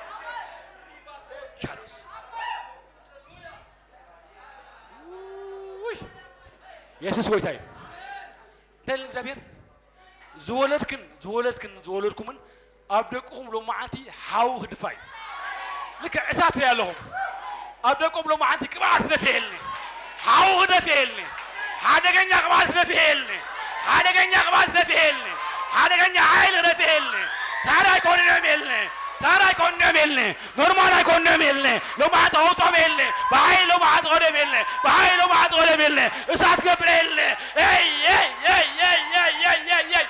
የሱስ ጎይታ እዩ እንታይ እግዚኣብሔር ዝወለድክን ዝወለድክን ዝወለድኩምን ኣብ ደቅኹም ሎማዓንቲ ሓዊ ክድፋ እዩ ልክዕ እሳት ርኢ ኣለኹም ኣብ ደቆም ሎማዓንቲ ቅብኣት ክደፍኤልኒ ሓዊ ክደፍኤልኒ ሓደገኛ ቅብኣት ክደፍኤልኒ ሓደገኛ ቅብኣት ክደፍኤልኒ ሓደገኛ ሓይሊ ክደፍኤልኒ ታራ ኣይኮንኖም የልኒ ታራ ኣይኮንኖም የልኒ ኖርማል ኣይኮንኖም የልኒ ሎማዓንቲ ከውፅኦም የልኒ ብሓይሊ ሎማዓንቲ ከደም የልኒ ብሓይሊ ሎማዓንቲ ከደም የልኒ እሳት ክገብረ የልኒ ይ ይ ይ ይ ይ ይ ይ ይ ይ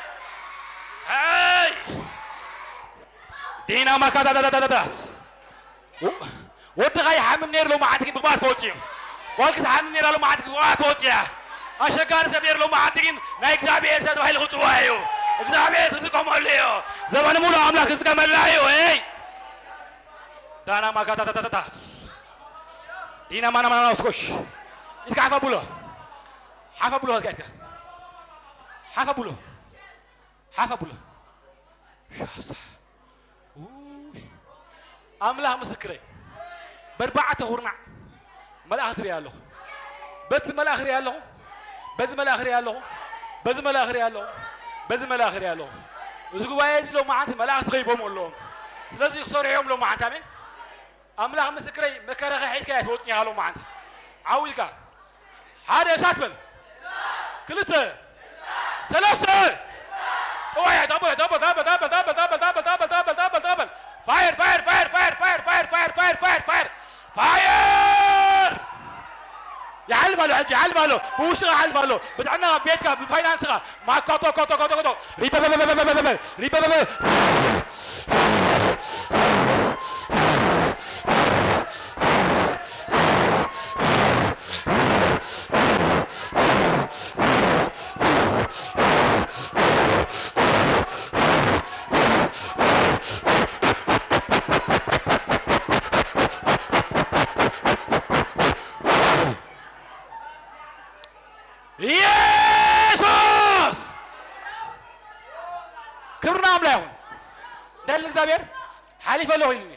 ዲና ማካታታታታታስ ወድኻ ይሓምም ነይሩ ሎማዓንቲ ግን ብቕብኣት ክወፅእ እዩ ጓልኪ ትሓምም ነይራ ሎማዓንቲ ግን ብቕብኣት ትወፅእ እያ ኣሸጋሪ ሰብ ነይሩ ሎማዓንቲ ግን ናይ እግዚኣብሔር ሰብ ተባሂሉ ክፅዋዕ እዩ እግዚኣብሔር ክጥቀመሉ እዩ ዘበን ሙሉ ኣምላኽ ክጥቀመላ እዩ ይ ዳና ማካታታታታታስ ዲና ማናማናስኮሽ ኢትካ ሓፋ ብሎ ሓፋ ብሎ ኢትካ ሓፋ ብሎ ሓፋ ብሎ ሻሳ ኣምላኽ ምስክረይ በርባዕተ ኩርናዕ መልኣኽ ትርኢ ኣለኹ በቲ መልኣኽ ርኢ ኣለኹ በዚ መልኣኽ ርኢ ኣለኹ በዚ መልኣኽ ርኢ ኣለኹ በዚ መልኣኽ ርኢ ኣለኹ እዚ ጉባኤ እዚ ሎማዓንቲ መላእኽቲ ከይቦም ኣለዎም ስለዚ ክሰርሖም ሎማዓንቲ ኣሜን ኣምላኽ ምስክረይ መከራኻ ሒዝካ እያ ትወፅእ ኢኻ ሎማዓንቲ ዓው ኢልካ ሓደ እሳት በል ክልተ ሰለስተ ጠዋያ ጠቦ ጠቦ ጠቦ ጠቦ ጠቦ ጠቦ ጠቦ ጠቦ ጠቦ ጠቦ ጠቦ ጠቦ fire fire fire fire fire fire fire fire fire fire fire fire ይሓልፍ ኣሎ ሕጂ ይሓልፍ ኣሎ ብውሽጢ ይሓልፍ ኣሎ ብጥዕና ቤትካ ብፋይናንስኻ ማካቶ ኮቶ ኮቶ ኮቶ ሪበበበበበበበበ ሪበበበ ኢየሱስ ክብርና ኣምላ ይኹን። እንታይ ኢሉ እግዚኣብሔር? ሓሊፈ ኣለኹ ኢሉኒ።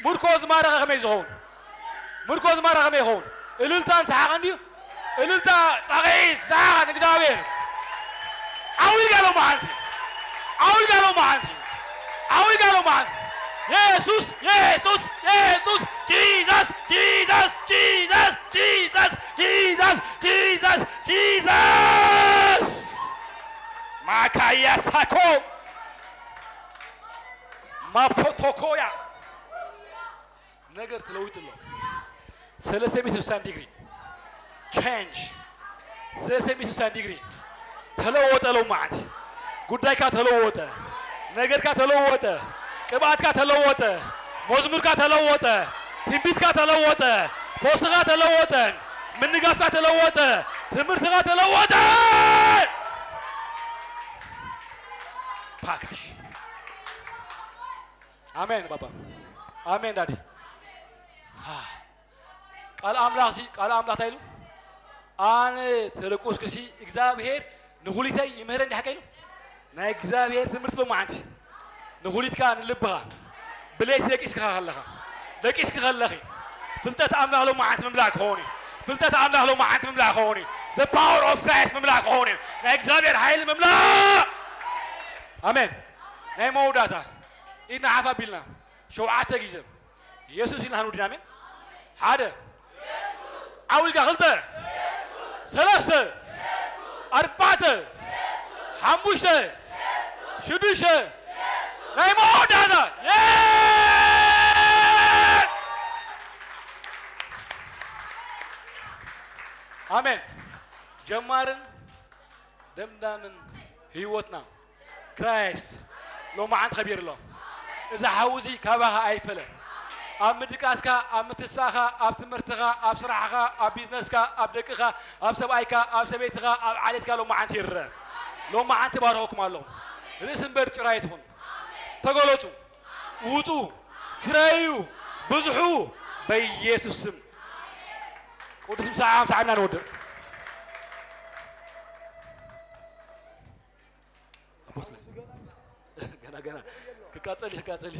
ምርኮ ዝማረኸ ከመይ ዝኸውን? ምርኮ ዝማረኸ ከመይ ይኸውን? እልልታን ሰሓቕን ድዩ? እልልታ ጻቕዒት ሰሓቕ ንእግዚኣብሔር። ዓው ኢልካ ሎማዓንቲ። ዓው ኢልካ ሎማዓንቲ። ዓው ኢልካ ሎማዓንቲ። የሱስ የሱስ የሱስ Jesus Jesus Jesus Jesus Jesus Jesus Jesus Jesus ማካያ ሳኮ ማፖቶኮያ ነገር ትለውጥ ኣሎ። ሰለስተ ሚእቲ ስሳን ዲግሪ ቸንጅ፣ ሰለስተ ሚእቲ ስሳን ዲግሪ ተለወጠ። ሎማዓንቲ ጉዳይካ ተለወጠ፣ ነገርካ ተለወጠ፣ ቅብኣትካ ተለወጠ፣ መዝሙርካ ተለወጠ፣ ትንቢትካ ተለወጠ፣ ፈውስኻ ተለወጠ፣ ምንጋፍካ ተለወጠ፣ ትምህርትኻ ተለወጠ። ፓካሽ። ኣሜን ባባ። ኣሜን ዳዲ። ቃል ኣምላኽ ሲ ቃል ኣምላኽ እንታይ ኢሉ? ኣነ ተለቆስኩ ሲ እግዚኣብሔር ንኹሊተይ ይምህረኒ ሓቀ ኢሉ። ናይ እግዚኣብሔር ትምህርቲ ሎማዓንቲ ንኹሊትካ ንልብኻ ብለይቲ ደቂስካ ከለኻ ደቂስኪ ከለኺ ፍልጠት ኣምላኽ ሎማዓንቲ ምምላእ ክኸውን እዩ። ፍልጠት ኣምላኽ ሎማዓንቲ ምምላእ ክኸውን እዩ። The power of Christ ምምላእ ክኸውን እዩ። ናይ እግዚኣብሔር ሓይሊ ምምላእ። ኣሜን። ናይ መወዳእታ ኢድና ሓፍ ኣቢልና ሸውዓተ ግዜ የሱስ ኢልና ክንውድድ። ኣሜን። ሓደ ዓው ኢልካ ክልተ ሰለስተ ኣርባዕተ ሓሙሽተ ሽዱሽተ ናይ መወዳእታ። ኣሜን። ጀማርን ደምዳምን ህይወትና ክራይስት ሎማዓንቲ ከቢሩ ኣሎ። እዚ ሓዊ እዚ ካባኻ ኣይፈለን። ኣብ ምድቃስካ፣ ኣብ ምትሳኻ፣ ኣብ ትምህርትኻ፣ ኣብ ስራሕኻ፣ ኣብ ቢዝነስካ፣ ኣብ ደቅኻ፣ ኣብ ሰብኣይካ፣ ኣብ ሰበይትኻ፣ ኣብ ዓሌትካ ሎማዓንቲ ይርአ። ሎማዓንቲ ባረኸኩም ኣለኹ። ርእሲ እምበር ጭራ ኣይትኹን። ተገለጹ፣ ውጹ፣ ፍረዩ፣ ብዝሑ በኢየሱስ ስም። ቅዱስ ምሳሕ ምሳሕ ኢና ንወድእ። ኣፖስትል ገና ገና ክቃጸል እዩ፣ ክቃጸል እዩ።